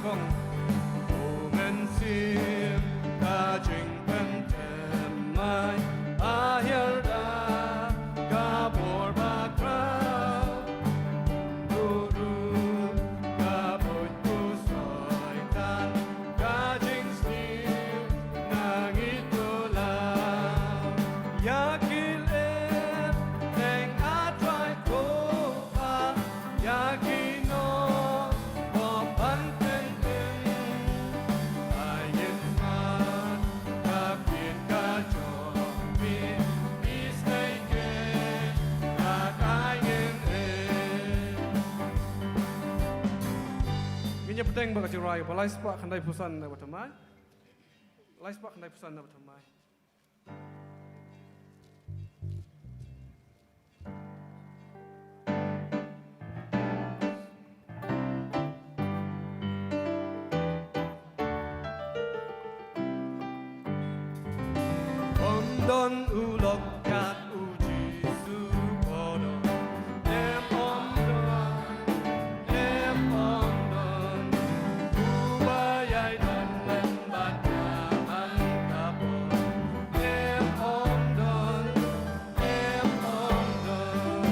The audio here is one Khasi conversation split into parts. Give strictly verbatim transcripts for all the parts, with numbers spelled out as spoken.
U Mynsiem ka jingpynthymmai, a hiar da ka bor bakhraw. Buh ruh ka buit u Soitan, ka jingsniew na ngi to law. Ïa ki leh teng, A Trai, to pha ïa kino ba ban pynthymmai. Ai ngin mad ka ktien ka jong me, phi sngewthuh ïa ka jingim. Ngin ïa bteng bad ka jingrwai ba lai spah khyndaiphew san na ba thymmai. Lai spah khyndaiphew san na ba thymmai. Ym don u lok kat, u Jisu u don. Em, ym don, em, ym don. Uba ïai don lem bad nga man ka bor. Em, ym don, em, ym don.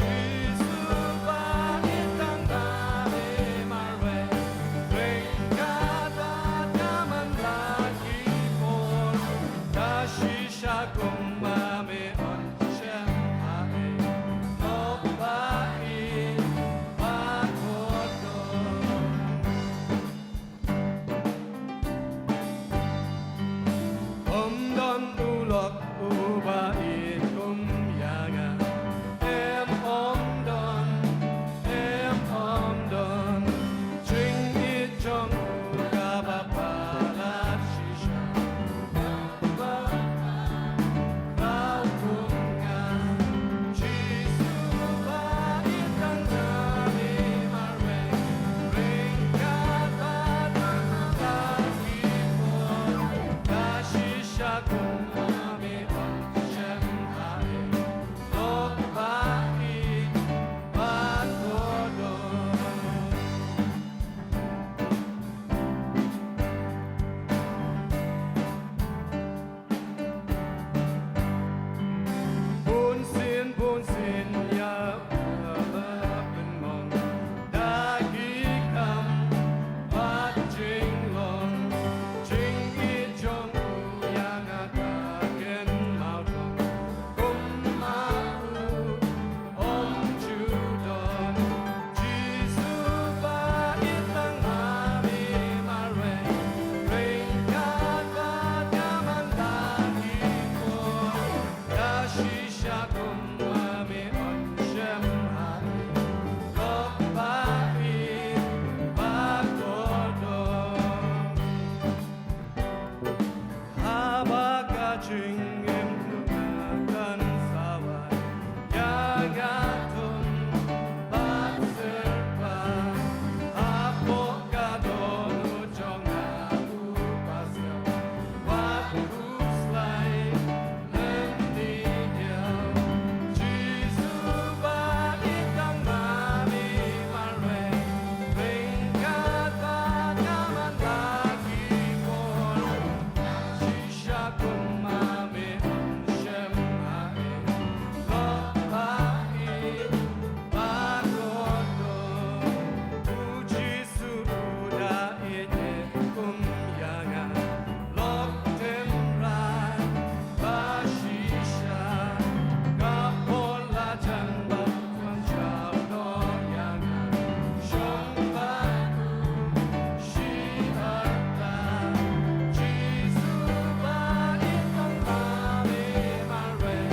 Jisu ba ïeit tang na me marwei, ryngkat bad nga man la ki por. Da shisha kum ma me yn shem ha ei, lok ba ïeit ba kordor. Ym don u lok uba ïeit kum ïa nga. Em, ym don, em, ym don. Jingïeit jong u kaba palat shisha. Kaba palat shisha. Bunsien, bunsien ïa u la pynmong da ki kam bad jinglong, jingïeit jong u ïa nga ka kynmaw tang. Kum ma u ym ju don. Jisu ba ïeit tang ma me marwei, ryngkat bad nga man la ki por. Da shisha kum ma me yn shem ha ei, lok ba ïeit ba kordor. Haba ka jingim jong nga kan sa wai, ïa nga thung bad syrpai. Hapoh ka dohnud jong nga u Pasian, wat khuslai lem ïa u. Jisu ba ïeit tang ma me marwei, ryngkat bad nga man la ki por. Shisha kum ma me yn shem ha ei, lok ba ïeit ba kordor. U Jisu u da ïeit kum ïa nga. Lok tynrai ba shisha, ka por la jan ba wan jaw noh ïa nga. Shong bad u shi arta. Jisu ba ïeit tang ma me marwei,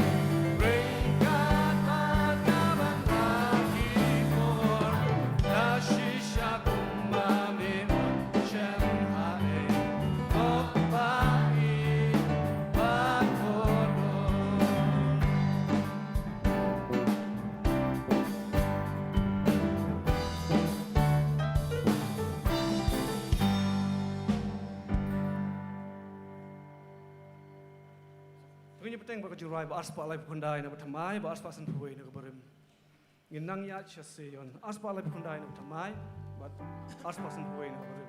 ryngkat bad nga man la ki por. Da shisha kum ma me yn shem ha ei, lok ba ïeit ba kordor. Ngin ïa bteng bad ka jingrwai ba ar spah laiphew khyndai na ba thymmai bad ar spah sanphew wei na ka barim. Ngin nang ïaid sha Sion. Ar spah laiphew khyndai na ba thymmai bad ar spah sanphew wei na ka barim.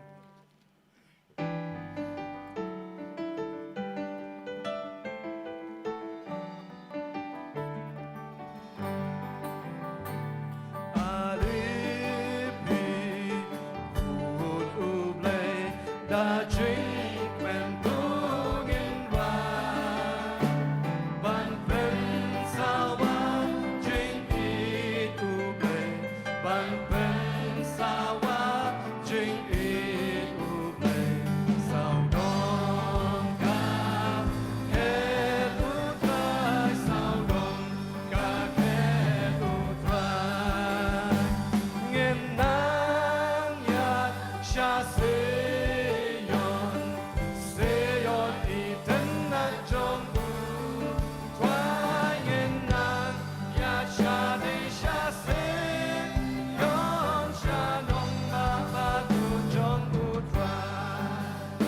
Ban pynsawa jingïeit U Blei, sawdong ka khet U Trai, sawdong ka khet U Trai. Ngin nang ïaid sha Sion, Sion i tynnat jong U Trai. Ngin nang ïaid sha dei sha Sion, sha nongbah badut jong U Trai.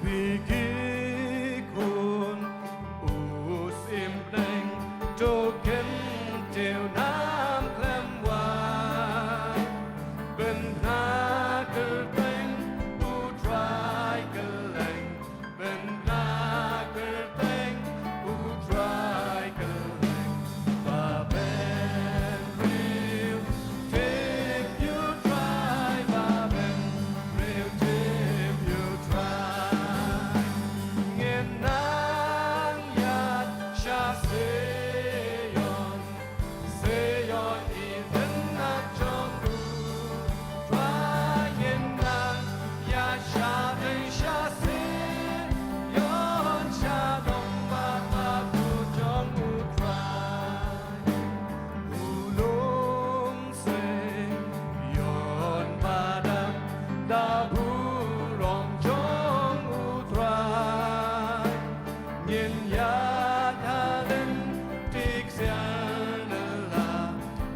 Phi ki khun u symbneng, to kyntiew nam khlem wai. Pynbna kyrteng U Trai kylleng, pynbna kyrteng U Trai kylleng. Ba bynriew tip ïa U Trai, ba bynriew tip ïa U Trai. Ngin nang ïaid sha Sion, Sion i tynnat jong U Trai. Ngin nang ïaid sha dei sha Sion, sha nongbah badut jong U Trai. U long Sion ba dap da burom jong U Trai. Ngin ïaid ha lynti ksiar na la,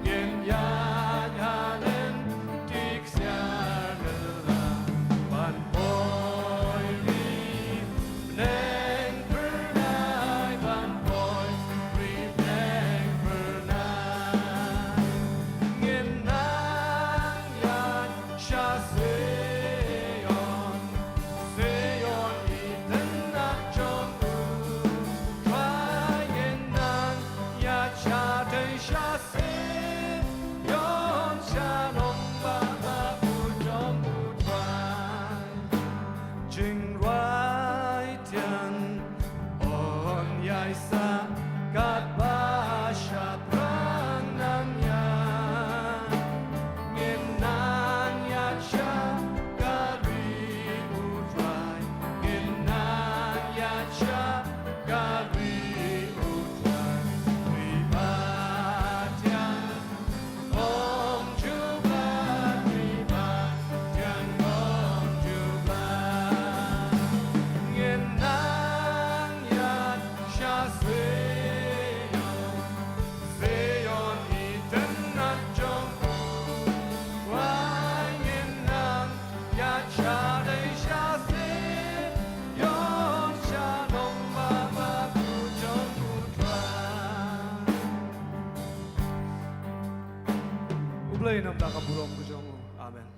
ngin ïaid ha lynti ksiar na la. Ban poi ri bneng phyrnai, ban poi ri bneng phyrnai. Ngin nang ïaid sha Sion, Sion i tynnat jong U Trai. Ngin nang ïaid sha dei sha Sion, sha nongbah badut jong U Trai. Jingrwai thiang yn ïai sah katba shaphrang nang ïaid. Ngin nang ïaid sha ka ri U Trai, ngin nang ïaid sha ka ri U Trai. Ri ba thiang, ong jubab, ri ba thiang, ong jubab. Ngin nang ïaid sha Sion, Sion i tynnat jong U Trai. Ngin nang ïaid sha dei sha Sion, sha nongbah badut jong U Trai. U Blei un ïoh ïa ka burom ka jong u. Amen.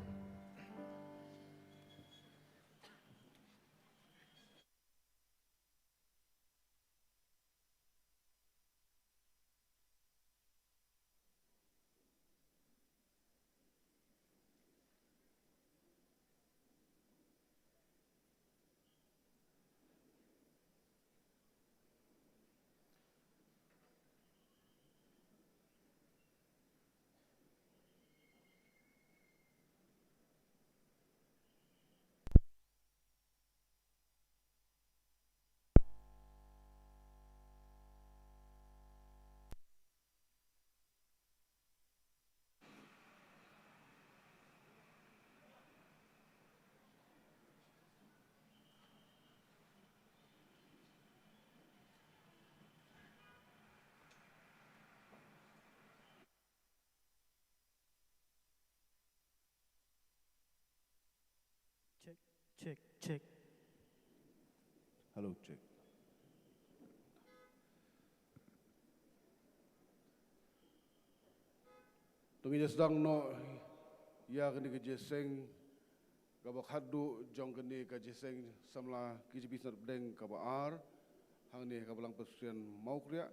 Check, check, check. Hello, check. To ngin ïa sdang noh ïa kane ka jingïaseng kaba khatduh jong kane ka jingïaseng samla K J B Synod Pdeng kaba ar, hangne ha ka Balang Presbyterian Mawkriah.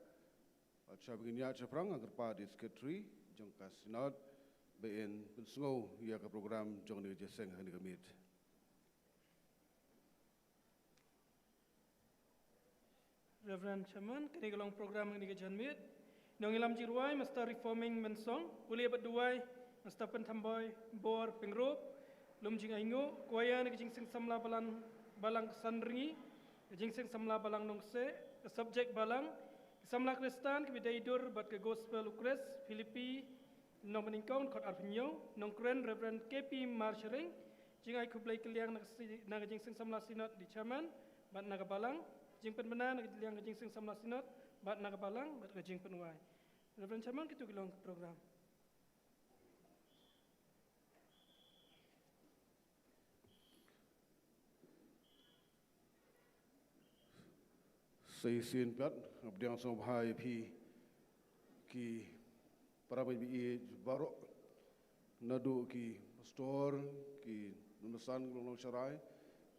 Bad shwa ba ngin ïaid shaphrang, nga kyrpad ïa u Secretary jong ka Synod ba un pynsngew ïa ka program jong kane ka jingïaseng ha kane ka miet. Reverend Chairman, kane ka long program kane ka janmiet. Nongïalam jingrwai, Master Reforming Mensong, u la ïa bad duwai Mister Pynthamboi Bor Pyngrope, lum jingainguh, choir na ka Jingïaseng Samla Balang, Balang Ksanrngi, ka Jingïaseng Samla Balang Nongkseh, ka subject Balang, ka Samla Khristan kaba dei dur bad ka Gospel u Khrist, Philippi, lynnong banyngkong, dkhot arphew hynñiew, nongkren Reverend K P Marshering, jingai khublei kylliang na ka si-, na ka Jingïaseng Samla Synod, dei Chairman, bad na ka Balang, jingpynbna na ka liang ka Jingïaseng Samla Synod, bad na ka Balang, bad ka jingpynwai. Reverend Chairman, kito ki long ki program. Sa shisien pat, nga pdiang sngewbha ïa phi ki para bangeit baroh, naduh ki pastor, ki nongsan, ki nongsharai,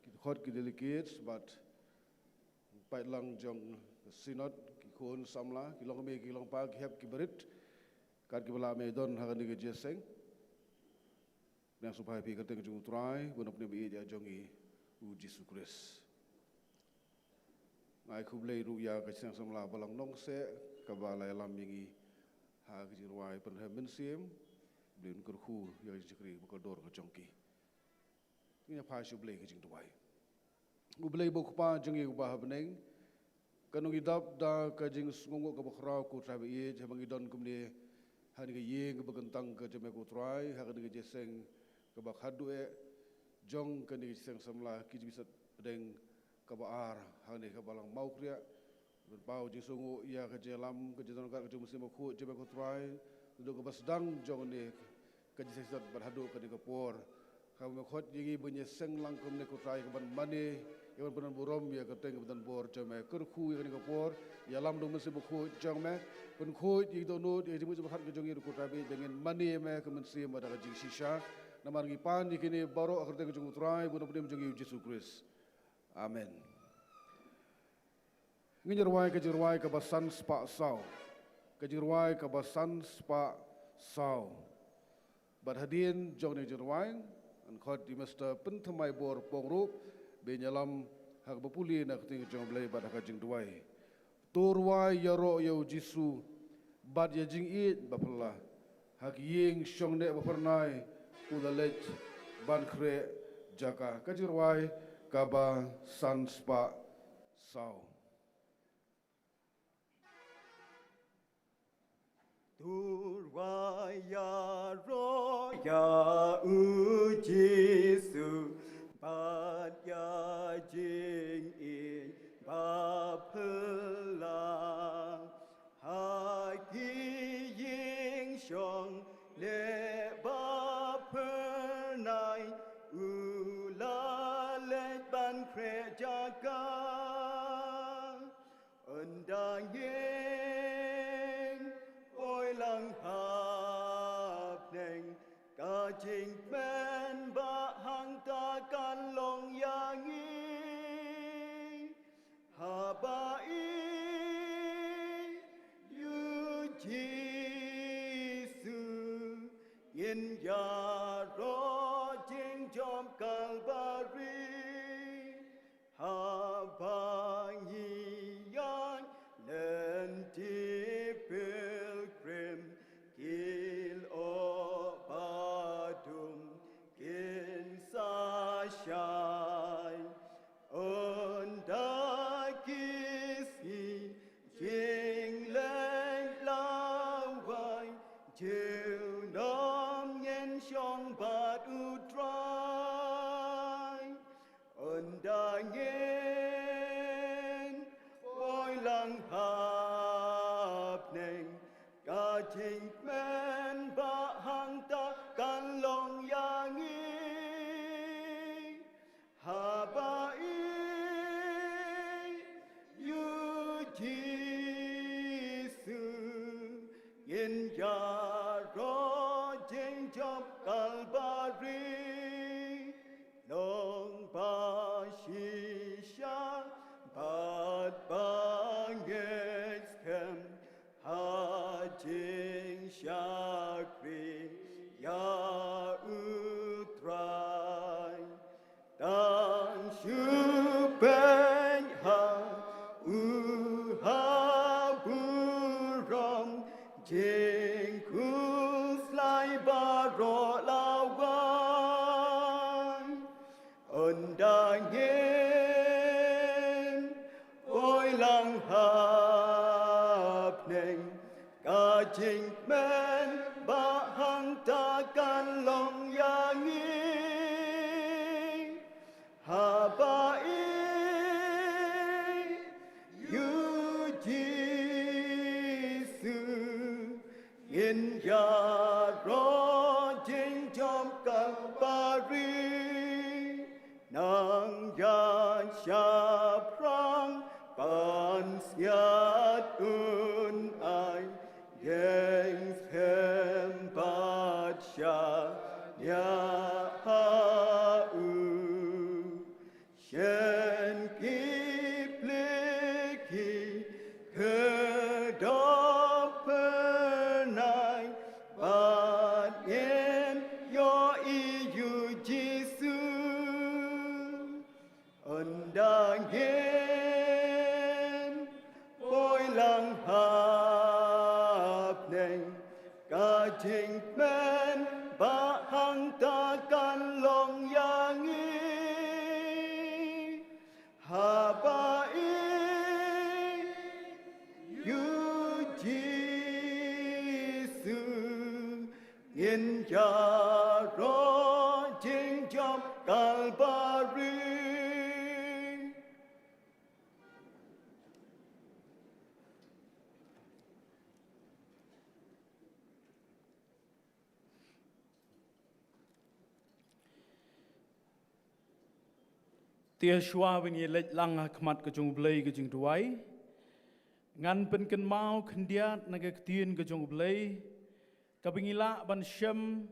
ki dkhot, ki delegates, bad paidlang jong ka synod, ki khun samla, ki longkmie, ki longpa, ki hep, ki barit, kat kiba lah ban don ha kane ka jingïaseng. Pdiang sngewbha ïa phi ha ka kyrteng jong U Trai, U Nongpynim ba ïeit jong ngi, U Jisu Khrist. Nga ai khublei ruh ïa ka Jingïaseng Samla Balang Nongkseh, kaba la ïalam ïa ngi ha ka jingrwai Pynrem Mynsiem, Blei un kyrkhu ïa ka jingshakri ba kordor ka jong ki. Ngin ïa phai sha U Blei ha ka jingduwai. U Blei uba U Kpa jong ngi uba ha bneng, ka nongïadap da ka jingsngewnguh kaba khraw ko Trai ba ïeit, haba ngi don kumne ha kane ka ïing kaba kyntang ka jong me ko Trai, ha kane ka jingïaseng kaba khadduh eh jong kane ka Jingïaseng Samla Kynjibit Pdeng kaba ar, ha kane ka Balang Mawkriah, Pynpaw jingsngewnguh ïa ka jingïalam, ka jingdon ryngkat ka jong U Mynsiem Bakhuid jong me ko Trai, naduh kaba sdang jong kane ka jingïaseng bad haduh kane ka por. Kaba me khot ïa ngi ban ïaseng lang kumne ko Trai, kaban mane, ïa kaban pynburom ïa ka kyrteng kaba donbor jong me. Kyrkhu ïa kane ka por, ïalam da U Mynsiem Bakhuid jong me, pynkhuid ïa ki dohnud, ïa ka jingmut jingpyrkhat ka jong ngi ruh ko Trai ba ïeit, ba ngin mane ïa me ha ka mynsiem bad ha ka jingshisha. Namar ngi pan ïa kine baroh ha ka kyrteng ka jong U Trai, U Nongpynim jong ngi U Jisu Khrist. Amen. Ngin ïa rwai ka jingrwai kaba san spah saw. Ka jingrwai kaba san spah saw. Bad hadien jong kane ka jingrwai, ngan khot ïa u Mister Pynthymmai Bor Pyngrope, ban ïalam ha kaba pule na ka ktien ka jong U Blei bad ha ka jingduwai. To rwai ïaroh ïa U Jisu bad ïa jingïeit bapher la ha ki ïing shongneh baphyrnai, u la leit ban khreh jaka. Ka jingrwai kaba san spah saw. To rwai ïaroh ïa U Jisu bad ïa jingïeit bapher la ha ki ïing shongneh baphyrnai, u la leit ban khreh jaka. Ynda ngin poi lang ha bneng, ka jingkmen ba hangta kan long ïa ngi. Haba ïeit ïa U Jisu, ngin ïaroh jingjop Kalbari. Haba ngi ïaid lynti pilgrim, ki lyoh ba dum kin sa shai. Ynda ki sngi jingleh lawei, junom ngin shong bad U Trai. Ynda ngin poi lang ha bneng, ka jingkmen ba hangta kan long ïa ngi. Haba ïeit ïa U Jisu, ngin ïaroh jingjop Kalbari. Long ba shisha bad ba ngeit skhem ha jingshakri ïa U Trai. Tang shu peit ha U ha burom, jingkhuslai baroh lawai. Ynda ngin poi lang hapdeng ka jingkmen, ba hangta kan long ïa ngi. Haba ïeit ïa u Jisu, ngin ïaroh jingjop Kalbari. Nang ïaid shaphrang pansngiat, un ai ïeng skhem bad shaniah ha u. Shen ki pli ki khyrdop, pynai bad ngin ïohi ïa u Jisu. Ynda ngin poi lang hapdeng ka jingkmen, ba hangta kan long ïa ngi. Haba ïeit ïa u Jisu, ngin ïaroh jingjop Kalbari. Te shuwa ban ïaleit lang ha khmat ka jong U Blei ka jingduwai, ngan pynkynmaw khyndiat na ka ktien ka jong U Blei, kaba ngi lah ban shem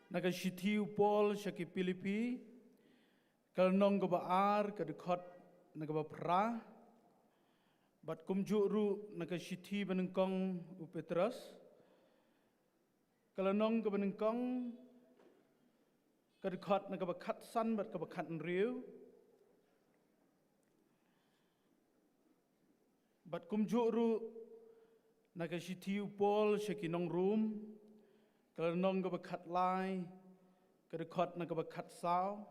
na ka shithi u Paul sha ki Philippi, ka lynnong kaba ar, ka dkhot na kaba phra, bad kumjuh ruh na ka shithi banyngkong u Petros, ka lynnong kaba nyngkong, ka dkhot na kaba khatsan bad kaba khathynriew, bad kumjuh ruh na ka shithi u Paul sha ki nong Rom, ka lynnong kaba khatlai, ka dkhot na kaba khatsaw,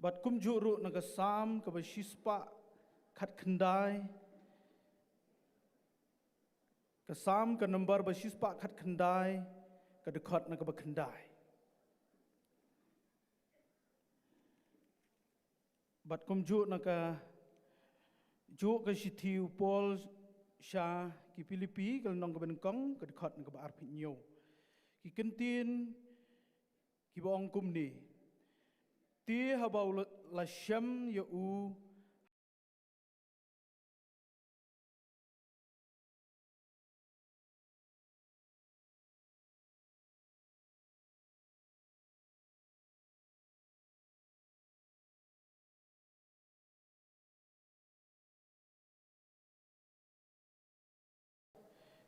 bad kumjuh ruh na ka Salm kaba shispah khatkhyndai, ka Salm ka number ba shispah khatkhyndai, ka dkhot na kaba khyndai. Bad kumjuh na kajuh ka shithi u Paul sha ki Philippi, ka lynnong kaba nyngkong, ka dkhot na kaba arphew hynñiew. Ki kyntien kiba ong kumne: Te haba u la, la shem ïa u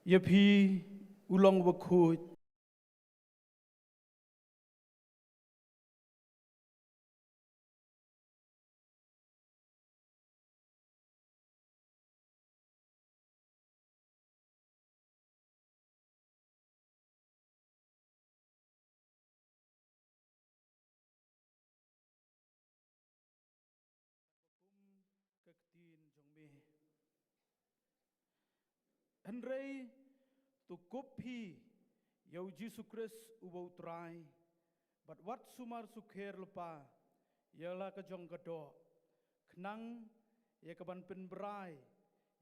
ïa phi u long uba khuid. Ka ktien jong me. Hynrei to kup phi ïa u Jisu Khrist uba u Trai, bad wat sumar sukher lypa ïa la ka jong ka doh, khnang ïa kaban pynbrai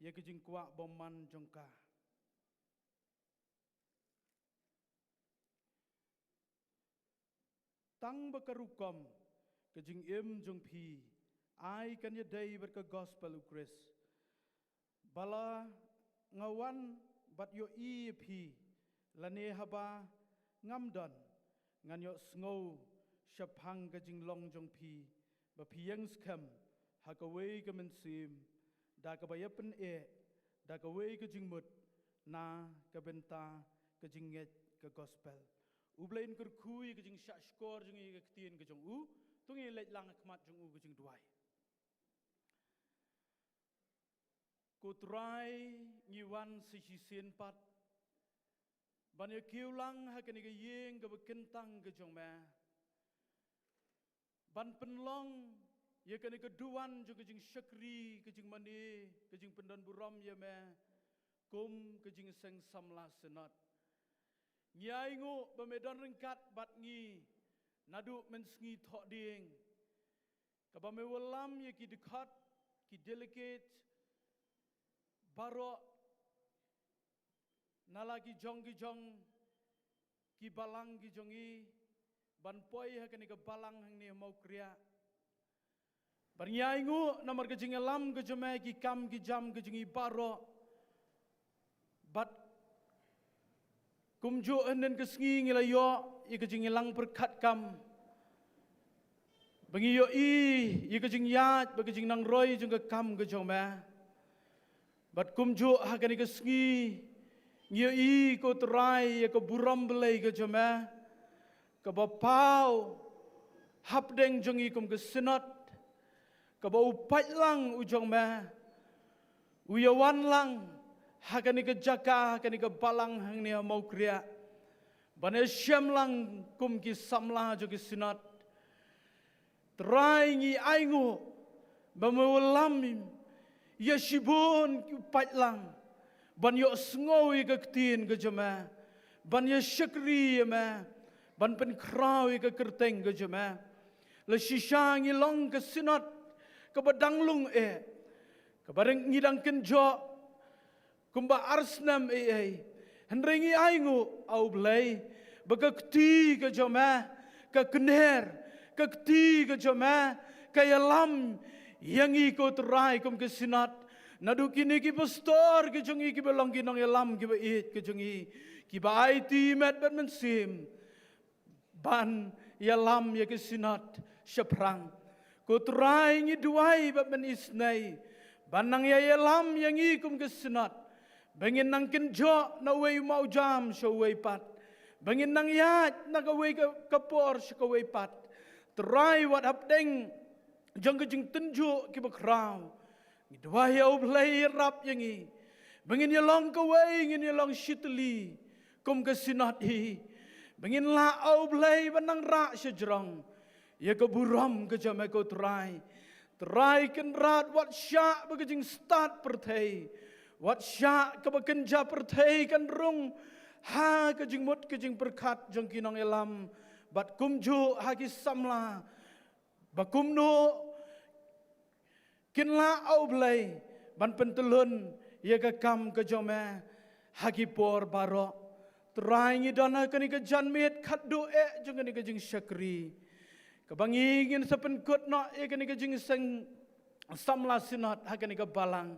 ïa ka jingkwah bymman jong ka. Tang ba ka rukom ka jingim jong phi ai kan ïadei bad ka gospel u Khrist, ba la nga wan bad ïohi ïa phi, lane haba ngam don, ngan ïohsngew shaphang ka jinglong jong phi, ba phi ïeng skhem ha kawei ka mynsiem, da kaba ïapyneh da kawei ka jingmut na ka bynta ka jingngeit ka gospel. U Blei un kyrkhu ïa ka jingshahshkor jong ngi ïa ka ktien ka jong u. To ngin leit lang ha khmat jong u ka jingduwai. Ko Trai, ngi wan sa shisien pat Ban ïa kiew lang ha kane ka ïing kaba kyntang ka jong me. Ban pynlong ïa kane ka duwan jong ka jingshakri, ka jingmane, ka jingpyndonburom ïa me kum ka jingseng samla Synod. Ngi ainguh ba me don ryngkat bad ngi naduh mynsngi thohdieng. Kaba me wallam ïa ki dkhot, ki delegate baroh na la ki jong ki jong ki balang ki jong i, ban poi ha kane ka balang hangne ha Mawkriah. Ban ïa ainguh namar ka jingïalam ka jong me, ki kam ki jam ka jong i baroh. Bad kumjuh hynnin ka sngi ngi la ïoh ïa ka jingïalang pyrkhat kam, ba ngi ïohi ïa ka jingïaid bad ka jingnangroi jong ka kam ka jong me. Bad kumjuh ha kane ka sngi ngi ïohi, ko Trai, ïa ka burom Blei ka jong me, kaba paw hapdeng jong i kum ka Synod, kaba u paidlang u jong me u ïawan lang ha kane ka jaka, ha kane ka balang hangne ha Mawkriah, ban ïashem lang kum ki samla jong ki Synod. Trai, ngi ainguh ba me wallam ïa shibun ki paidlang ban ïohsngew ïa ka ktien ka jong me, ban ïa shakri ïa me, ban pynkhraw ïa ka kyrteng ka jong me. La shisha ngi long ka Synod kaba dang lung eh, kaba dang, ngi dang kynjoh kumba ar snem ei ei. Hynrei ngi ainguh, A U Blei, ba ka kti ka jong me ka kner, ka kti ka jong me ka ïalam ïa ngi, ko Trai, kum ka Synod. Naduh kine ki pastor ki jong i, kiba long ki nongïalam kiba ïeit ki jong i, kiba aiti met bad mynsiem ban ïalam ïa ka Synod shaphrang. Ko Trai, ngi duwai bad ngi isnei ban nang ïa ïalam ïa ngi kum ka Synod, ba ngin nang kynjoh na uwei u mawjam sha uwei pat, ba ngin nang ïaid na kawei ka, ka por sha kawei pat. Trai, wat hapdeng jong ka jingtynjuh kiba khraw, ngi duwai, A U Blei, ïarap ïa ngi ba ngin ïalong kawei, ngin ïalong shitylli kum ka Synod hi, ba ngin lah, A U Blei, ban nang rah shajrong ïa ka burom ka jong me, ko Trai. Trai Kynrad, wat shah ba ka jingstad pyrthei, wat shah kaba kynja pyrthei kan rung ha ka jingmut ka jingpyrkhat jong ki nongïalam bad kumjuh ha ki samla, ba kumno kin lah, A U Blei, ban pyntyllun ïa ka kam ka jong me ha ki por baroh. Trai, ngi don ha kane ka janmiet khatduh eh jong kane ka jingshakri, kaba ngi ngin sa pynkut noh ïa kane ka jingseng samla Synod ha kane ka balang.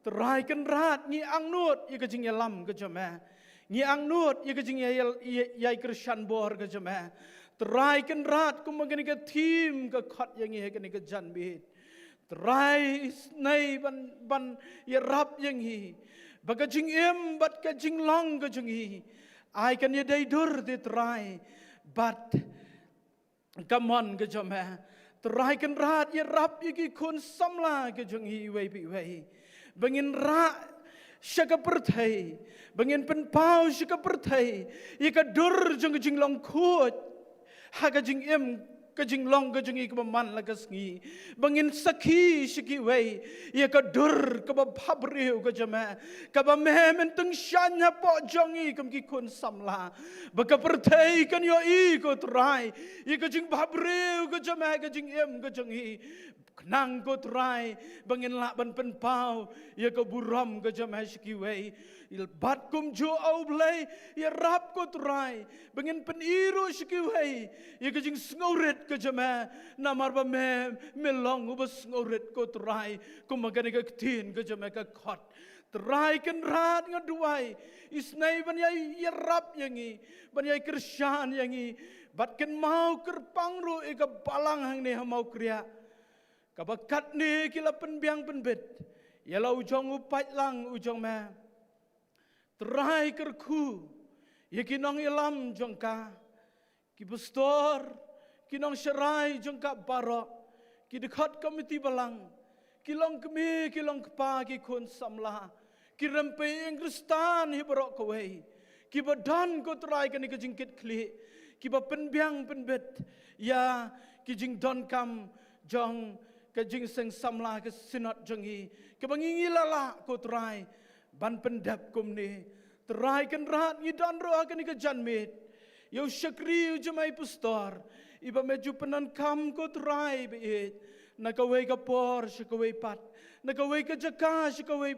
Trai Kynrad, ngi angnud ïa ka jingïalam ka jong me, ngi angnud ïa ka jingïai, ïai, ïai kyrshan bor ka jong me. Trai Kynrad, kumba kane ka theme ka khot ïa ngi ha kane ka janmiet, Trai, isnei ban, ban ïarap ïa ngi ba ka jingim bad ka jinglong ka jong ngi ai kan ïadei dur, te Trai, bad ka mon ka jong me. Trai Kynrad, ïarap ïa ki khun samla ka jong ngi iwei pa iwei, ba ngin rah sha ka pyrthei, ba ngin pynpaw sha ka pyrthei ïa ka dur jong ka jinglong khuid ha ka jingim, ka jinglong ka jong ngi kaba man la ka sngi, ba ngin sakhi sha kiwei ïa ka dur kaba bhabriew ka jong me, kaba me men tyngshaiñ hapoh jong ngi kum ki khun samla, ba ka pyrthei kan ïohi, ko Trai, ïa ka jingbhabriew ka jong me ha ka jingim ka jong ngi. Khnang, ko Trai, ba ngin lah ban pynpaw ïa ka burom ka jong me sha kiwei. Bad kumjuh, A U Blei, ïarap, ko Trai, ba ngin pyni ruh sha kiwei ïa ka jingsngewrit ka jong me, namar ba me, me long uba sngewrit, ko Trai, kumba kane ka ktien ka jong me ka khot. Trai Kynrad, nga duwai, isnei ban ïai, ïarap ïa ngi, ban ïai kyrshan ïa ngi, bad kynmaw kyrpang ruh ïa ka balang hangne ha Mawkriah, kaba katne ki la pynbiang pynbit ïa la u jong u paidlang u jong me. Trai, kyrkhu ïa ki nongïalam jong ka, ki pastor, ki nongsharai jong ka baroh, ki dkhot komiti balang, ki longkmie, ki longkpa, ki khun samla, ki rympei ïing Khristan hi baroh kawei, kiba don, ko Trai, kane ka jingkitkhlieh, kiba pynbiang pynbit ïa ki jingdonkam jong ka Jingseng Samla, ka Synod jong ngi, kaba ngi, ngi la lah, ko Trai, ban pyndep kumne. Trai Kynrad, ngi don ruh ha kane ka janmiet ïa u shakri u jong me, i Pastor, iba me ju pyndonkam, ko Trai baieit, na kawei ka por sha kawei pat, na kawei ka jaka sha kawei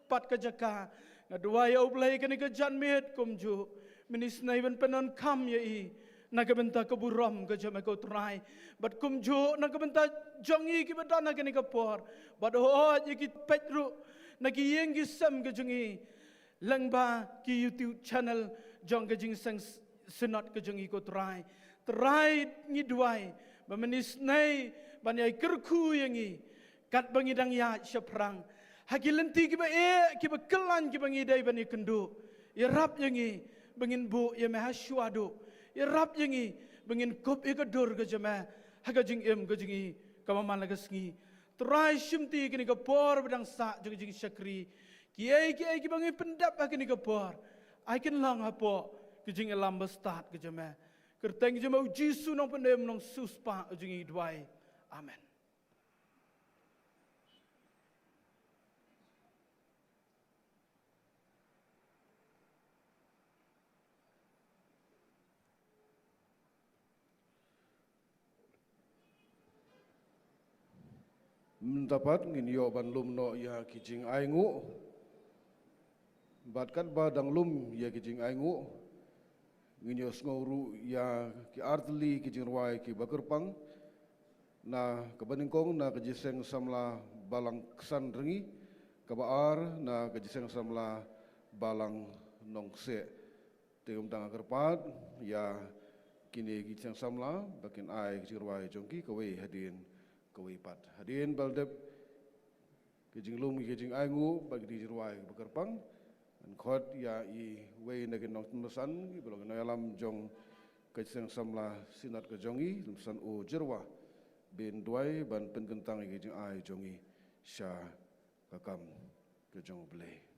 pat ka jaka. Nga duwai, ïa U Blei, kane ka janmiet kumjuh men isynei ban pyndonkam ïa i na ka bynta ka burom ka jong me, ko Trai, bad kumjuh na ka bynta jong ngi kiba don ha kane ka por, bad hooid, ïa ki peit ruh na ki ïing ki sem ka jong ngi lyngba ki YouTube channel jong ka Jingseng S-, Synod ka jong ngi, ko Trai. Trai, ngi duwai ba men isynei ban ïai kyrkhu ïa ngi katba ngi dang ïaid shaphrang ha ki lynti kiba eh, kiba kyllain, kiba ngi dei ban ïakynduh. Ïarap ïa ngi ba ngin buh ïa me ha shuwa duh. Ïarap ïa ngi ba ngin kup ïa ka dur ka jong me ha ka jingim ka jong ngi kaba man la ka sngi. Trai, shimti kane ka por ba dang sah jong ka jingshakri, kiei kiei kiba ngi pyndep ha kane ka por, ai kin long hapoh ka jingïalam bastad ka jong me. Kyrteng jong me, U Jisu, Nongpynim Nongsiewspah jong ngi, ngi duwai. Amen. Mynta pat ngin ïoh ban lum noh ïa ki jingainguh. Bad katba dang lum ïa ki jingainguh, ngin ïohsngew ruh ïa ki artylli ki jingrwai kiba kyrpang, na kaba nyngkong na ka Jingïaseng Samla Balang Ksanrngi, kaba ar na ka Jingïaseng Samla Balang Nongkseh. Te kumta nga kyrpad ïa kine ki Jingïaseng Samla ba kin ai ki jingrwai jong ki kawei hadien kawei pat. Hadien ba la dep ki jinglum ki jingainguh bad ki jingrwai kiba kyrpang, ngan khot ïa iwei na ki nongtynbasan kiba long ki nongïalam jong ka Jingïaseng Samla Synod ka jong ngi, Tynbasan O Jyrwa, ban duwai ban pynkyntang ïa ki jingai jong ngi sha ka kam ka jong U Blei.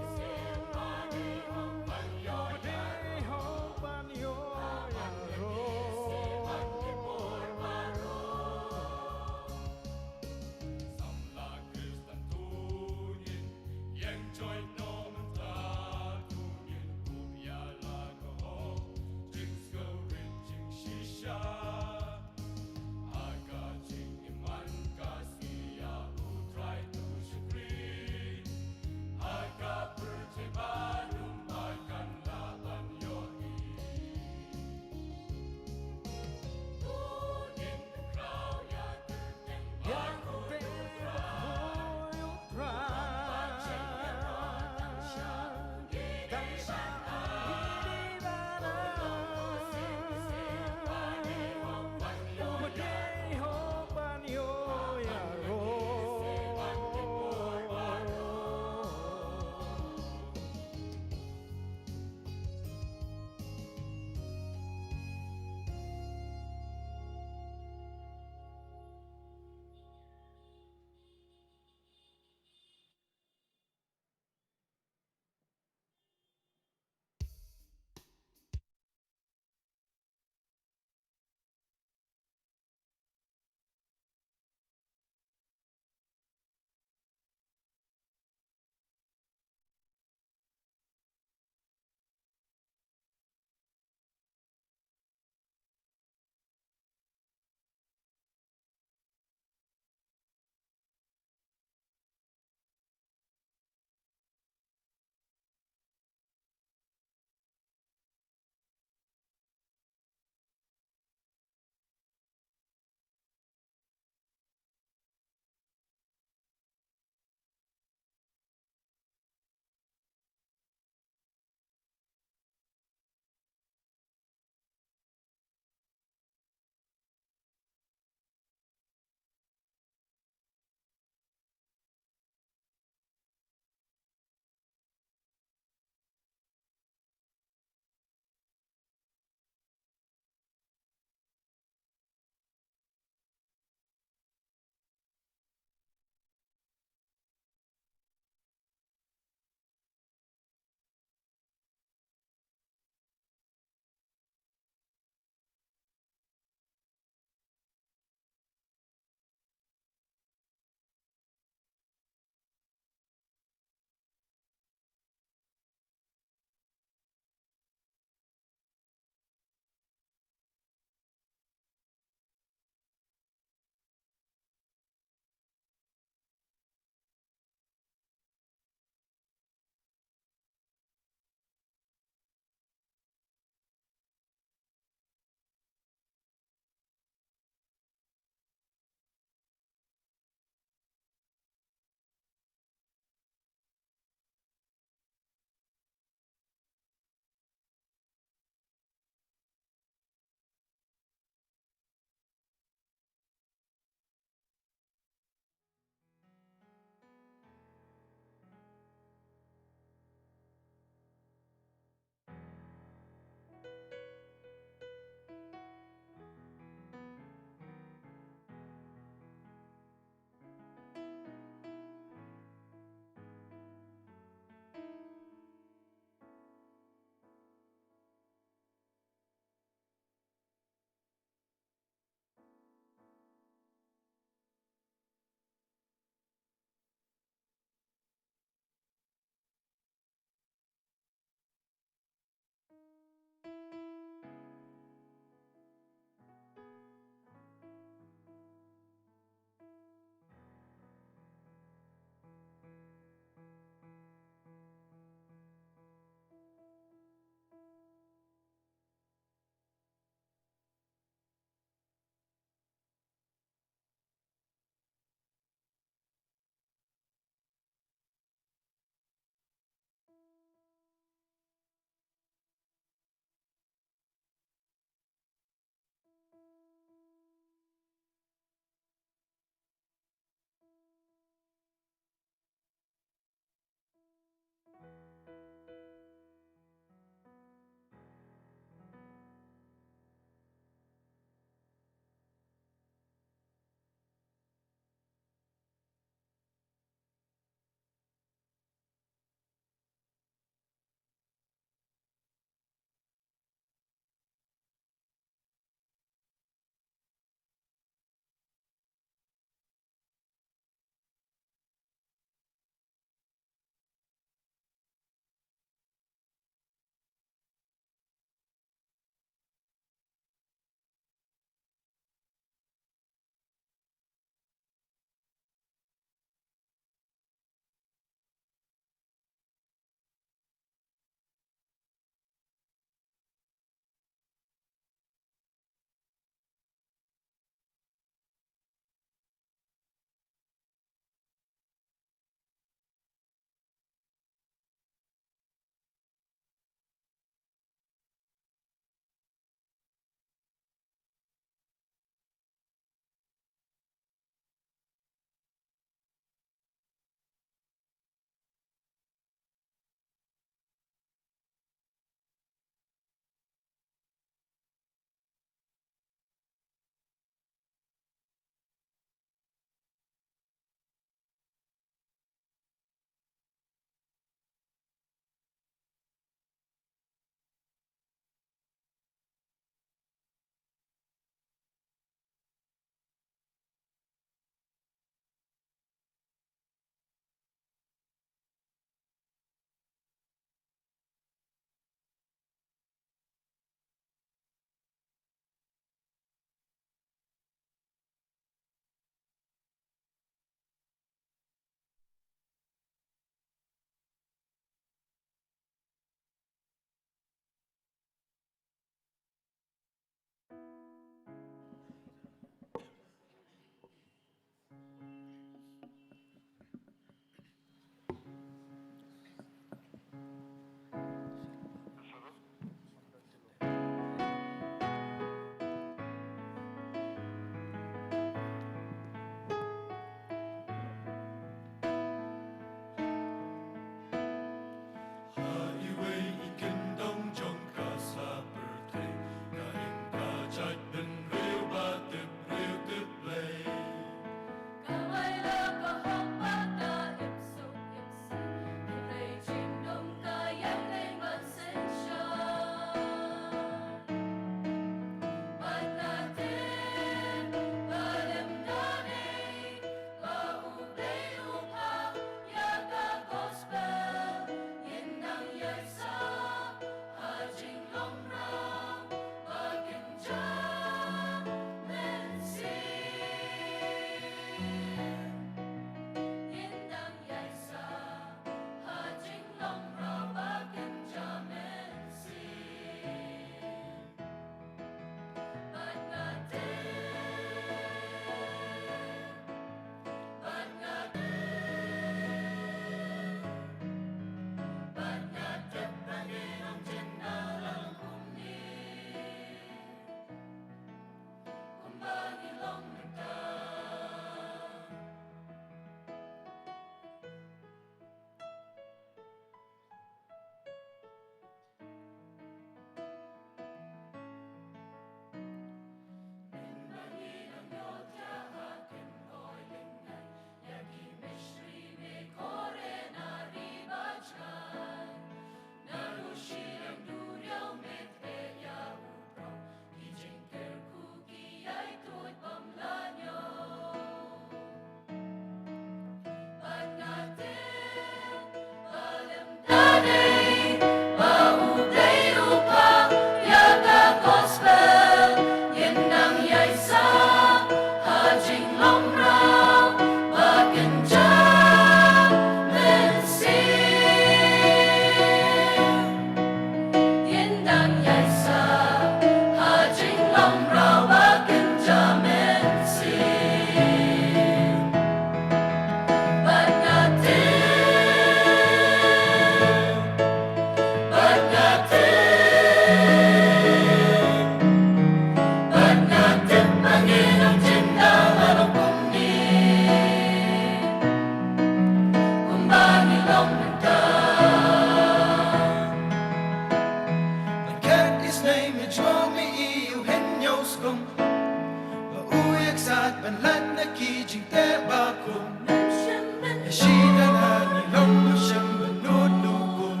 Kum ba u ïaksad ban lait na ki jingteh bakum. Ïa shi dang ha ngi long u shem ban nud lukut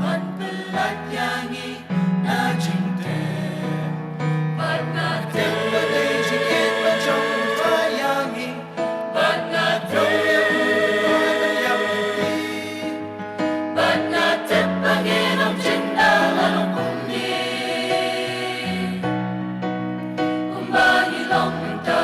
ban pynlait ïa ngi na jingteh. Bad nga tip ba dei jingïeit ba jong u Trai ïa ngi. Bad nga tip ïa u Trai ban ïap ïa ngi. Bad nga tip ba ngi long jingdang la long kumne. Kumba ngi long mynta.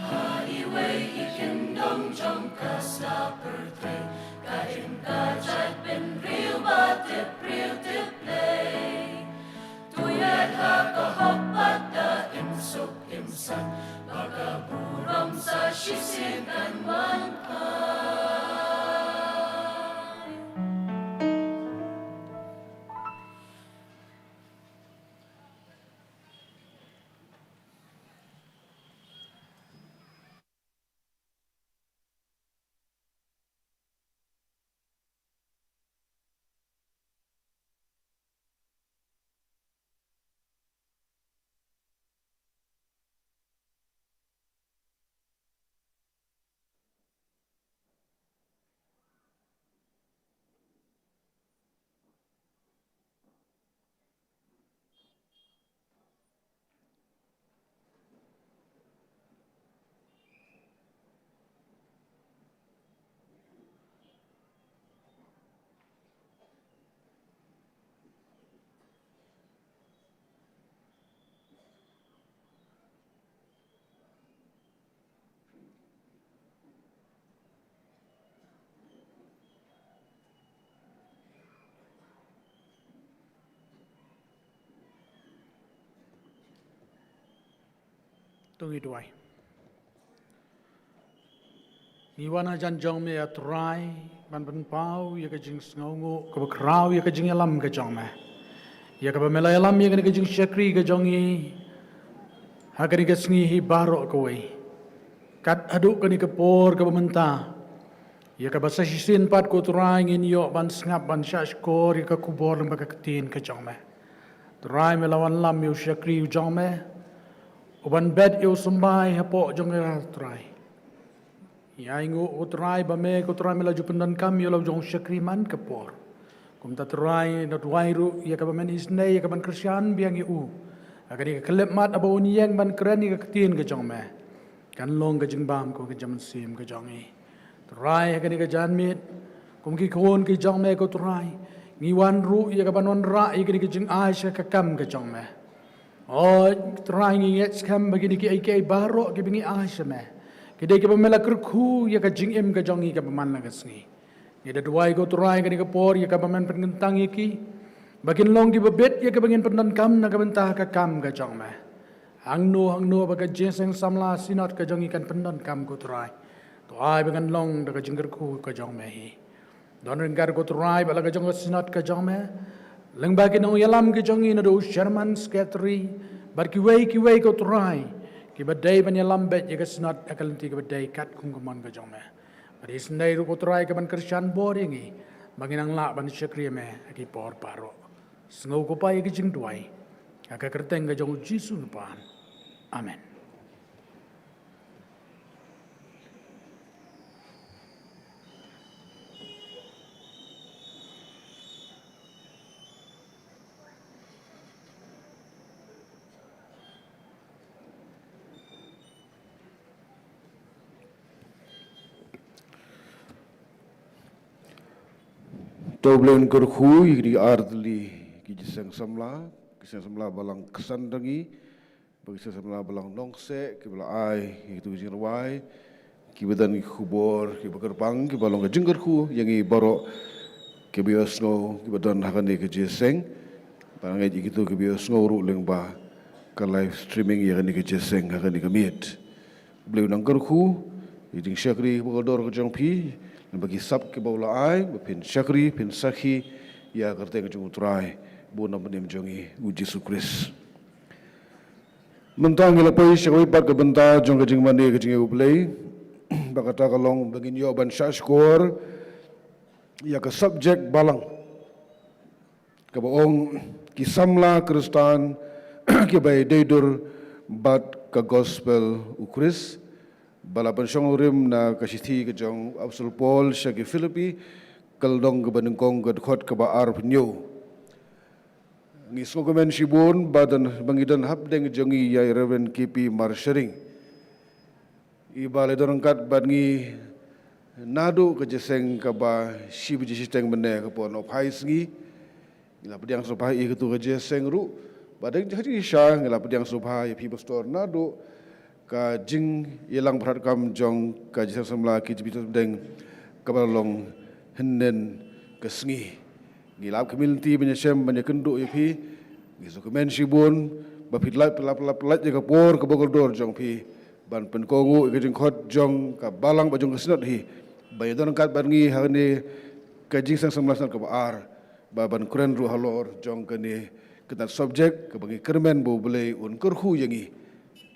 Ha iwei i kingdom jong ka sla pyrthei, ka im ka jait, bynriew ba tip briew tip Blei. To ïaid ha ka hok bad da im suk im saiñ, ba ka burom sa shisien kan wan phai. To ngi duwai. Ngi wan hajan jong me, A Trai, ban pynpaw ïa ka jingsngewnguh kaba khraw ïa ka jingïalam ka jong me, ïa kaba me la ïalam ïa kane ka jingshakri ka jong ngi ha kane ka sngi hi baroh kawei. Kat haduh kane ka por kaba mynta, ïa kaba sa shisien pat, ko Trai, ngin ïoh ban sngap, ban shahshkor ïa ka khubor lyngba ka ktien ka jong me. Trai, me la wanlam ïa u shakri u jong me, u ban bet ïa u symbai hapoh jong ka, Trai. Ïa, ainguh, ko Trai, ba me, ko Trai, me la ju pyndonkam ïa la u jong u shakri man ka por. Kumta, Trai, nga duwai ruh ïa kaba men isynei ïa ka ban kyrshan biang ïa u ha kane ka khyllipmat, haba un ïeng ban kren ïa ka ktien ka jong me, kan long ka jingbam kum ka jingmynsiem ka jong ngi. Trai, ha kane ka janmiet, kum ki khun ki jong me, ko Trai, ngi wan ruh ïa ka ban wanrah ïa kane ka jingai sha ka kam ka jong me. O Trai, ngi ngeit skhem ba kine kiei kiei baroh kiba ngi ai sha me, ki dei kiba me la kyrkhu ïa ka jingim ka jong ngi kaba man la ka sngi. Ngi da duwai, ko Trai, kane ka por ïa kaba men pynkyntang ïa ki, ba kin long kiba bit ïa kaba ngin pyndonkam na ka bynta ka kam ka jong me. Hangno hangno ba ka jingïaseng samla Synod ka jong ngi kan pyndonkam, ko Trai, to ai ba kan long da ka jingkyrkhu ka jong me hi. Don ryngkat, ko Trai, bad la ka jong ka Synod ka jong me, lyngba ki nongïalam ki jong ngi, naduh u Chairman, Secretary, bad kiwei kiwei, ko Trai, kiba dei ban ïalam beit ïa ka Synod ha ka lynti kaba dei katkum ka mon ka jong me. Bad isynei ruh, ko Trai, ka ban kyrshan bor ïa ngi ba ngin nang lah ban shakri ïa me ha ki por baroh. Sngew, ko Pa, ïa ka jingduwai ha ka kyrteng ka jong u Jisu ngi pan. Amen. To U Blei un kyrkhu ïa kine ki artylli ki jingïaseng samla, ki seng samla Balang Ksandangi, bad ki seng samla Balang Nongseh, kiba la ai ïa kito ki jingrwai, kiba don ki khubor kiba kyrpang, kiba long ka jingkyrkhu ïa ngi baroh kiba ïohsngew, kiba don ha kane ka jingïaseng. Bad nga ngeit ïa kito kiba ïohsngew ruh lyngba ka live streaming ïa kane ka jingïaseng ha kane ka miet. U Blei un nang kyrkhu ïa ka jingshakri kaba kordor ka jong phi, lyngba ki sap kiba u la ai, ba phin shakri, phin sakhi ïa ka kyrteng ka jong U Trai bad U Nongpynim jong ngi, U Jisu Khrist. Mynta ngi la poi sha kawei pat ka bynta jong ka jingmane ka jong U Blei. Ba kata ka long ba ngin ïoh ban shah shkor ïa ka subject balang, kaba ong ki samla Khristan kiba ïadei dur bad ka gospel U Khrist, ba la pynshong rim na ka shithi ka jong u Apostol Paul sha ki Philippi, ka lynnong kaba nyngkong, ka dkhot kaba arphew hynñiew. Ngi sngewkmen shibun ba don, ba ngi don hapdeng jong ngi ïa i Reverend K P Marsharing, iba la don ryngkat bad ngi naduh ka jingïaseng kaba shi baje shiteng mynne ka por nohphai sngi. Ngi la pdiang sngewbha ïa katu ka jingïaseng ruh. Bad dang jingïaseng ngi la pdiang sngewbha ïa phi pastor naduh ka jingïalang bharat kam jong ka jingïaseng samla ki jingpyntip deng kaba long hynnin ka sngi. Ngi la ap ka mynsiem ban ïashem ban ïakynduh ïa phi. Ngi sngewkmen shibun ba phi la, la, la, la ïa ka por kaba kordor jong phi ban pynkohnguh ïa ka jingkhot jong ka balang bad jong ka synod hi, ba ïa don ryngkat bad ngi ha kane ka jingïaseng samla synod kaba ar, ba ban kren ruh halor jong kane ka subject kaba ngi kyrmen ba U Blei un kyrkhu ïa ngi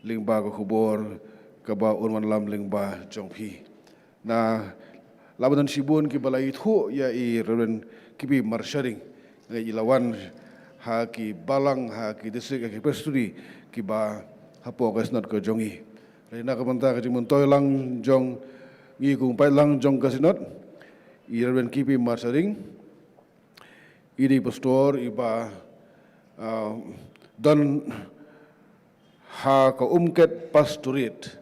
lyngba ka khubor kaba un wanlam lyngba jong phi. Na, la ba don shibun kiba la ithuh ïa i Reverend K P Marsharing, nga i la wan ha ki balang, ha ki district, ha ki presbytery kiba hapoh ka synod ka jong ngi. Hynrei na ka bynta ka jingmyntoi lang jong ngi kum u paidlang jong ka synod, i Reverend K P Marsharing i dei pastor iba, ah, don ha ka Umket Pastorate.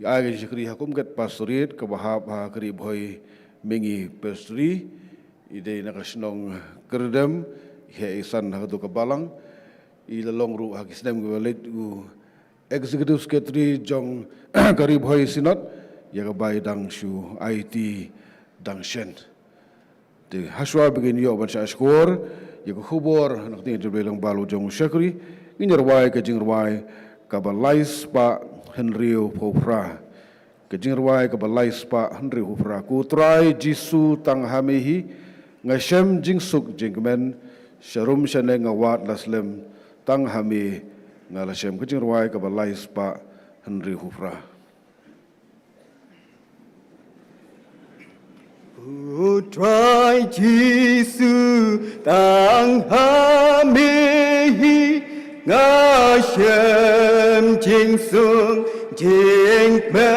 Ïa ka jingshakri ha ka Umket Pastorate kaba hap ha ka Ri Bhoi Mihngi Presbytery, i dei na ka shnong Kyrdem, i heh i san ha katu ka balang. I la long ruh ha ki snem kiba leit u Executive Secretary jong ka Ri Bhoi Synod, ïa kaba i dang shu aiti dang shen. Te hashwa ba ngin ïoh ban shah shkor ïa ka khubor na ka ktien jong U Blei lyngba u jong u shakri, ngin ïa rwai ka jingrwai kaba lai spah hynriew phew phra. Ka jingrwai kaba lai spah hynriew phew phra. Ko Trai Jisu, tang ha me hi nga shem jingsuk jingkmen, sharum shaneng nga wad la slem, tang ha me nga la shem. Ka jingrwai kaba lai spah hynriew phew phra. Ko Trai Jisu, tang ha me hi nga shem jingsuk jingkmen,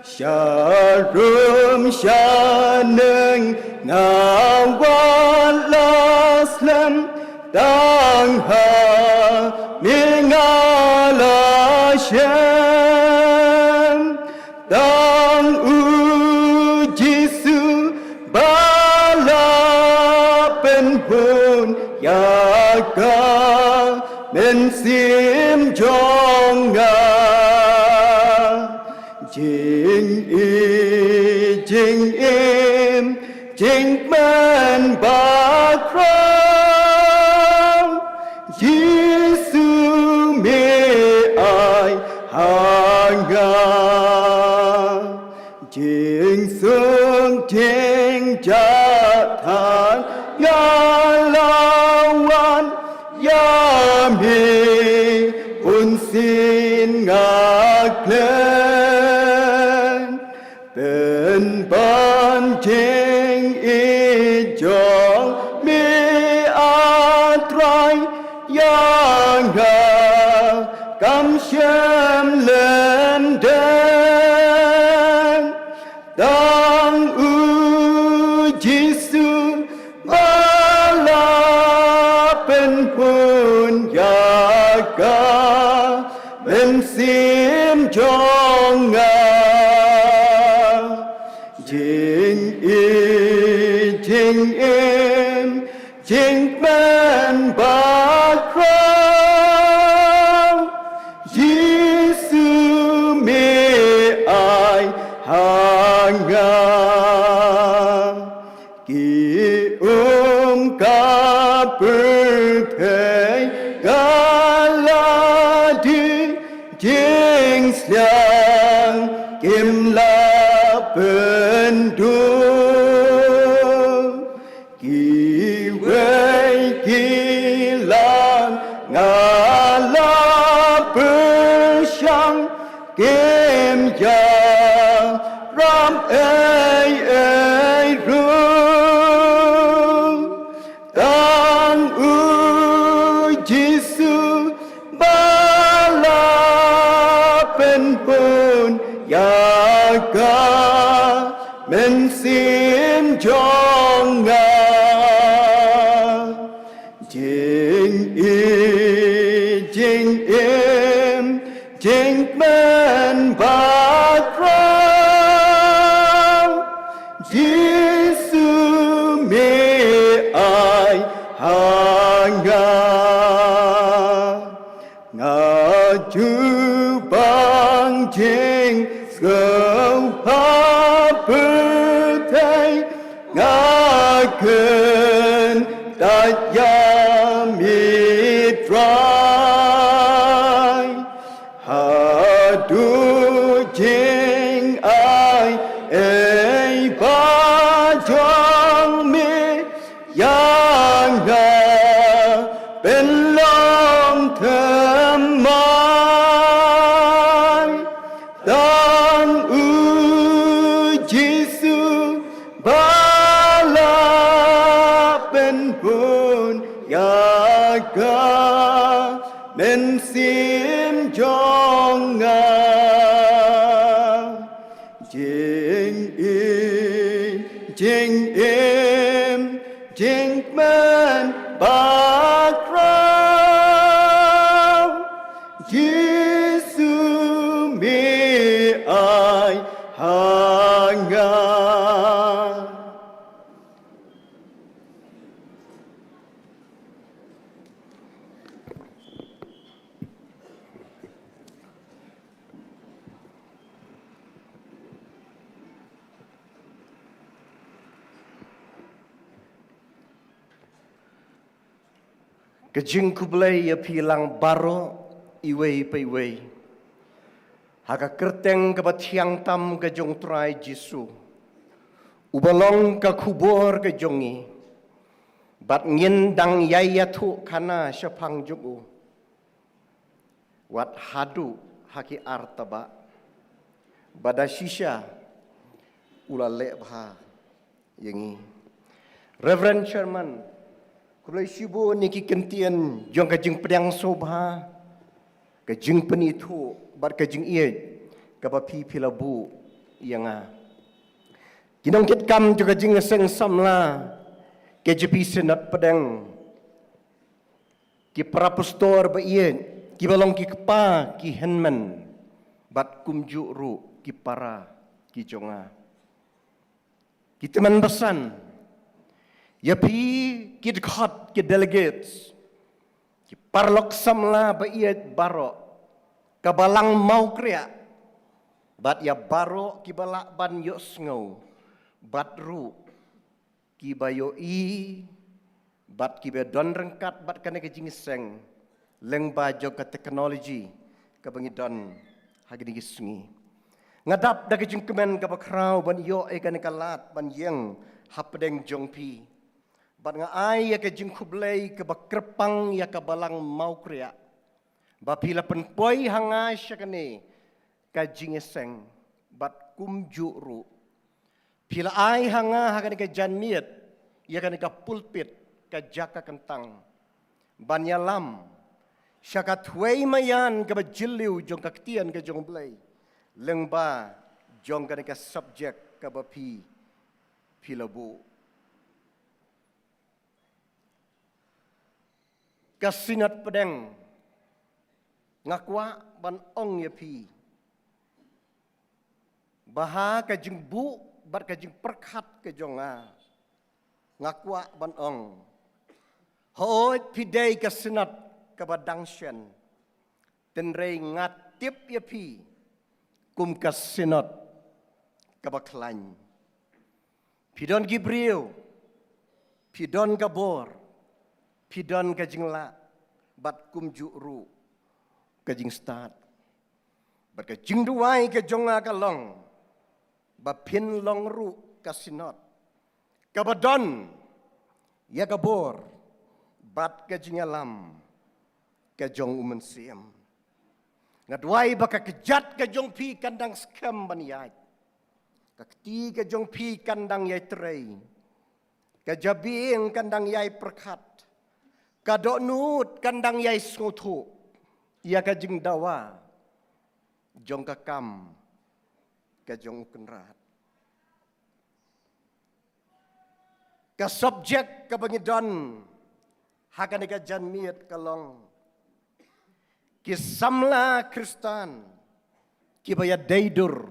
sharum shaneng nga wad la slem, tang ha me nga la shem. Tang u Jisu ba la pynhun ïa ka mynsiem jong nga. Jingïeit jingim jingkmen bakhraw, Jisu me ai ha nga. Jingsuk jingjahthait nga la wan, ïa me bunsien nga klet. Pynban jingïeit jong me, A Trai, ïa nga kam shym lyndet. Tang u Jisu ba la pynhun ïa ka mynsiem jong nga. Jingïeit jingim jingkmen bakhraw, Jisu me ai ha nga. Ki um ka pyrthei ka la die, jingsliang kim lah pynduh. Kiwei ki lah nga Kim ïarap ei ei ruh, tang U Jisu ba la pynbun ïa ka mynsiem jong nga. Jingïeit, jingim, jingkmen bakhraw, Jisu me ai ha nga. Nga jubab jingsngewbha pyrthei, nga kyntait ïa me Trai. Haduh jingai ei ba jong me ïa nga pynlong thymmai. Tang U Jisu ba la pynbun ïa ka mynsiem jong nga. Jingïeit, jingim, jingkmen bakhraw, Jisu me ai ha nga. Ka jingkhublei ïa phi lang baroh iwei pa iwei, ha ka kyrteng kaba thiang tam ka jong U Trai Jisu, uba long ka khubor ka jong ngi. Bad ngin dang ïai ïathuh khana shaphang jong u wat haduh ha ki ar tabak, ba da shisha u la leh bha ïa ngi. Reverend Chairman, khublei shibun ïa ki ktien jong ka jingpdiang sngewbha, ka jingpynithuh bad ka jingïeit kaba phi phi la buh ïa nga. Ki nongkitkam jong ka Jingïaseng Samla K J P Synod Pdeng, ki para pastor ba ïeit, kiba long ki kpa ki hynmen, bad kumjuh ruh ki para ki jong nga. Ki tymmen basan, ïa phi ki dkhot ki delegates, ki paralok samla ba ïeit baroh, ka balang Mawkriah, bad ïa baroh kiba lah ban ïohsngew bad ruh kiba ïohi bad kiba don ryngkat bad kane ka jingïaseng lyngba jong ka technology kaba ngi don ha kine ki sngi. Nga dap da ka jingkmen kaba khraw ban ïoh ïa kane ka lad ban ïeng hapdeng jong phi. Bad nga ai ïa ka jingkhublei kaba kyrpang ïa ka balang Mawkriah ba phi la pynpoi ha nga sha kane ka jingïaseng, bad kumjuh ruh phi la ai ha nga ha kane ka janmiet, ïa kane ka pulpit, ka jaka kyntang, ban ïalam sha ka thwei maïan kaba jylliew jong ka ktien ka jong U Blei lyngba jong kane ka subject kaba phi phi la buh. Ka Synod Pdeng, nga kwah ban ong ïa phi ba ha ka jingbuh bad ka jingpyrkhat ka jong nga, nga kwah ban ong, hooid phi dei ka Synod kaba dang shen, hynrei nga tip ïa phi kum ka Synod kaba khlaiñ. Phi don ki briew, phi don ka bor, phi don ka jinglah, bad kumjuh ruh ka jingstad. Bad ka jingduwai ka jong nga ka long ba phin long ruh ka Synod kaba don ïa ka bor bad ka jingïalam ka jong U Mynsiem. Nga duwai ba ka kjat ka jong phi kan dang skhem ban ïaid. Ka kti ka jong phi kan dang ïai trei. Ka jabieng kan dang ïai pyrkhat. Ka dohnud kan dang ïai sngewthuh ïa ka jingdawa jong ka kam ka jong U Kynrad. Ka subject kaba ngi don ha kane ka janmiet ka long ki samla Khristan kiba ïadei dur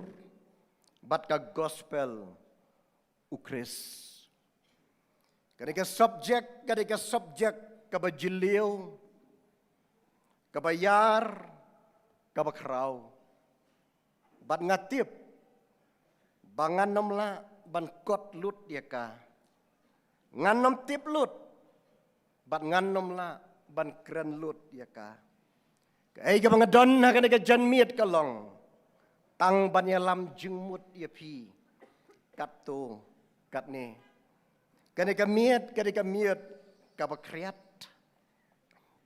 bad ka gospel U Khrist. Kane ka subject, kane ka subject kaba jylliew, kaba ïar, kaba khraw. Bad nga tip ba ngan ym lah ban kot lut ïa ka. Ngan ym tip lut bad ngan ym lah ban kren lut ïa ka. Kaei kaba nga don ha kane ka janmiet ka long tang ban ïalam jingmut ïa phi katto katne. Kane ka miet, kane ka miet kaba khriat.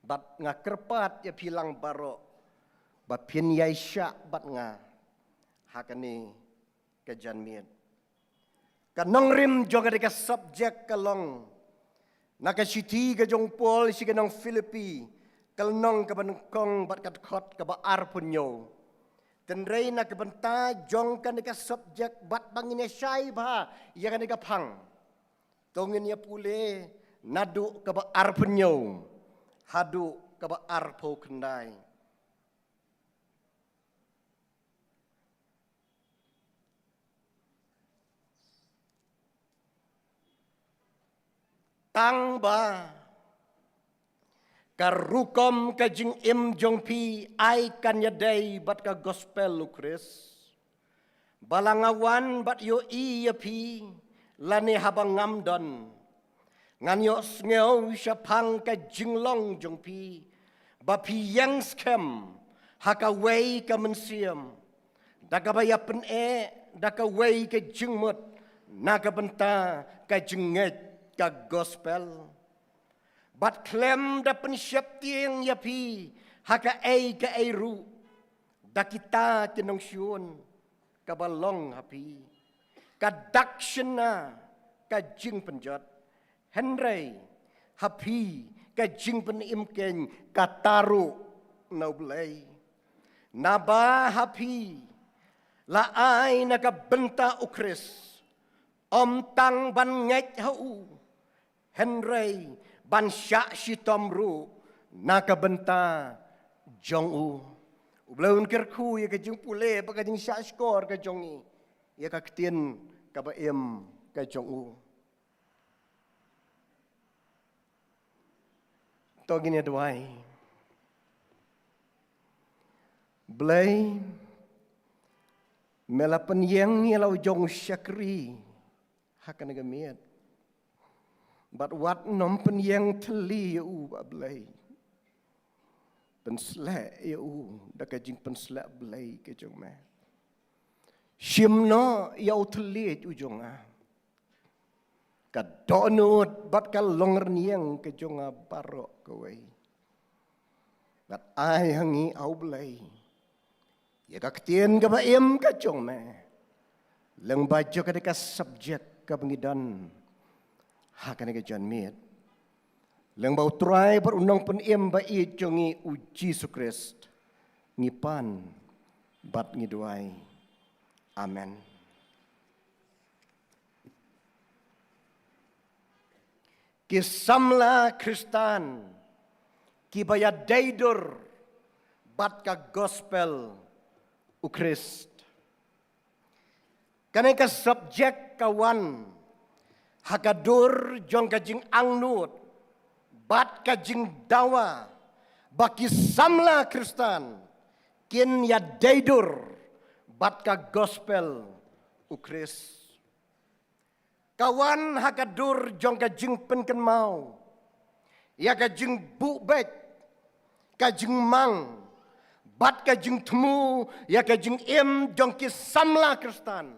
Bad nga kyrpad ïa phi lang baroh ba phin ïai shah bad nga ha kane ka janmiet. Ka nongrim jong kane ka subject ka long na ka shithi ka jong Paul sha ki nong Philippi, ka lynnong kaba nyngkong bad ka dkhot kaba arphew hynñiew. Hynrei na ka bynta jong kane ka subject bad ba ngin ïa shai bha ïa kane ka phang, to ngin ïa pule naduh kaba arphew hynñiew haduh kaba arphew khyndai. Tang ba ka rukom ka jingim jong phi ai kan ïadei bad ka gospel U Khrist. Ba la nga wan bad ïohi ïa phi lane haba ngam don, ngan ïohsngew shaphang ka jinglong jong phi ba phi ïeng skhem ha kawei ka mynsiem, da kaba ïa pyneh da kawei ka jingmut na ka bynta ka jingngeit ka gospel. Bad khlem da pynsheptieng ïa phi ha kaei kaei ruh da kita ki nongshun kaba long ha phi. Ka dak shynna ka jingpynjot, hynrei ha phi ka jingpynim keiñ kata ruh na U Blei. Naba ha phi la ai na ka bynta U Khrist, ym tang ban ngeit ha u, hynrei ban shah shitom ruh na ka bynta jong u. U Blei un kyrkhu ïa ka jingpule bad ka jingshah shkor ka jong ngi ïa ka ktien kaba im ka jong u. To ngin ïa duwai. Blei, me la pynïeng ïa la u jong u shakri ha kane ka miet. Bad wat nym pynïeng thylli ïa u, Bah Blei. Pynshlur ïa u da ka jingpynshlur Blei ka jong me. Shim noh ïa u thylliej u jong nga. Ka dohnud bad ka longrynïeng ka jong nga baroh kawei. Bad ai ha ngi, A Blei, ïa ka ktien kaba im ka jong me lyngba jong kane ka subject kaba ngi don ha kane ka janmiet. Lyngba U Trai bad U Nongpynim ba ïeit jong ngi U Jisu Khrist ngi pan bad ngi duwai. Amen. Ki samla Khristan kiba ïadei dur bad ka gospel U Khrist. Kane ka subject ka wan ha ka dur jong ka jingangnud bad ka jingdawa ba ki samla Khristan kin ïadei dur bad ka gospel U Khrist. Ka wan ha ka dur jong ka jingpynkynmaw ïa ka jingbuh beit, ka jingmang bad ka jingthmu ïa ka jingim jong ki samla Khristan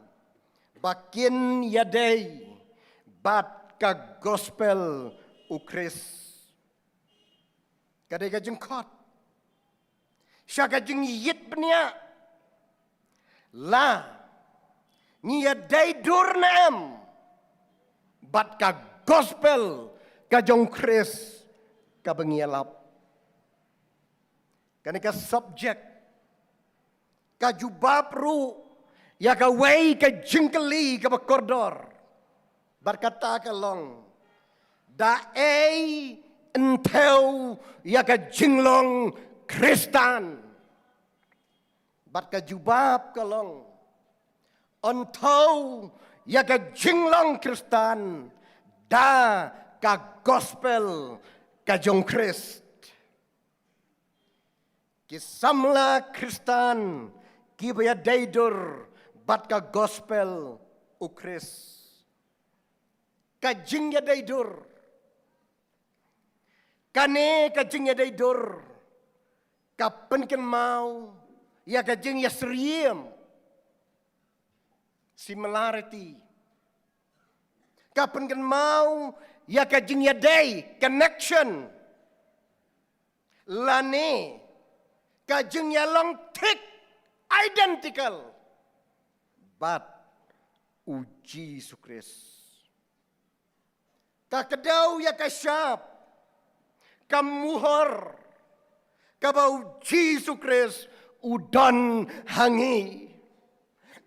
ba kin ïadei bad ka gospel U Khrist. Ka dei ka jingkhot sha ka jingïit bniah, la ngi ïadei dur ne em bad ka gospel ka jong Khrist kaba ngi ïalap. Kane ka subject ka jubab ruh ïa kawei ka jingkylli kaba kordor. Bad kata ka long, da ei yn thew ïa ka jinglong Khristan? Bad ka jubab ka long, yn thew ïa ka jinglong Khristan da ka gospel ka jong Khrist. Ki samla Khristan kiba ïadei dur bad ka gospel u Khrist. Ka jingïadei dur. Kane ka jingïadei dur ka pynkynmaw ïa ka jingïasyriem, similarity. Ka pynkynmaw ïa ka jingïadei, connection, lane ka jingïalong thik, identical, bad u Jisu Khrist. Ka kdew ïa ka shap, ka muhor kaba u Jisu Khrist u don ha ngi.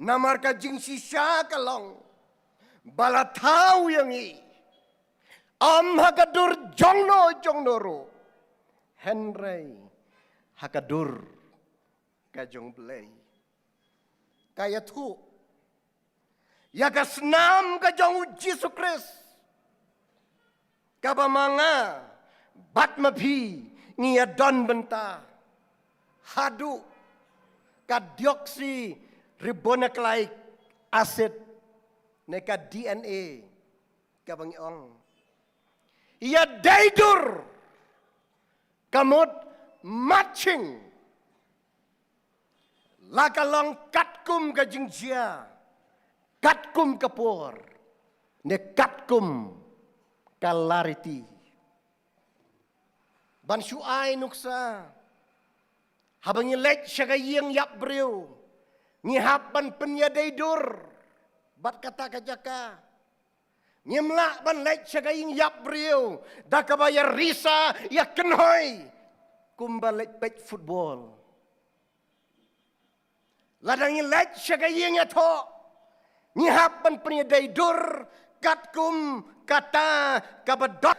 Namar ka jingshisha ka long ba la thaw ïa ngi, ym ha ka dur jong no jong no ruh, hynrei ha ka dur ka jong Blei. Ka ïathuh ïa ka snam ka jong u Jisu Khrist, kaba ma nga bad ma phi ngi ïa don bynta, haduh ka deoxyribonucleic acid ne ka D N A, kaba ngi ong ïadei dur, ka mut matching. La ka long katkum ka jingjia, katkum ka por, ne katkum ka la riti. Ban shu ai nuksa, haba ngi leit sha ka ïing ïap briew, ngi hap ban pynïadei dur bad kata ka jaka. Ngim lah ban leit sha ka ïing ïap briew da kaba ïa risa ïa kynhoi kumba leit peit football. Lada ngi leit sha ka ïing ïathoh, ngi hap ban pynïadei dur katkum kata kaba don.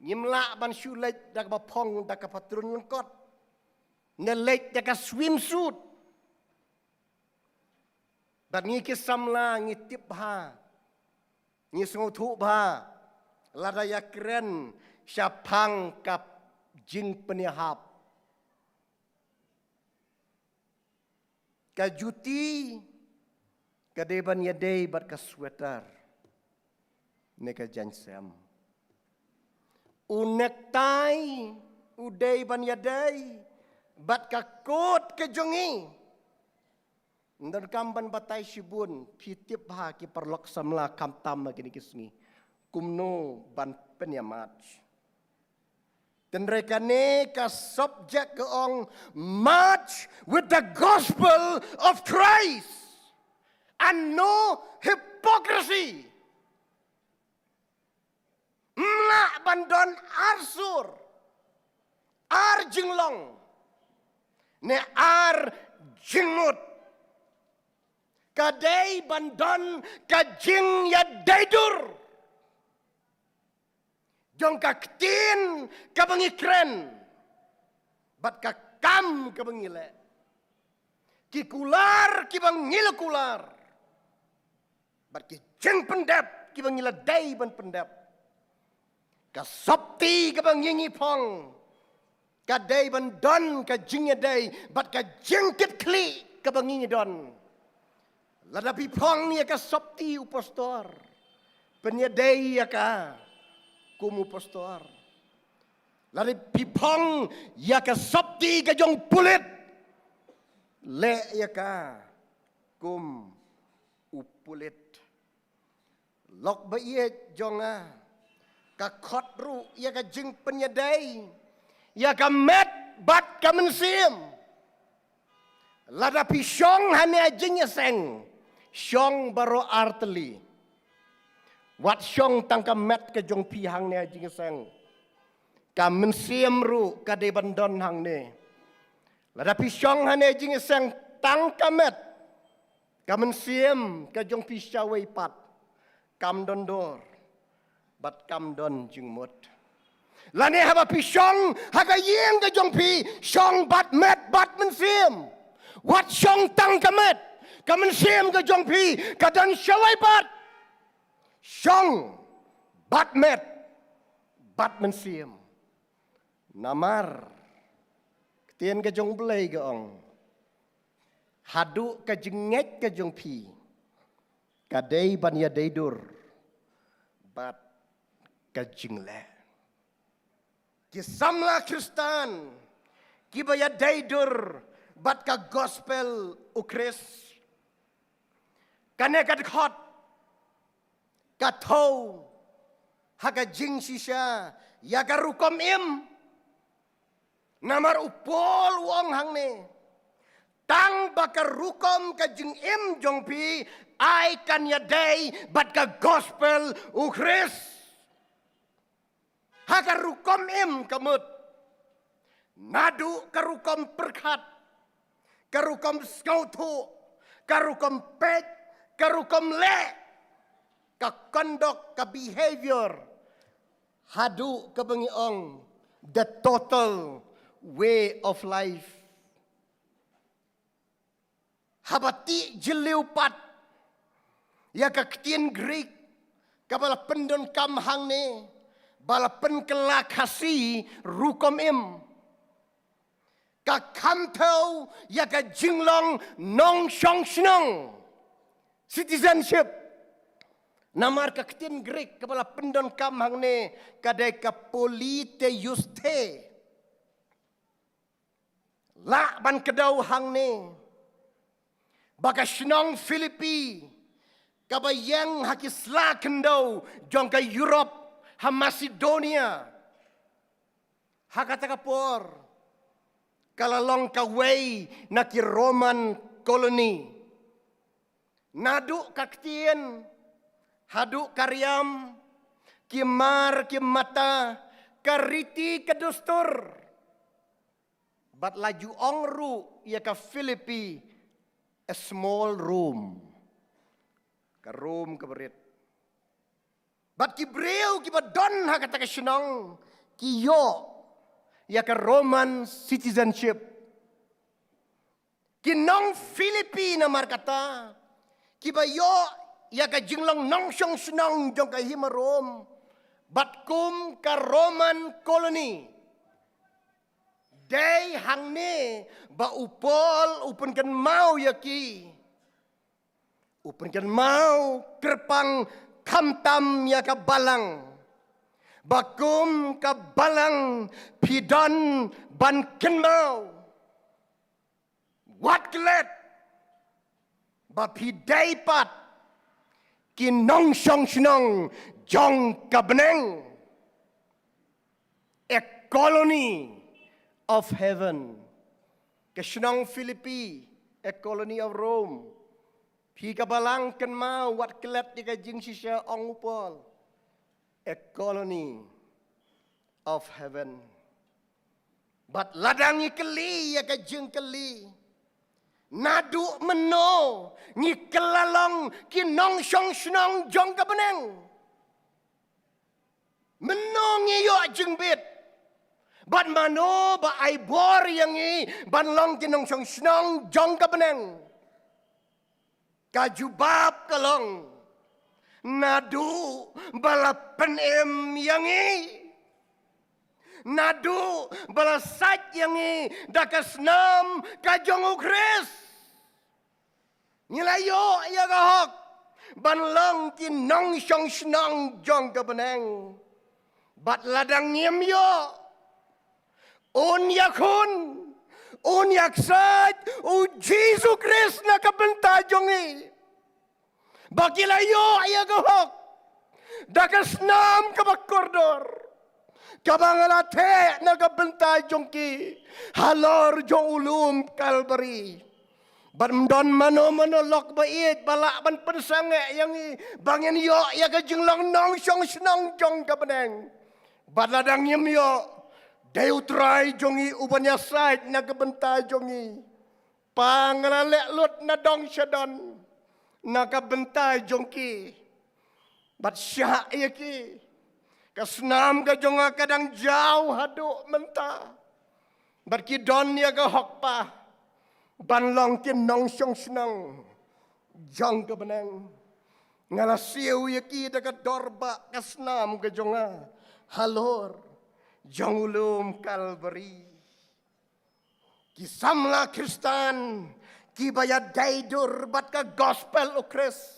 Ngim lah ban shu leit da kaba phong, da ka patrun lyngkot, ne leit da ka swimsuit. Bad ngi ki samla ngi tip bha, ngi sngewthuh bha, lada ïa kren shaphang ka jingpynïahap. Ka juti ka dei ban ïadei bad ka sweater ne ka jaiñsem. U necktie u dei ban ïadei bad ka kot ka jong ngi. Ym donkam ban batai shibun, phi tip bha ki paralok samla khamtam ha kine ki sngi kumno ban pynïamarch. Tynrai kane ka subject ka ong, march with the gospel of Christ and no hypocrisy. Ym lah ban don ar sur, ar jinglong ne ar jingmut. Ka dei ban don ka jingïadei dur jong ka ktien kaba ngi kren bad ka kam kaba ngi leh. Ki kular kiba ngi la kular bad ki jingpyndep kiba ngi la dei ban pyndep. Ka sopti kaba ngi ngi phong ka dei ban don ka jingïadei bad ka jingkitkhlieh kaba ngi ngi don. Lada phi phong ïa ka sopti u pastor, pynïadei ïa ka kum u pastor. Lada phi phong ïa ka sopti ka jong pulit, leh ïa ka kum u pulit. Lok ba ïeit jong nga, ka khot ruh ïa ka jingpynïadei ïa ka met bad ka mynsiem. Lada phi shong hangne ha jingïaseng, shong baroh artylli. Wat shong tang ka met ka jong phi hangne ha jingïaseng. Ka mynsiem ruh ka dei ban don hangne. Lada phi shong hangne ha jingïaseng tang ka met, ka mynsiem ka jong phi shawei pat, kam don dor bad kam don jingmut. Lane haba phi shong ha ka ïing ka jong phi, shong bad met bad mynsiem. Wat shong tang ka met, ka mynsiem ka jong phi ka don shawei pat. Shong bad met bad mynsiem. Namar ktien ka jong Blei ka ong, haduh ka jingngeit ka jong phi ka dei ban ïadei dur bad ka jingleh. Ki samla Khristan kiba ïadei dur bad ka gospel u Khrist, kane ka dkhot ka thew ha ka jingshisha ïa ka rukom im. Namar u Paul u ong hangne, tang ba ka rukom ka jingim jong phi ai kan ïadei bad ka gospel u Khrist. Ha ka rukom im ka mut, naduh ka rukom pyrkhat, ka rukom sngewthuh, ka rukom peit, ka rukom leh, ka conduct, ka behavior, haduh kaba ngi ong the total way of life. Haba tih jylliew pat ïa ka ktien Greek kaba la pyndonkam hangne, ba la pynkylla Khasi rukom im, ka kham thew ïa ka jinglong nongshong shnong, citizenship. Namar ka ktien Greek kaba la pyndonkam hangne ka dei ka politeuthei. Lah ban kdew hangne ba ka shnong Philippi, kaba ïeng ha ki sla khyndew jong ka Europe, ha Macedonia, ha kata ka por ka la long kawei na ki Roman colony. Naduh ka ktien haduh ka riam, ki mar ki mata, ka riti ka dustur. Bad la ju ong ruh ïa ka Philippi a small Rome, ka Rome kaba rit. Bad ki briew kiba don ha kata ka shnong ki ïoh ïa ka Roman citizenship. Ki nong Philippi namar kata kiba ïoh ïa ka jinglong nongshong shnong jong ka hima Rome bad kum ka Roman colony. Dei hangne ba u Paul u pynkynmaw ïa ki, u pynkynmaw kyrpang khamtam ïa ka balang, ba kum ka balang phi don ban kynmaw. Wat klet ba phi dei pat ki nongshong shnong jong ka bneng, a colony of heaven. Ka shnong Philippi, a colony of Rome. Phi ka balang kynmaw, wat klet ïa ka jingshisha, ong u Paul, a colony of heaven. Bad lada ngi kylli ïa ka jingkylli, naduh mynno ngi kylla long ki nongshong shnong jong ka bneng? Mynno ngi ïoh jingbit? Bad mano ba ai bor ïa ngi ban long ki nongshong shnong jong ka bneng? Ka jubab ka long, naduh ba la pynim ïa ngi, naduh ba la sait ïa ngi da ka snam ka jong u Khrist. Ngi la ïoh ïa ka hok ban long ki nongshong shnong jong ka bneng. Bad lada ngim ïoh, un ïakhun, un ïaksait u Jisu Khrist na ka bynta jong ngi. Ba ki la ïoh ïa ka hok da ka snam kaba kordor, kaba nga la theh na ka bynta jong ki halor jong u lum Kalbari. Bad ym don mano mano lok ba ïeit ba lah ban pynsangeh ïa ngi ba ngin ïoh ïa ka jinglong nongshong shnong jong ka bneng. Bad lada ngim ïoh, dei U Trai jong ngi uban ïasaid na ka bynta jong ngi. Pa, nga la leh lut na dong sha don na ka bynta jong ki. Bad shah ïa ki. Ka snam ka jong nga ka dang jaw haduh mynta. Bad ki don ïa ka hok, Pa, ban long ki nongshong shnong jong ka bneng. Nga la siew ïa ki da ka dor ba ka snam ka jong nga halor jong u lum Kalbari. Ki samla Khristan kiba ïadei dur bad ka gospel U Khrist,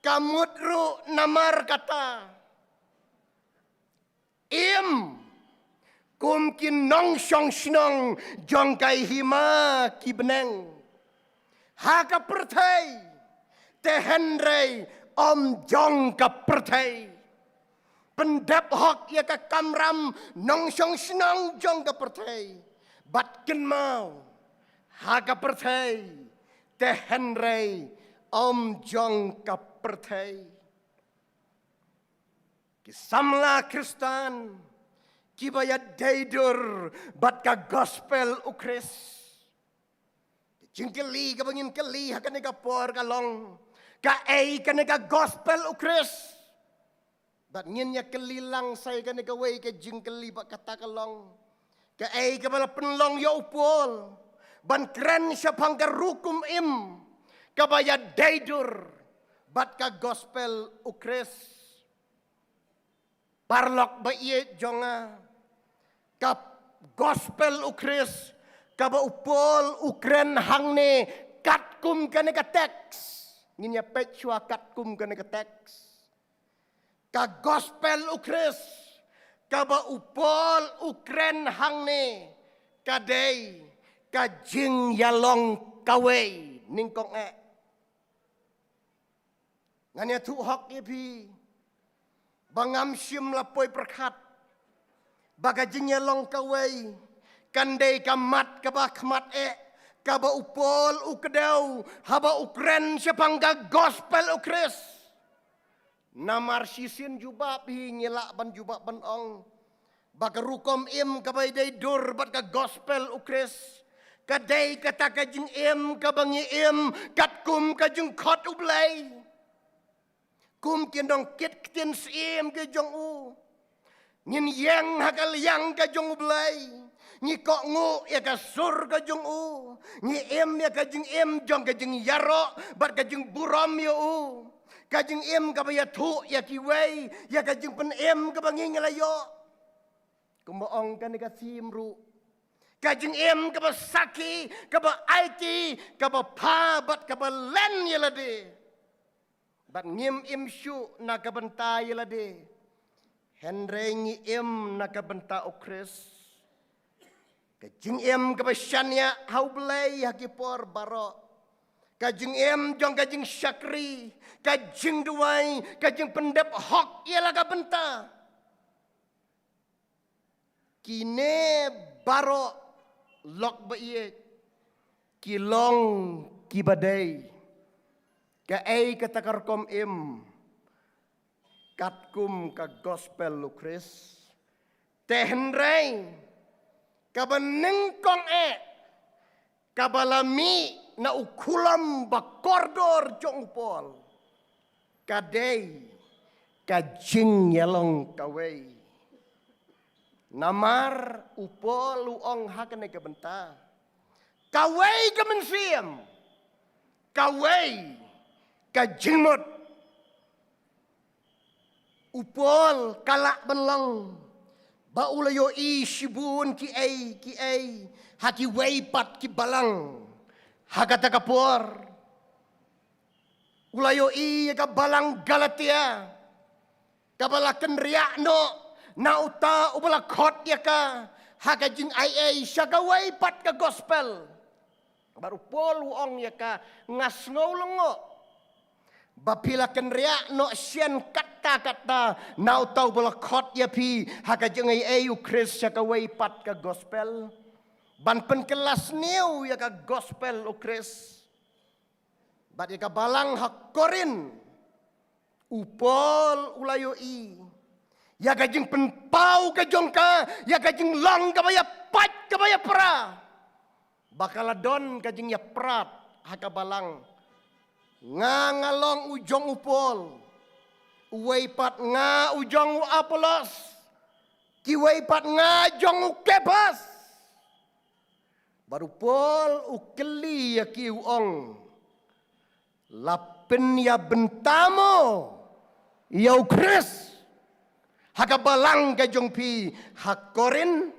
ka mut ruh namar kata, im kum ki nongshong shnong jong ka hima ki bneng ha ka pyrthei, te hynrei ym jong ka pyrthei. Pyndep hok ïa ka kamram nongshong shnong jong ka pyrthei, bad kynmaw ha ka pyrthei, te hynrei ym jong ka pyrthei. Ki samla Khristan kiba ïadei dur bad ka gospel U Khrist. Ka jingkylli kaba ngin kylli ha kane ka por ka long, kaei kane ka gospel U Khrist? Bad ngin ïa kylli lang sa ïa kane kawei ka jingkylli, bad kata ka long, kaei kaba la pynlong ïa u Paul ban kren shaphang ka rukom im kaba ïadei dur bad ka gospel U Khrist? Paralok ba ïeit jong nga, ka gospel U Khrist kaba u Paul u kren hangne katkum kane ka teks. Ngin ïa peit shuwa katkum kane ka teks. Ka gospel U Khrist kaba u Paul u kren hangne ka dei ka jingïalong kawei. Nyngkong eh, ngan ïathuh hok ïa phi ba ngam shym la poi pyrkhat ba ka jingïalong kawei kan dei ka mat kaba khmat eh kaba u Paul u kdew haba u kren shaphang ka gospel U Khrist. Namar shisien jubab hi ngi lah ban jubab ban ong ba ka rukom im kaba ïadei dur bad ka gospel U Khrist ka dei kata ka jingim kaba ngi im katkum ka jingkhot U Blei. Kum ki nongkit ktien syiem ki jong u, ngin ïeng ha ka liang ka jong U Blei. Ngi kohnguh ïa ka sur ka jong u. Ngi im ïa ka jingim jong ka jingïaroh bad ka jingburom ïa u. Ka jingim kaba ïathuh ïa kiwei ïa ka jingpynim kaba ngi ngi la ïoh. Kumba ong kane ka theme ruh, ka jingim kaba sakhi, kaba aiti, kaba pha bad kaba len ïa lade. Bad ngim im shuh na ka bynta ïa lade, hynrei ngi im na ka bynta U Khrist. Ka jingim kaba shaniah ha U Blei ha ki por baroh. Ka jingim jong ka jingshakri, ka jingduwai, ka jingpyndep hok ïa la ka bynta. Kine baroh, lok ba ïeit, ki long kiba dei kaei kata ka rukom im katkum ka gospel U Khrist. Te hynrei kaba nyngkong eh kaba la mih na u khulom ba kordor jong u Paul ka dei ka jingïalong kawei. Namar u Paul u ong ha kane ka bynta, kawei ka mynsiem, kawei ka jingmut. U Paul ka lah ban long ba u la ïohi shibun kiei kiei ha kiwei pat ki balang ha kata ka por. U la ïohi ïa ka balang Galatia kaba la kynriah noh na uta uba la khot ïa ka ha ka jingaiei sha kawei pat ka gospel. Bad u Paul u ong ïa ka, nga sngew lyngngoh Ba phi la kynriah noh shen katta katta na uta uba la khot ïa phi ha ka jingaiei u Khrist sha kawei pat ka gospel. Ban pynkylla sniew ïa ka gospel u Khrist. Bad ïa ka balang ha Korinth, u Paul u la ïohi ïa ka jingpynpaw ka jong ka, ïa ka jinglong kaba ïapait kaba ïapra. Ba ka la don ka jingïaprat ha ka balang. Nga nga long u jong u Paul. Uwei pat nga u jong u Apollos. Kiwei pat nga jong u Kephas. Bad u Paul u kylli ïa ki u ong, la pynïabynta mo ïa u Khrist ha ka balang ka jong phi ha Korinth?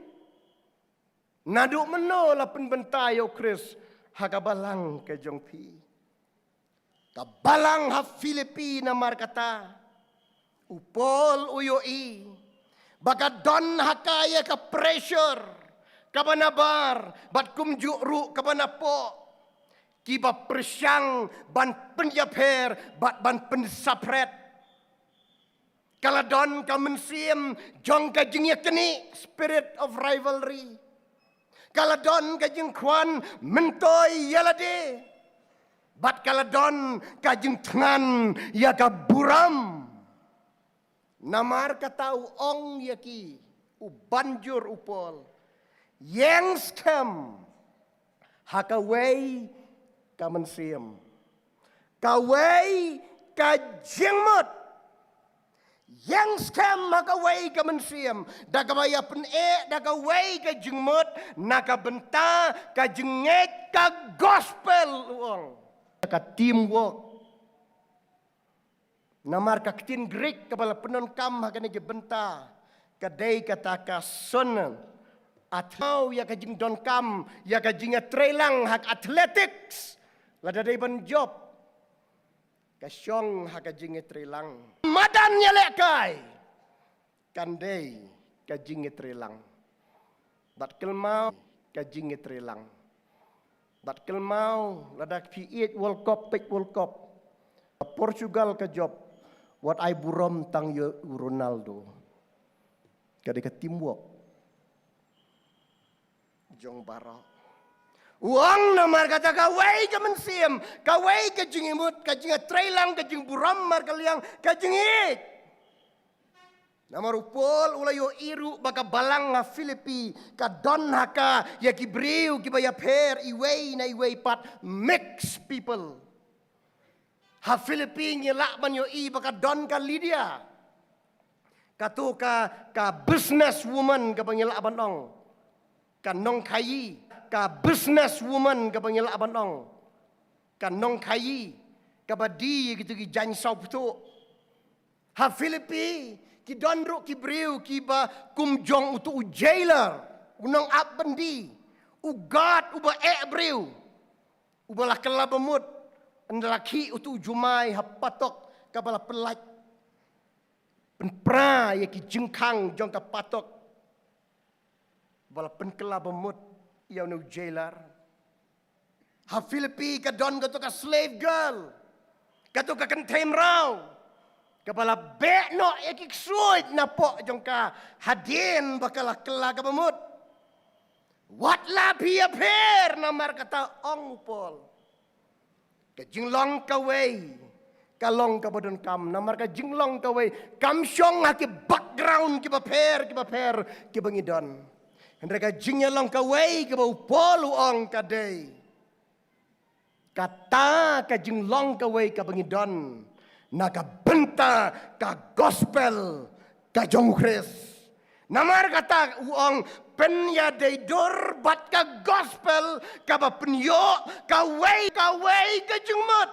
Naduh mynno la pynbynta ïa u Khrist ha ka balang ka jong phi? Ka balang ha Philippi namar kata u Paul u ïohi ba ka don ha ka ïa ka pressure kaba nabar bad kumjuh ruh kaba napoh, kiba pyrshang ban pynïapher bad ban pynsapret. Ka la don ka mynsiem jong ka jingïaknieh, spirit of rivalry. Ka la don ka jingkhwan myntoi ïa lade. Bad ka la don ka jingthngan ïa ka burom. Namar kata u ong ïa ki, u banjur u Paul, ïeng skhem ha kawei ka mynsiem, kawei ka jingmut. Ïeng skhem ha kawei ka mynsiem da kaba ïa pyneh da kawei ka jingmut na ka bynta ka jingngeit ka gospel, u ong. Ka teamwork. Namar ka ktien Greek kaba la pyndonkam ha kane ka bynta ka dei kata ka sonon. Athau ïa ka jingdonkam ïa ka jingïatreilang ha ka athletics. Lada dei ban jop, ka shong ha ka jingïatreilang. Madan ïalehkai kan dei ka jingïatreilang. Bad kynmaw ka jingïatreilang. Bad kynmaw lada phi ïeit World Cup, peit World Cup. Portugal ka jop, wat ai burom tang ïa u Ronaldo. Ka dei ka teamwork jong baroh. U ong namar kata kawei ka mynsiem, kawei ka jingimut, ka jingïatreilang, ka jingburom markylliang, ka jingïeit. Namar u Paul u la ïohi ruh ba ka balang ha Philippi ka don ha ka ïa ki briew kiba ïapher iwei na iwei pat, mixed people. Ha Philippi ngi lah ban ïohi ba ka don ka Lydia. Kato ka, ka business woman kaba ngi lah ban ong. Ka nongkhaïi, ka business woman kaba ngi lah ban ong. Ka nongkhaïi, kaba die ïa kito ki jaiñ sawpthuh. Ha Philippi ki don ruh ki briew kiba kum jong uto u jailer, u nongap byndi, u guard uba eh briew, uba la kylla bamut ynda la khih uto u jumai ha patok kaba la pynlait, pynpra ïa ki jingkhang jong ka patok. Ba la pynkylla bamut ïa une u jailer. Ha Philippi ka don kato ka slave girl, kato ka kynthei mraw, kaba la beh noh ïa ki ksuid napoh jong ka hadien ba ka la kylla ka bamut. Wat la phi ïapher, namar kata ong u Paul. Ka jinglong kawei ka long kaba donkam, namar ka jinglong kawei kam shong ha ki background kiba pher, kiba pher, kiba ngi don. Hynrei ka jingïalong kawei kaba u Paul u ong ka dei kata ka jinglong kawei kaba ngi don na ka bynta ka gospel ka jong u Khrist. Namar kata u ong, pynïadei dur bad ka gospel kaba pynïoh kawei kawei ka jingmut.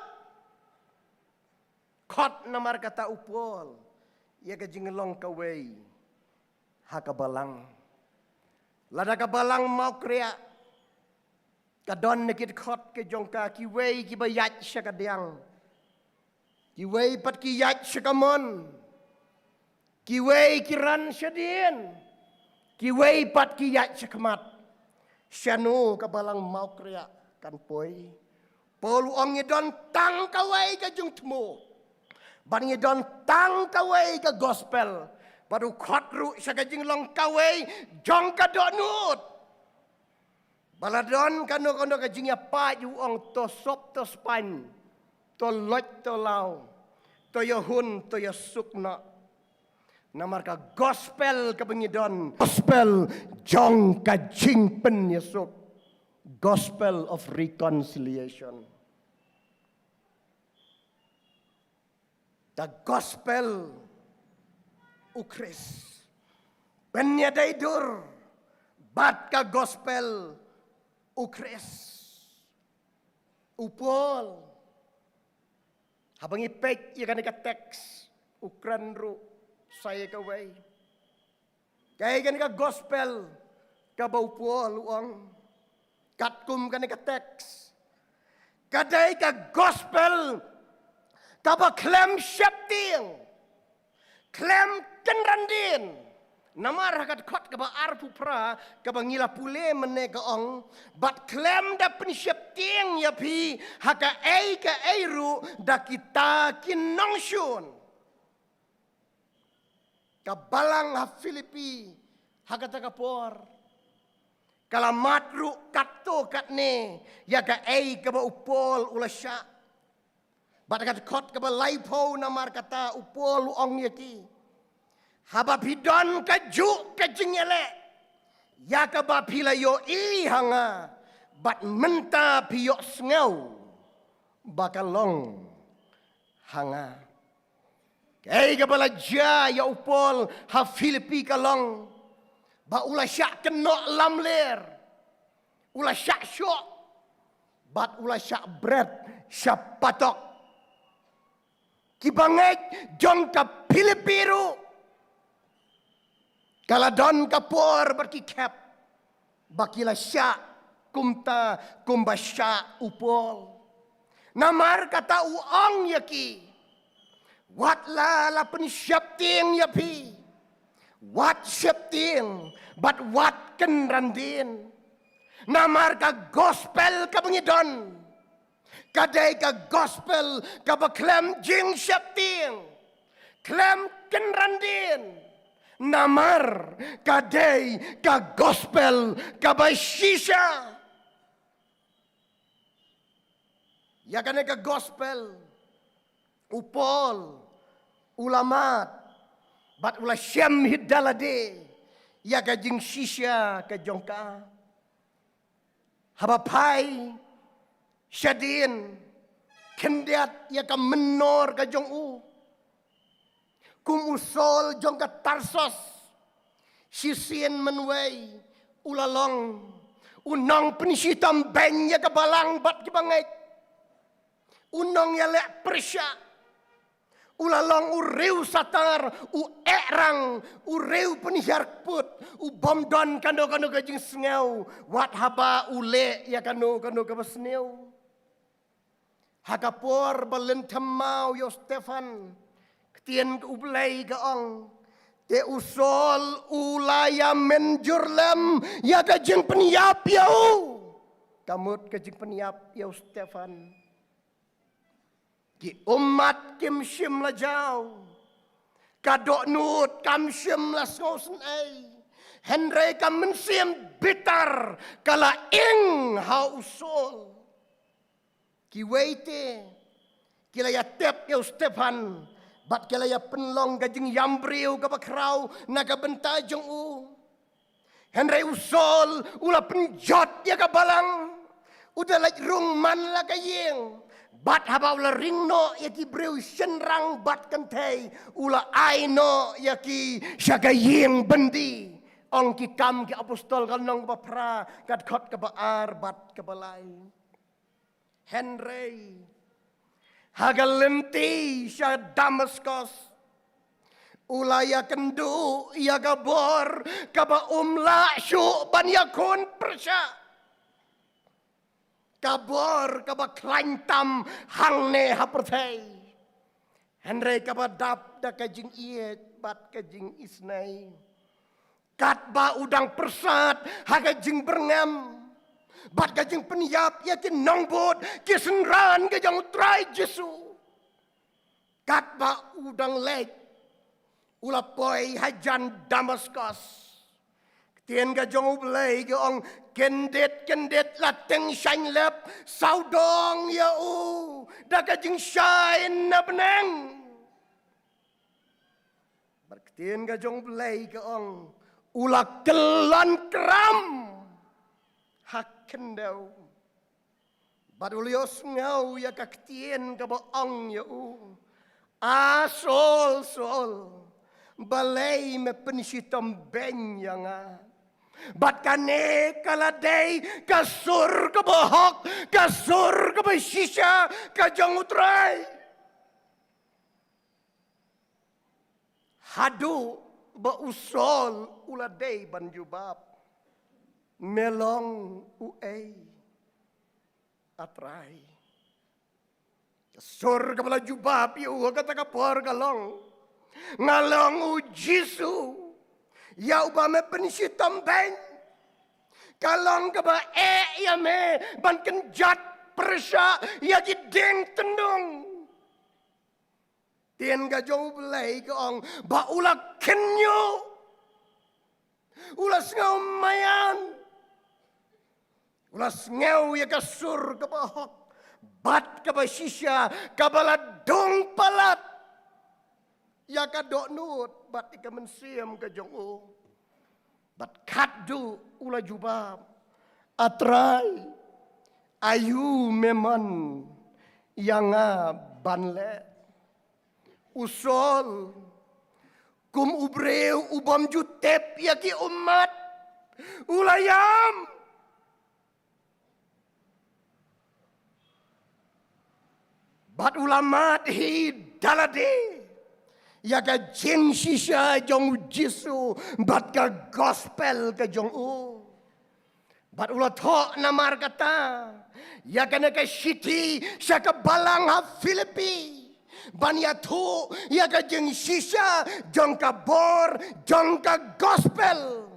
Khot namar kata u Paul ïa ka jinglong kawei ha ka balang. Lada ka balang Mawkriah ka don na ki dkhot ka jong ka, kiwei kiba ïaid sha ka diang, kiwei pat ki ïaid sha ka mon, kiwei ki ran shadien, kiwei pat ki ïaid sha khmat. Shano ka balang Mawkriah kan poi? Paul u ong ngi don tang kawei ka jingthmu. Bad ngi don tang kawei ka gospel. Bad u khot ruh sha ka jinglong kawei jong ka dohnud. Ba la don kano kano ka jingïapait, u ong to sop to spaiñ, to loit to law, to ïahun to ïasuk noh. Namar ka gospel kaba ngi don, gospel jong ka jingpynïasuk, gospel of reconciliation. Ka gospel u Khrist. Pynïadei dur bad ka gospel u Khrist. U Paul, haba ngi peit ïa kane ka teks, u kren ruh sa ïa kawei. Kaei kane ka gospel kaba u Paul u ong? Katkum kane ka teks, ka dei ka gospel kaba khlem sheptieng, khlem kynran dien. Namar ha ka dkhot kaba arphew phra kaba ngi la pule mynne ka ong, bad khlem da pynsheptieng ïa phi ha kaei kaei ruh da kita ki nongshun. Ka balang ha Philippi ha kata ka por ka la mad ruh katto katne ïa kaei kaba u Paul u la shah. Bad ka dkhot kaba laiphew, namar kata u Paul u ong ïa ki, haba phi don kajuh ka jingïaleh ïa kaba phi la ïohi ha nga, bad mynta phi ïohsngew ba ka long ha nga. Kaei kaba la jia ïa u Paul ha Philippi ka long ba u la shah kynnoh lamler, u la shah shoh, bad u la shah bret sha patok. Ki bangeit jong ka Philippi ruh ka la don ka por bad ki khep ba ki la shah kumta kumba shah u Paul. Namar kata u ong ïa ki, wat la la pynsheptieng ïa phi, wat sheptieng bad wat kynran dien. Namar ka gospel kaba ngi don ka dei ka gospel kaba khlem jingsheptieng, khlem kynran dien. Namar ka dei ka gospel kaba shisha. Ïa kane ka gospel u Paul u la mad bad u la shem hi da lade ïa ka jingshisha ka jong ka. Haba phai shadien, khyndiat ïa ka mynnor ka jong u. Kum u Saul jong ka Tarsos, shisien mynwei u la long u nongpynshitom beiñ ïa ka balang bad ki bangeit, u nongïaleh pyrshah. U la long u riewsatar, u ehrang, u riewpynhiar kput, u bym don kano kano ka jingsngew wat haba u leh ïa kano kano kaba sniew. Ha ka por ba lynthem maw ïa u Stephan, ktien ka U Blei ka ong, te u Saul u la ïa mynjur lem ïa ka jingpynïap ïa u. Ka mut ka jingpynïap ïa u Stephan. Ki ummat kim shym la jaw, ka dohnud kam shym la sngewsynei, hynrei ka mynsiem bitar ka la ing ha u Saul. Kiwei te ki la ïa tep ïa u Stephan bad ki la ïa pynlong ka jingïam briew kaba khraw na ka bynta jong u. Hynrei u Saul u la pynjot ïa ka balang, u da leit rung man la ka ïing. Bad haba u la ring noh ïa ki briew shynrang bad kynthei, u la ai noh ïa ki sha ka ïing byndi. Ong Ki Kam ki Apostol ka lynnong kaba phra, ka dkhot kaba ar bad kaba lai. Hynrei ha ka lynti sha Damaskos, u la ïakynduh ïa ka bor kaba um lah shuh ban ïakhun pyrshah, ka bor kaba khlaiñ tam hangne ha pyrthei, hynrei kaba dap da ka jingïeit bad ka jingisynei. Katba u dang pyrsad ha ka jingbyrngem bad ka jingpynïap ïa ki nongbud, ki synran ka jong U Trai Jisu, Katba u dang leit, u la poi hajan Damaskos. Ktien ka jong U Blei ka ong, kyndit kyndit la tyngshaiñ lep, sawdong ïa u da ka jingshai na bneng. Bad ktien ka jong U Blei ka ong, u la kyllon kram ha khyndew. Bad u la ïohsngew ïa ka ktien kaba ong ïa u, A Saul, Saul, balei me pynshitom beiñ ïa nga? Bad kane ka la dei ka sur kaba hok, ka sur kaba shisha ka jong U Trai. Haduh ba u Saul u la dei ban jubab, me long uei, A Trai? Ka sur kaba la jubab ïa u ha kata ka por ka long, nga long U Jisu, ïa uba me pynshitom beiñ. Ka long kaba eh ïa me ban kynjat pyrshah ïa ki dieng tyndong. Ktien ka jong U Blei ka ong, ba u la kynñiuh, u la sngew maïan, u la sngew ïa ka sur kaba hok bad kaba shisha, kaba la dung palat ïa ka dohnud bad ïa ka mynsiem ka jong u. Bad khatduh u la jubab, A Trai, aïu me mon ïa nga ban leh? U Saul, kum u briew u bym ju tip ïa ki ummat, u la ïam. Bad u la mad hi da lade ïa ka jingshisha jong U Jisu bad ka gospel ka jong u. Bad u la thoh namar kata ïa kane ka shithi sha ka balang ha Philippi, ban ïathuh ïa ka jingshisha jong ka bor jong ka gospel.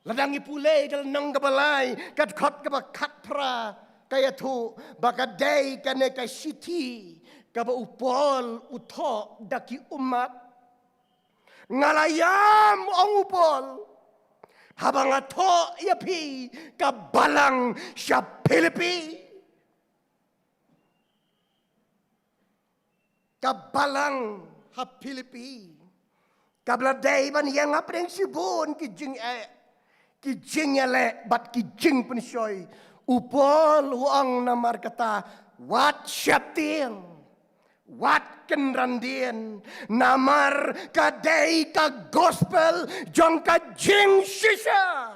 Lada ngi pule ka lynnong kaba lai, ka dkhot kaba khatphra, ka ïathuh ba ka dei kane ka shithi kaba u Paul u thoh da ki ummat. Nga la ïam, ong u Paul, haba nga thoh ïa phi ka balang sha Philippi. Ka balang ha Philippi kaba la dei ban ïeng hapdeng shibun ki jingeh, ki jingïaleh bad ki jingpynshoi. U Paul u ong namar kata, wat sheptieng, wat kynran dien, namar ka dei ka gospel jong ka jingshisha.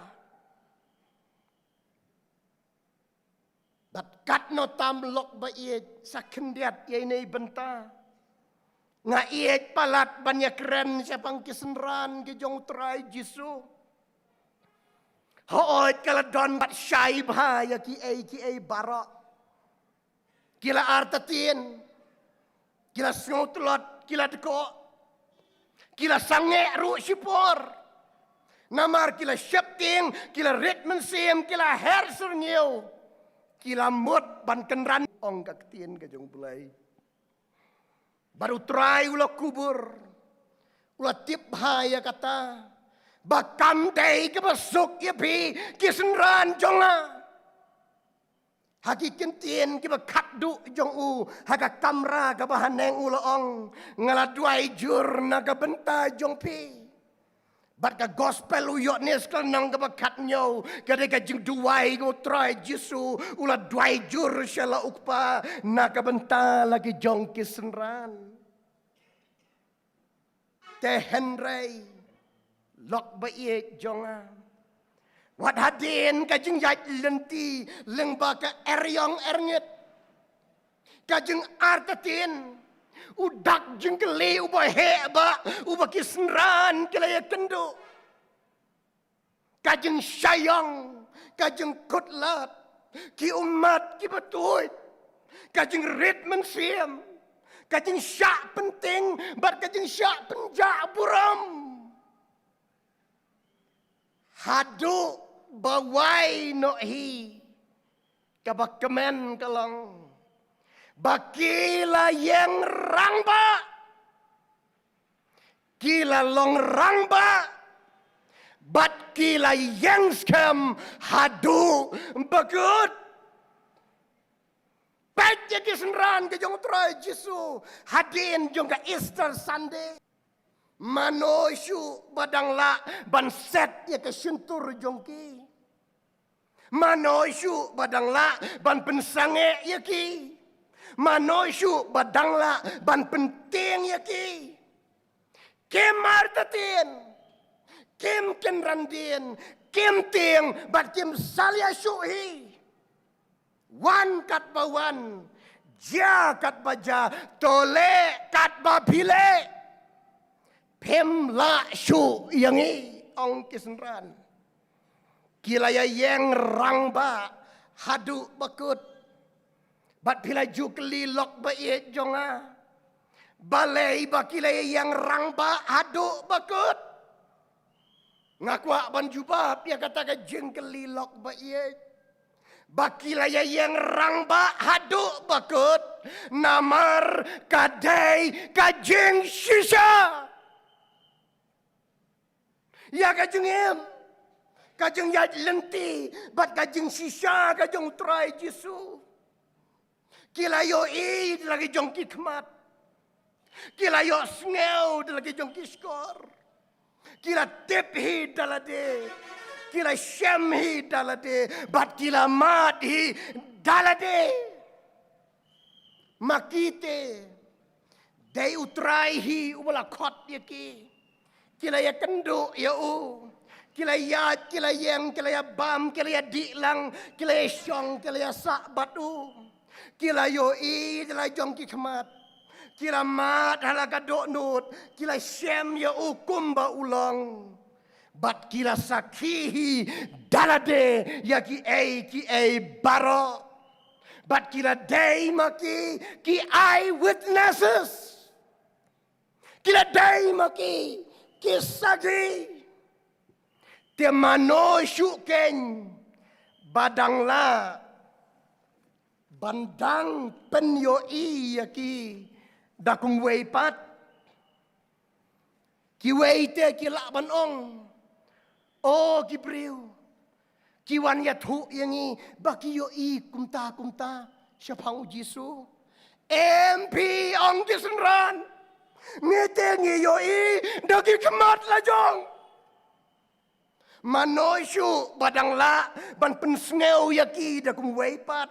Bad katno tam lok ba ïeit, sa khyndiat ïa ine i bynta nga ïeit palat ban ïakren shaphang ki synran ki jong U Trai Jisu. Hooid, ka la don bad shai bha ïa kiei kiei baroh. Ki la artatien, ki la sngewtlot, ki la dkoh, ki la sangeh ruh shipor. Namar ki la sheptieng, ki la rit mynsiem, ki la her syrngiew, ki la mut ban kynran, ong ka ktien ka jong U Blei. Bad U Trai u la kubur, u la tip bha ïa kata ba kam dei kaba suk ïa phi ki synran jong nga. Ha ki kyntien kiba khatduh jong u ha ka kamra kaba haneng u la ong, nga la duwai jur na ka bynta jong phi. Bad ka gospel u Ïoannis ka lynnong kaba khathynñiew ka dei ka jingduwai ka U Trai Jisu, u la duwai jur sha la U Kpa na ka bynta la ki jong ki synran. Te hynrei lok ba ïeit jong nga, wat hadien ka jingïaid lynti lyngba ka eriong erngit, ka jingartatien, u dak jingkylli uba heh bah uba ki synran ki la ïakynduh, ka jingshaiong, ka jingkhutlad, ki ummat kiba tuid, ka jingrit mynsiem, ka jingshah pynting bad ka jingshah pynjah burom. Haduh ba wai noh hi, kaba kmen ka long, Ba ki la ïeng rangbah, ki la long rangbah, bad ki la ïeng skhem haduh bakut. Peit ïa ki synran ka jong u Trai Jisu hadien jong ka Easter Sunday. Mano shuh ba dang lah ban set ïa ka shyntur jong ki? Mano shuh ba dang lah ban pynsangeh ïa ki? Mano shuh ba dang lah ban pyntieng ïa ki? Kim artatien, kim kynran dien, kim tieng bad kim salia shuh hi. Wan katba wan, jia katba jia, to leh katba phi leh. Phim lah shuh ïa ngi, ong ki synran. Ki la ïa ïeng rangbah haduh bakut. Bad phi la ju kylli lok ba ïeit jong nga, balei ba ki la ïa ïeng rangbah haduh bakut? Nga kwah ban jubab ïa kata ka jingkylli lok ba ïeit. Ba ki la ïa ïeng rangbah haduh bakut, namar ka dei ka jingshisha ïa ka jingim, ka jingïaid lynti bad ka jingshisha ka jong u Trai Jisu. Ki la ïohi da la ki jong ki khmat, ki la ïohsngew da la ki jong ki shkor, ki la tip hi da lade, ki la shem hi da lade, bad ki la mad hi da lade. Ma ki te, dei u Trai hi uba la khot ïa ki. Ki la ïakynduh ïa u. Ki la ïaid, ki la ïeng, ki la ïabam, ki la ïadih lang, ki la ïashong, ki la ïasah bad u. Ki la ïohi da la jong ki khmat, ki la mad ha la ka dohnud, ki la shem ïa u kumba u long. Bad ki la sakhi hi da lade ïa kiei kiei baroh. Bad ki la dei ma ki, ki eyewitnesses. Ki la dei ma ki, ki sakhi. Te mano shuh keiñ ba dang lah ban dang pynïohi ïa ki da kumwei pat. Kiwei te ki lah ban ong, o ki briew, ki wan ïathuh ïa ngi ba ki ïohi kumta kumta shaphang u Jisu. Em phi, ong ki synran, ngi te ngi ïohi da ki khmat la jong. Mano shuh ba dang lah ban pynsngew ïa ki da kumwei pat.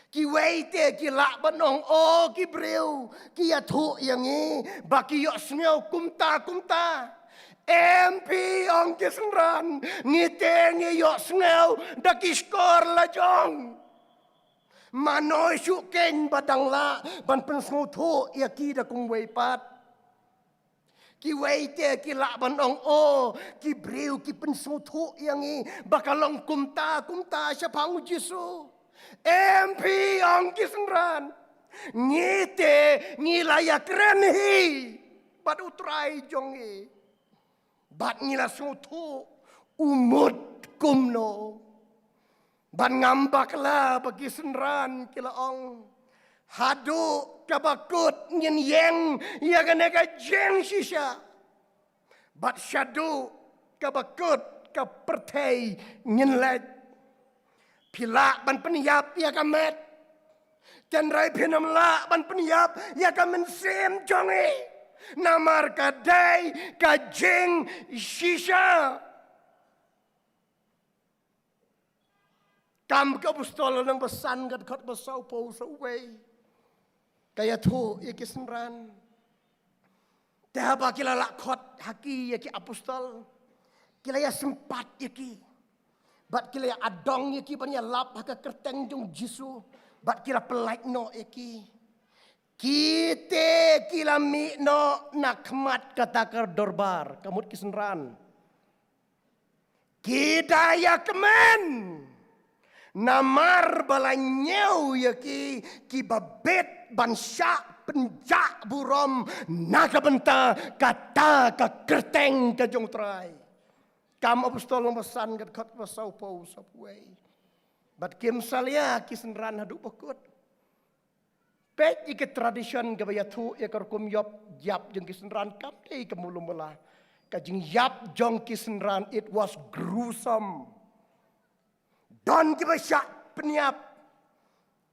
Kiwei te ki lah ban ong, o ki briew, ki ïathuh ïa ngi ba ki ïohsngew kumta kumta. Em phi, ong ki synran, ngi te ngi ïohsngew da ki shkor la jong. Mano shuh keiñ ba dang lah ban pynsngewthuh ïa ki da kumwei pat. Kiwei te ki lah ban ong, o ki briew, ki pynsngewthuh ïa ngi ba ka long kumta kumta shaphang u Jisu. Em phi, ong ki synran, ngi te ngi la ïakren hi bad u Trai jong ngi, bad ngi la sngewthuh u mut kumno. Bad ngam bakla ba ki synran ki la ong, haduh kaba kut ngin ïeng ïa kane ka jingshisha, bad shaduh kaba kut ka pyrthei ngin leit. Phi lah ban pynïap ïa ka met, hynrei phin ym lah ban pynïap ïa ka mynsiem jong ngi, namar ka dei ka jingshisha. Kam ki Apostol lynnong ba san, ka dkhot ba sawphew sawwei, ka ïathuh ïa ki synran. Te haba ki la lah khot ha ki ïa ki apostol, ki la ïasympat ïa ki, bad ki la ïa adong ïa ki ban ïalap ha ka kyrteng jong u Jisu, bad ki la pyllait noh ïa ki. Ki te ki la mih noh na khmat kata ka dorbar, ka mut ki synran. Ki da ïakmen namar ba la ñiew ïa ki kiba bit ban shah pynjah burom na ka bynta kata ka kyrteng ka jong u Trai. Kam Apostol lynnong ba san, ka dkhot ba sawphew sawphew wei. Bad kim salia ki synran haduh ba kut. Peit ïa ka tradition kaba ïathuh ïa ka rukom ïap, ïap jong ki synran kam dei ka mula-mula. Ka jingïap jong ki synran, it was gruesome. Don kiba shah pynïap,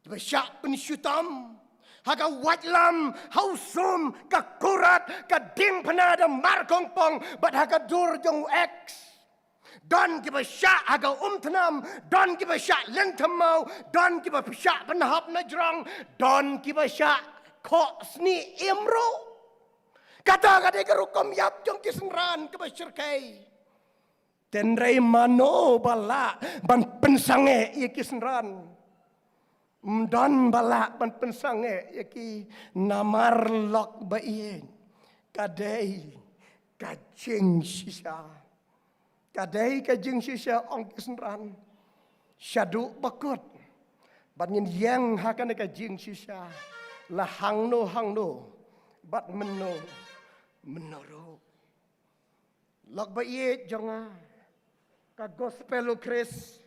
kiba shah pynshitom ha ka waitlam, ha u sum, ka kurat, ka diengphna da markongpong, bad ha ka dur jong u X. Don kiba shah ha ka umthnam, don kiba shah lynthem maw, don kiba shah pynhap na jrong, don kiba shah khoh snieh im ruh. Kata ka dei ka rukom ïap jong ki synran kaba shyrkhei. Hynrei mano ba lah ban pynsangeh ïa ki synran? Ym don ba lah ban pynsangeh ïa ki. Namar lok ba ïeit, ka dei ka jingshisha. Ka dei ka jingshisha, ong ki synran. Shaduh ba kut, bad ngin ïeng ha kane ka jingshisha la hangno hangno, bad mynno mynno ruh. Lok ba ïeit jong nga, ka gospel u Khrist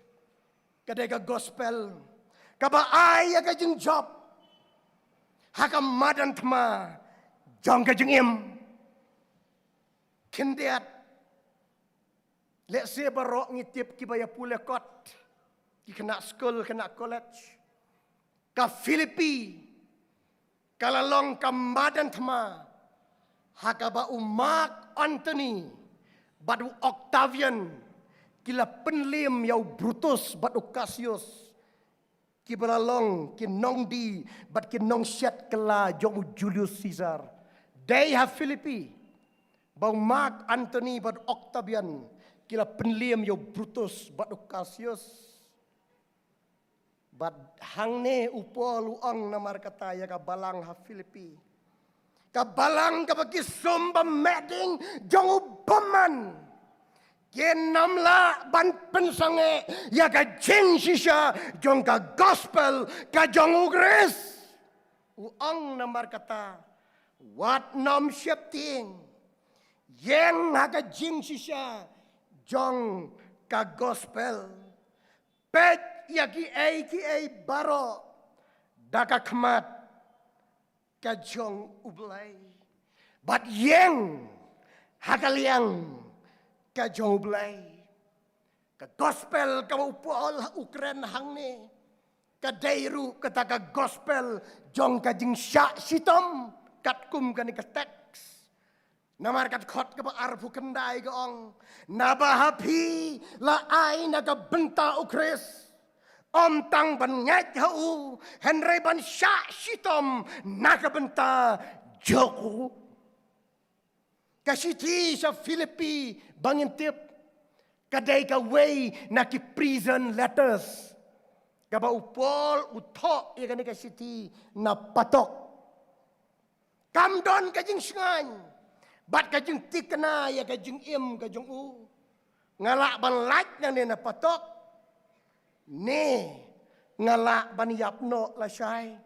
ka dei ka gospel kaba ai ïa ka jingjop ha ka madan thma jong ka jingim. Khyndiat, lehse baroh ngi tip kiba ïa pule kot, ki khynnah skul, khynnah college. Ka Philippi ka la long ka madan thma ha kaba u Mark Antony bad u Octavian ki la pynliem ïa u Brutus bad u Cassius, kiba la long ki nongdie bad ki nongshet kylla jong u Julius Caesar. Dei ha Philippi ba u Mark Antony bad u Octavian ki la pynliem ïa u Brutus bad u Cassius. Bad hangne u Paul u ong namar kata ïa ka balang ha Philippi, ka balang kaba ki sum ba meh ding jong u bymman, kin ym lah ban pynsangeh ïa ka jingshisha jong ka gospel ka jong u Khrist. U ong namar kata, wat nym sheptieng, ïeng ha ka jingshisha jong ka gospel. Peit ïa kiei kiei baroh da ka khmat ka jong U Blei, bad ïeng ha ka liang ka jong U Blei. Ka gospel kaba u Paul u kren hangne ka dei ruh kata ka gospel jong ka jingshah shitom, katkum kane ka teks. Namar ka dkhot kaba arphew khyndai ka ong, naba ha phi la ai na ka bynta U Khrist, ym tang ban ngeit ha u, hynrei ban shah shitom na ka bynta jong u. Ka shithi sha Philippi ba ngin tip, ka dei kawei na ki prison letters kaba u Paul u thoh ïa kane ka shithi na patok. Kam don ka jingshngaiñ bad ka jingthikna ïa ka jingim ka jong u. Nga lah ban lait nangne na patok, ne nga lah ban ïap noh lashai.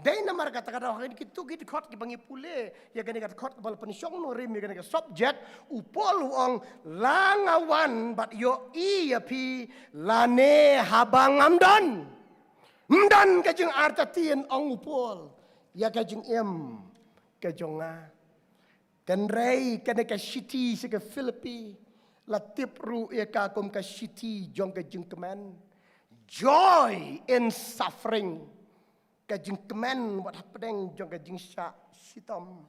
Dei namar kata ka daw ha kito ki dkhot kiba ngi pule ïa kane ka dkhot kaba la pynshong nongrim ïa kane ka subject, u Paul u ong, la nga wan bad ïohi ïa phi, lane haba ngam don. Ym don ka jingartatien, ong u Paul, ïa ka jingim ka jong nga. Hynrei kane ka shithi sha ki Philippi la tip ruh ïa ka kum ka shithi jong ka jingkmen. Joy in suffering. Ka jingkmen wat hapdeng jong ka jingshah shitom.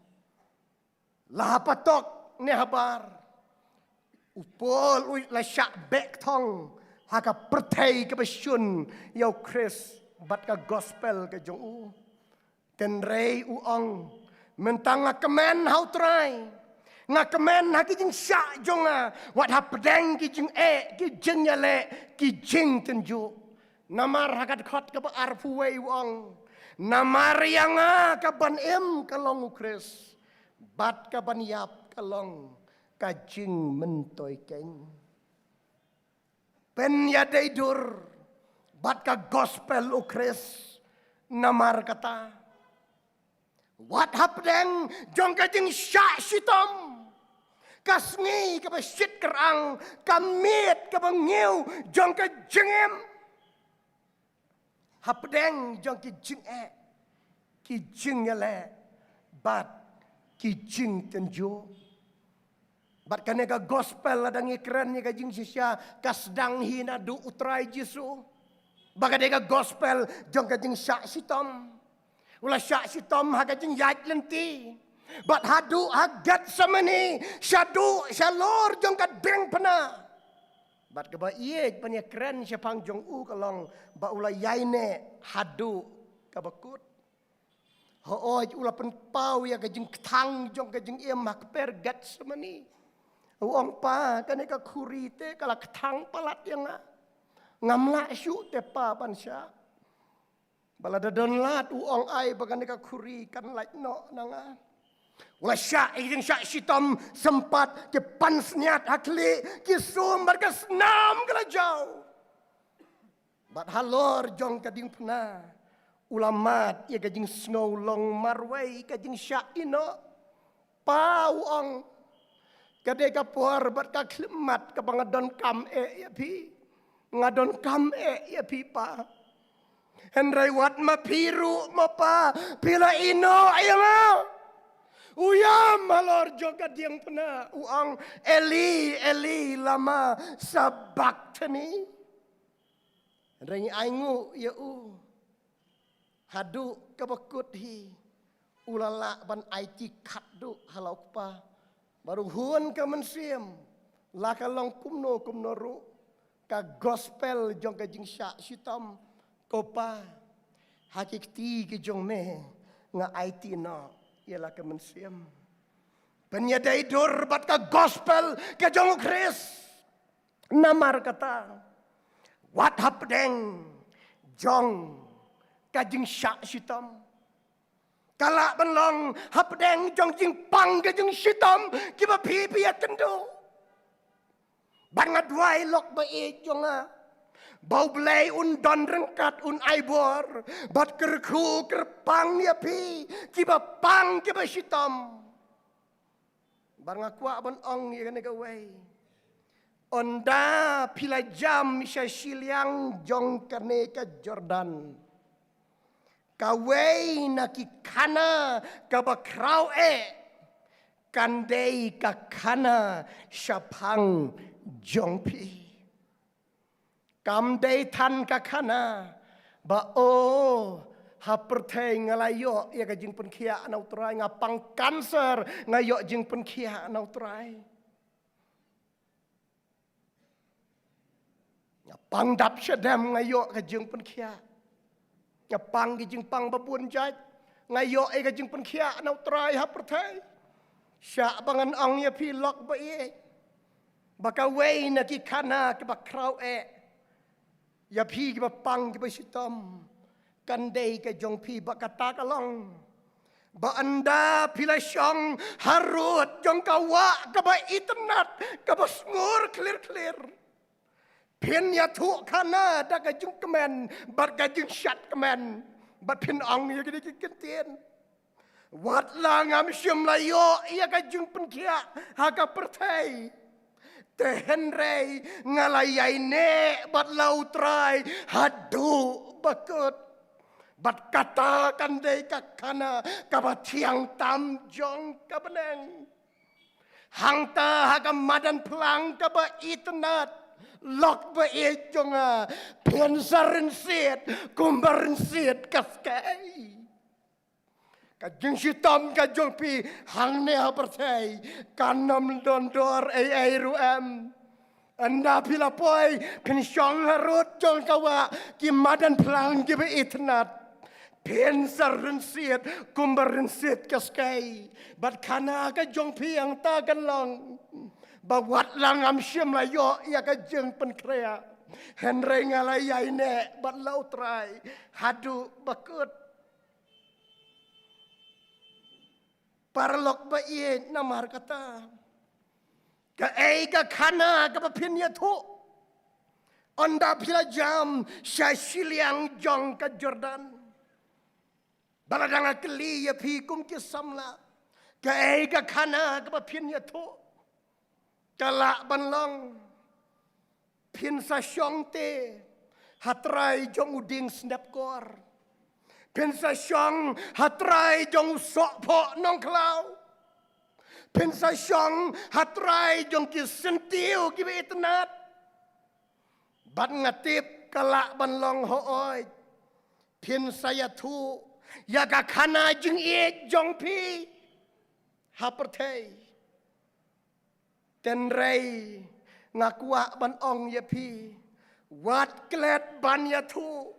La ha patok ne habar, u Paul u la shah beh kthong ha ka pyrthei kaba shun ïa U Khrist bad ka gospel ka jong u. Hynrei u ong, mynta nga kmen ha U Trai, nga kmen ha ki jingshah jong nga, wat hapdeng ki jingeh, ki jingïaleh, ki jingtynjuh. Namar ha ka dkhot kaba arphew wei u ong, namar ïa nga ka ban im ka long U Khrist, bad ka ban ïap ka long ka jingmyntoi keiñ. Pynïadei dur bad ka gospel U Khrist. Namar kata, wat hapdeng jong ka jingshah shitom, ka sngi kaba shit kyrang, ka miet kaba ngiew jong ka jingim, hapdeng jong ki jingeh, ki jingïaleh bad ki jingtynjuh. Bad kane ka gospel, lada ngi kren ïa ka jingshisha, ka sdang hi naduh U Trai Jisu. Ba ka dei ka gospel jong ka jingshah shitom. U la shah shitom ha ka jingïaid lynti. Bad haduh ha Gethsemane, shaduh shalor jong ka diengphna. Bad kaba ïeit ban ïakren shaphang jong u ka long ba u la ïaineh haduh kaba kut. Hooid, u la pynpaw ïa ka jingkthang jong ka jingim ha kper Gethsemane. U ong, Pa, kane ka khuri te ka la kthang palat ïa nga. Ngam lah shuh te, Pa, ban shah. Ba lada don lad, u ong, ai ba kane ka khuri kan lait noh na nga. U la shah ïa ka jingshah shitom sympat, ki pansngiat ha khlieh ki sum bad ka snam ka la jaw. Bad halor jong ka diengphna u la mad ïa ka jingsngew long marwei, ka jingshah ïehnoh. Pa, u ong, ka dei ka por bad ka khyllipmat kaba nga donkam eh ïa phi. Nga donkam eh ïa phi, Pa. Hynrei wat ma phi ruh, ma Pa, phi la ïehnoh ïa nga. U ïam halor jong ka diengphna, u ong, Eli, Eli, lama sabakthani. Hynrei ngi ainguh ïa u, haduh kaba kut hi u la lah ban aiti khatduh ha la u Kpa. Bad u hun ka mynsiem, la ka long kumno kumno ruh, ka gospel jong ka jingshah shitom, ko Pa, ha ki kti ki jong me nga aiti noh ïa la ka mynsiem. Pynïadei dur bad ka gospel ka jong u Khrist. Namar kata, wat hapdeng jong ka jingshah shitom, ka lah ban long hapdeng jong jingpang ka jingshitom kiba phi phi ïakynduh. Bad nga duwai, lok ba ïeit jong nga, ba U Blei un don ryngkat, un ai bor bad kyrkhu kyrpang ïa phi kiba pang kiba shitom. Bad nga kwah ban ong ïa kane kawei. Ynda phi la jam sha shiliang jong kane ka Jordan, kawei na ki khana kaba khraw eh kan dei ka khana shaphang jong phi. Kam dei than ka khana ba, o, ha pyrthei nga la ïoh ïa ka jingpynkhiah na U Trai, nga pang cancer, nga ïoh jingpynkhiah na U Trai. Nga pang dap shadem, nga ïoh ka jingpynkhiah. Nga pang ki jingpang ba bun jait, nga ïoh ïa ka jingpynkhiah na U Trai ha pyrthei. Shah ba ngan ong ïa phi, lok ba ïeit, ba kawei na ki khana kiba khraw eh ïa phi kiba pang kiba shitom, kan dei ka jong phi. Bad kata ka long ba ynda phi la shong harud jong ka wah kaba itynnad, kaba sngur khlir khlir, phin ïathuh khana da ka jingkmen bad ka jingshad kmen, bad phin ong ïa kine ki kyntien: Wat la ngam shym la ïoh ïa ka jingpynkhiah ha ka pyrthei, te hynrei nga la ïaineh bad la U Trai haduh ba kut. Bad kata kan dei ka khana kaba thiang tam jong ka bneng. Hangta ha ka madan phlang kaba itynnad, lok ba ïeit jong nga, phin sa rynsied kumba rynsied ka skei. Ka jingshitom ka jong phi hangne ha pyrthei kan ym don dor ei ei ruh em. Ynda phi la poi, phin shong harud jong ka wah, ki madan phlang kiba itynnad, phin sa rynsied kumba rynsied ka skei. Bad khana ka jong phi hangta kan long ba wat la ngam shym la ïoh ïa ka jingpynkhreh, hynrei nga la ïaineh bad la U Trai haduh ba kut. Paralok ba ïeit, namar kata, kaei ka khana kaba phin ïathuh ynda phi la jam sha shiliang jong ka Jordan? Ba lada nga kylli ïa phi kum ki samla, kaei ka khana kaba phin ïathuh? Ka lah ban long phin sa shong te ha trai jong u dieng snep kor. Phin sa shong ha trai jong u sohphoh nongkhlaw. Phin sa shong ha trai jong ki syntiew kiba itynnad. Bad nga tip ka lah ban long hooid. Phin sa ïathuh ïa ka khana jingïeit jong phi ha pyrthei. Hynrei nga kwah ban ong ïa phi, wat klet ban ïathuh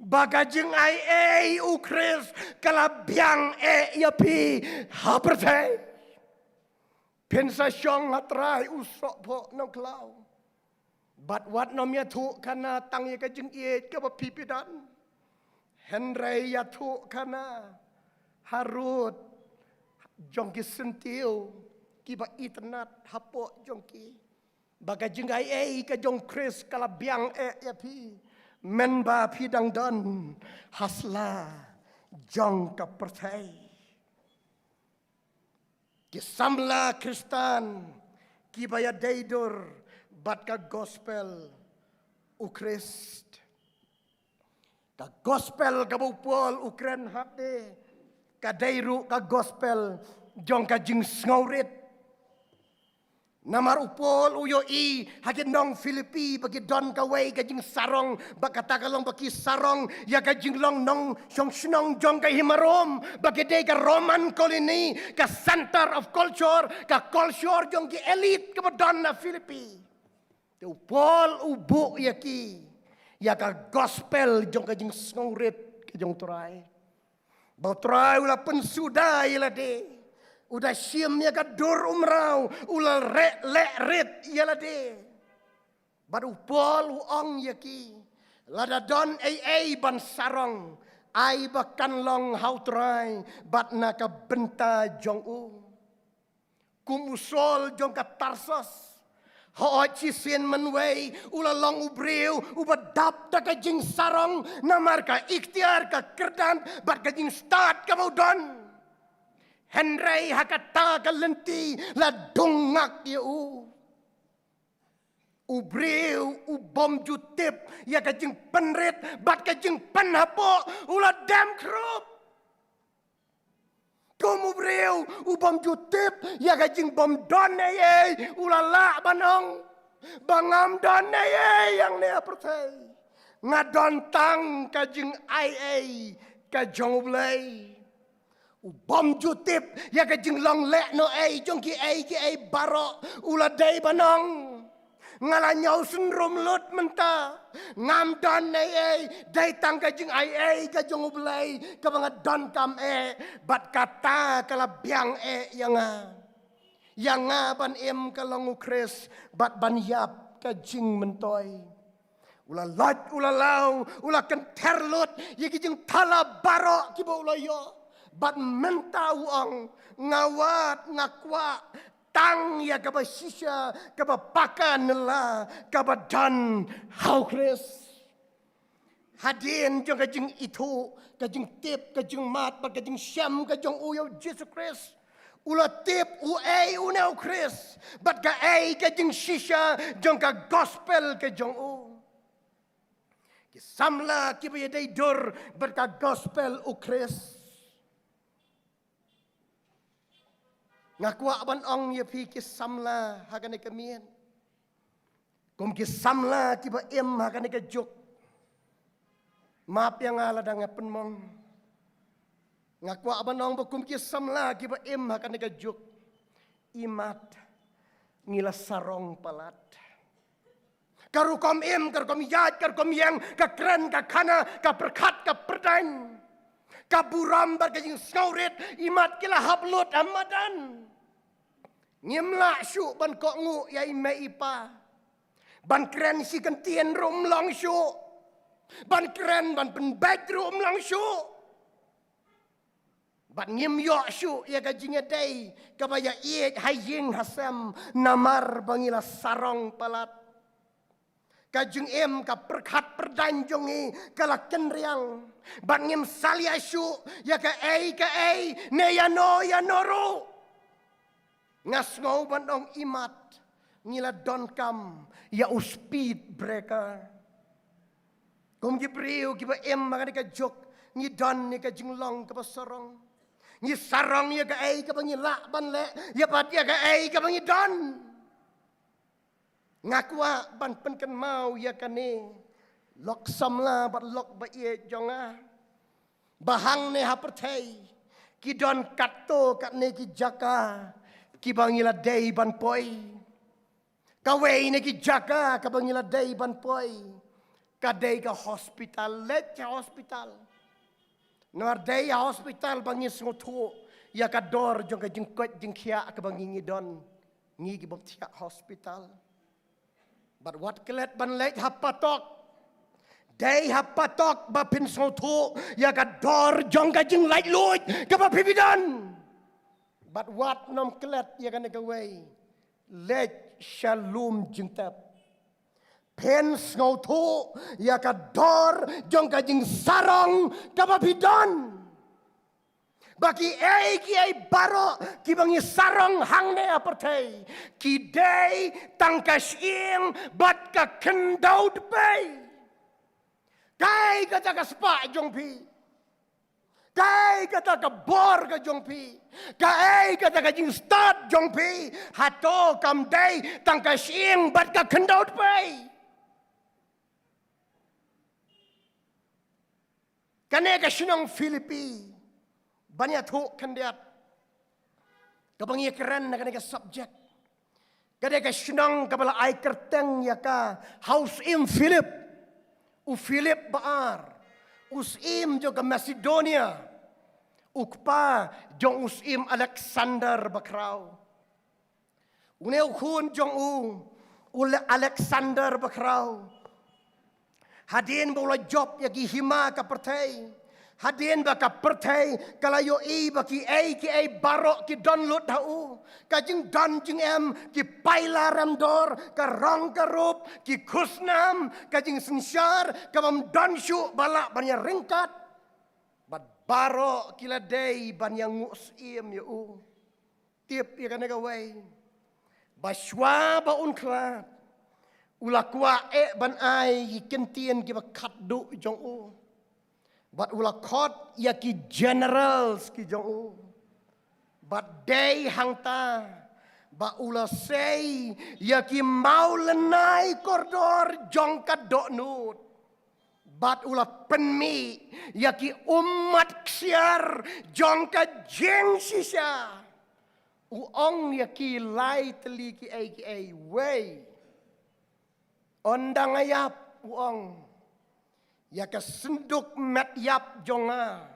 ba ka jingaiei u Khrist ka la biang eh ïa phi ha pyrthei. Phin sa shong ha trai u sohphoh nongkhlaw. Bad wat nym ïathuh khana tang ïa ka jingïeit kaba phi phi don. Hynrei ïathuh khana harud jong ki syntiew kiba itynnad hapoh jong ki. Ba ka jingaiei ka jong u Khrist ka la biang eh ïa phi. Mynba phi dang don ha sla jong ka pyrthei. Ki samla Khristan kiba ïadei dur bad ka gospel u Khrist. Ka gospel kaba u Paul u kren hangne ka dei ruh ka gospel jong ka jingsngewrit. Namar u Paul u ïohi ha ki nong Philippi ba ki don kawei ka jingsarong, ba kata ka long ba ki sarong ïa ka jinglong nongshong shnong jong ka hima Rom, ba ki dei ka Roman colony, ka center of culture, ka culture jong ki elite kaba don na Philippi. Te u Paul u buh ïa ki ïa ka gospel jong ka jingsngewrit ka jong u Trai. Ba u Trai u la pynsuda ïa lade, u da shim ïa ka dur umraw, u la re- leh rit ïa lade. Bad u Paul u ong ïa ki, lada don ei ei ban sarong, ai ba kan long ha u Trai bad na ka bynta jong u. Kum u Saul jong ka Tarsus, hooid shisien mynwei u la long u briew uba dap da ka jingsarong namar ka iktiar, ka kyrdan bad ka jingstad kaba u don. Hynrei ha kata ka lynti la dung ngak ïa u. U briew u bym ju tip ïa ka jingpynrit bad ka jingpynhapoh, u la dem khrup. Kum u briew u bym ju tip ïa ka jingbymdon ei ei, u la lah ban ong ba ngam don ei ei hangne ha pyrthei. Nga don tang ka jingaiei ka jong U Blei. U bym ju tip ïa ka jinglong lehnohei jong kiei kiei baroh, u la dei ban ong, nga la ñiewsynrum lut mynta. Ngam don ei ei, dei tang ka jingaiei ka jong U Blei kaba nga donkam eh, bad kata ka la biang eh ïa nga. Ïa nga ban im ka long u Khrist bad ban ïap ka jingmyntoi. U la lait, u la law, u la kynther lut ïa ki jingthala baroh kiba u la ïoh. Bad mynta u ong, nga wad, nga kwah tang ïa kaba shisha, kaba paka nylla, kaba don ha u Khrist. Hadien jong ka jingithuh, ka jingtip, ka jingmad bad ka jingshem ka jong u ïa u Jisu Khrist, u la tip uei une u Khrist bad kaei ka jingshisha jong ka gospel ka jong u. Ki samla kiba ïadei dur bad ka gospel u Khrist. Nga kwah ban ong ïa phi ki samla ha kane ka miet, kum ki samla kiba im ha kane ka juk. Map ïa nga lada nga pynmong. Nga kwah ban ong ba kum ki samla kiba im ha kane ka juk, imat ngi la sarong palat. Ka rukom im, ka rukom ïaid, ka rukom ïeng, ka kren, ka khana, ka pyrkhat, ka pyrdain, ka burom bad ka jingsngewrit, imat ki la hap lut ha madan. Ngim lah shuh ban kohnguh ïa i mei i pa. Ban kren shi kyntien ruh ym long shuh. Ban kren, ban pynbeit ruh ym long shuh. Bad ngim ïoh shuh ïa ka jingïadei kaba ïaieit ha ïing ha sem namar ba ngi la sarong palat. Ka jingim, ka pyrkhat pyrdain jong ngi ka la kynriang. Bad ngim salia shuh ïa kaei kaei ne ïano ïano ruh. Nga sngew ban ong imat ngi la donkam ïa u speed breaker. Kum ki briew kiba im ha kane ka juk, ngi don ïa ka jinglong kaba sarong. Ngi sarong ïa kaei kaba ngi lah ban leh, ïa pat ïa kaei kaba ngi don. Nga kwah ban pynkynmaw ïa kane, lok samla bad lok ba ïeit jong nga, ba hangne ha pyrthei ki don katto katne ki jaka kiba ngi la dei ban poi. Kawei na ki jaka kaba ngi la dei ban poi ka dei ka hospital. Leit ha hospital. Namar dei ha hospital ba ngi sngewthuh ïa ka dor jong ka jingkoit jingkhiah kaba ngi ngi don, ngi ki bym thiah hospital. Bad wat klet ban leit ha patok. Dei ha patok ba phin sngewthuh ïa ka dor jong ka jinglaitluid kaba phi phi don. Bad wat nym klet ïa kane kawei, leit sha lum jingtep, phin sngewthuh ïa ka dor jong ka jingsarong kaba phi don. Ba kiei kiei baroh kiba ngi sarong hangne ha pyrthei, ki dei tang ka shyieng bad ka khyndew dpei. Kaei kata ka spah jong phi? Kaei kata ka bor ka jong phi? Kaei kata ka jingstad jong phi? Hato kam dei tang ka shyieng bad ka khyndew dpei? Kane ka shnong Philippi, ban ïathuh khyndiat kaba ngi kren na kane ka subject, ka dei ka shnong kaba la ai kyrteng ïa ka ha u syiem Philip. U Philip ba ar, u syiem jong ka Macedonia, u kpa jong u syiem Alexander ba khraw. Une u khun jong u, u Le-, Alexander ba khraw, hadien ba u la jop ïa ki hima ka pyrthei, hadien ba ka pyrthei ka la ïohi ba kiei kiei baroh ki don lut ha u, ka jingdon jingem, ki paila remdor, ka rong ka rup, ki khusnam, ka jingsynshar ka bym don shuh ba lah ban ïa ryngkat, bad baroh ki la dei ban ïa nguh syiem ïa u. Tip ïa kane kawei, ba shwa ba un khlad, u la kwah eh ban ai ïa ki kyntien kiba khatduh jong u, bad u la khot ïa ki generals ki jong u, bad dei hangta ba u la sei ïa ki mawlynnai kordor jong ka dohnud, bad u la pynmih ïa ki ummat ksiar jong ka jingshisha. U ong ïa ki lai tylli kiei kiei. Wei, ynda nga ïap, u ong, ïa ka synduk met ïap jong nga,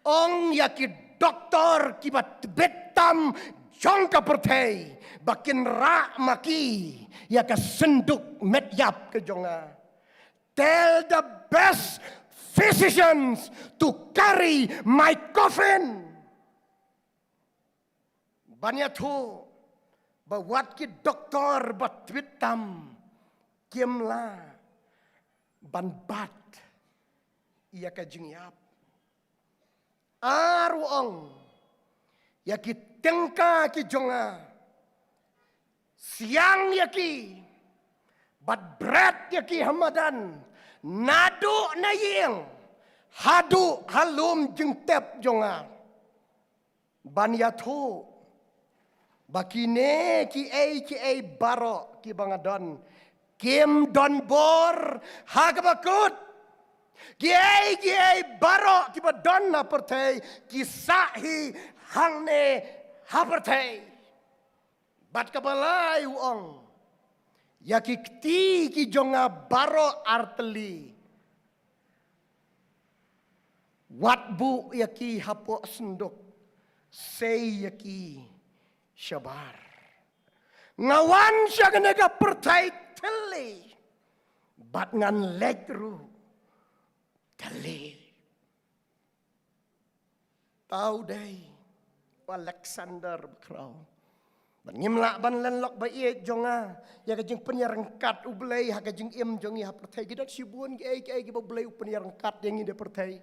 ong ïa ki doktor kiba tbit tam jong ka pyrthei ba kin rah ma ki ïa ka synduk met ïap ka jong nga. Tell the best physicians to carry my coffin. Ban ïathuh ba wat ki doktor ba tbit tam kim lah ban bat ïa ka jingïap. Ar, u ong, ïa ki tyngka ki jong nga, siang ïa ki bad bret ïa ki ha madan, naduh na ïing haduh ha lum jingtep jong nga, ban ïathuh ba kine kiei kiei baroh kiba nga don kim don bor ha kaba kut. Kiei kiei baroh kiba don ha pyrthei ki sah hi hangne ha pyrthei. Bad kaba lai, u ong, ïa ki kti ki jong nga baroh artylli, wat buh ïa ki hapoh synduk, sei ïa ki shabar. Nga wan sha kane ka pyrthei thylli bad ngan leit ruh thylli. Tau dei, u Alexander ba khraw. Bad ngim lah ban len lok ba ïeit jong nga ïa ka jingpynïaryngkat U Blei ha ka jingim jong ngi ha pyrthei. Ki don shibun kiei kiei kiba U Blei u pynïaryngkat ïa ngi da pyrthei.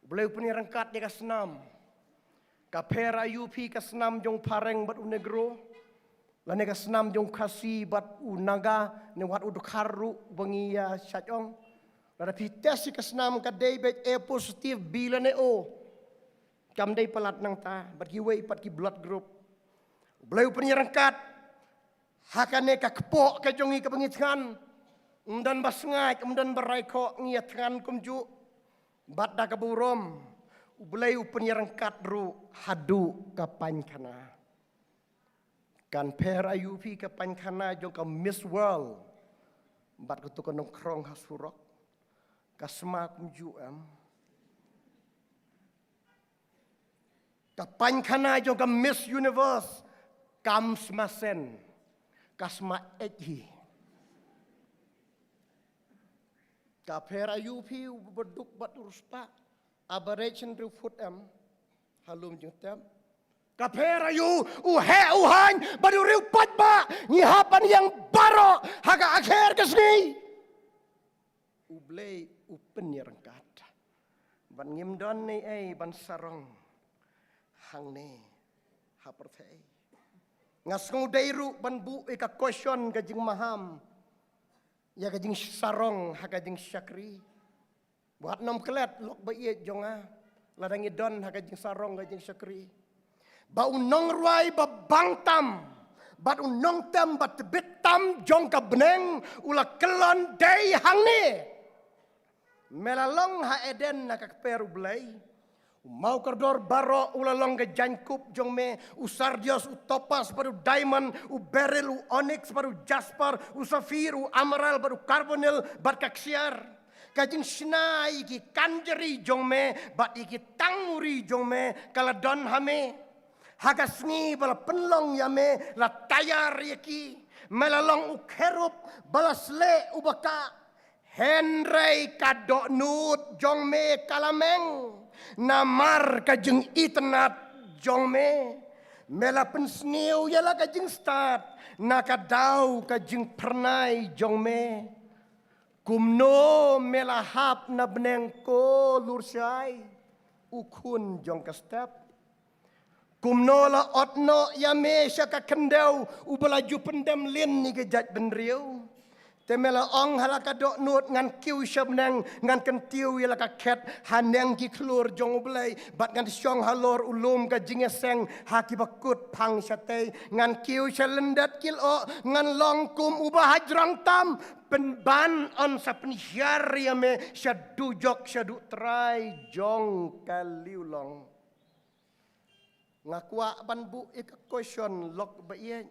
U Blei u pynïaryngkat ïa ka snam. Ka pher aïu phi ka snam jong u phareng bad u negro, lane ka snam jong u Khasi bad u Naga, ne wat u Dkhar ruh ba ngi ïa shait ong. Lada phi test ïa ka snam ka dei beit A positive, B lane O. Kam dei palat nangta, bad kiwei pat ki blood group. U Blei u pynïaryngkat ha kane ka kpoh ka jong ngi kaba ngi thngan. Ym don ba sngaid, ym don ba rai khoh, ngi ïa thngan kumjuh. Bad da ka burom, U Blei u pynïaryngkat ruh haduh ka painkhana. Kan pher aïu phi ka painkhana jong ka Miss World bad kato ka nongkhrong ha surok? Ka sma kumjuh em? Ka painkhana jong ka Miss Universe kam sma shen, ka sma eit hi. Ka pher aïu phi uba duk bad u riewspah, average hynriew foot em, ha lum jingtep? Ka pher aïu u heh u haiñ bad u riew paidbah? Ngi hap ban ïeng baroh ha ka akher ka sngi. U Blei u pynïaryngkat. Bad ngim don ei ei ban sarong hangne ha pyrthei. Nga sngewdei ruh ban buh ïa ka question, ka jingmaham ïa ka jingsarong ha ka jingshakri. Wat nym klet lok ba ïeit jong nga, lada ngi don ha ka jingsarong ka jingshakri. Ba u nongrwai ba bang tam bad u nongtem ba tbit tam jong ka bneng u la kyllon dei hangne. Me la long ha Eden na ka kper U Blei. U maw kordor baroh u la long ka jaiñkup jong me, u sardios, u topas bad u diamond, u beryl, u onyx bad u jasper, u sapphire, u emerald bad u carbuncle bad ka ksiar. Ka jingshna ïa ki kanjri jong me bad ïa ki tanguri jong me ka la don ha me. Ha ka sngi ba la pynlong ïa me la taiar ïa ki. Me la long u kherub ba la sleh uba kah. Hynrei ka dohnud jong me ka la meng namar ka jingitynnad jong me. Me la pynsniew ïa la ka jingstad na ka daw ka jingphyrnai jong me. Kumno me la hap na bneng ko lurshai, u khun jong ka step? Kumno la ot noh ïa me sha ka khyndew uba la ju pyndem lin ïa ki jaitbynriew? Te me la ong ha la ka dohnud, ngan kiew sha bneng, ngan kyntiew ïa la ka khet haneng ki khlur jong U Blei, bad ngan shong halor u lum ka jingïaseng ha kiba kut phang shatei. Ngan kiew sha lyndet ki lyoh, ngan long kum uba hajrong tam, pynban yn sa pynhiar ïa me sha dujok, sha duh trai jong ka liwlong. Nga kwah ban buh ïa ka question lok ba ïeit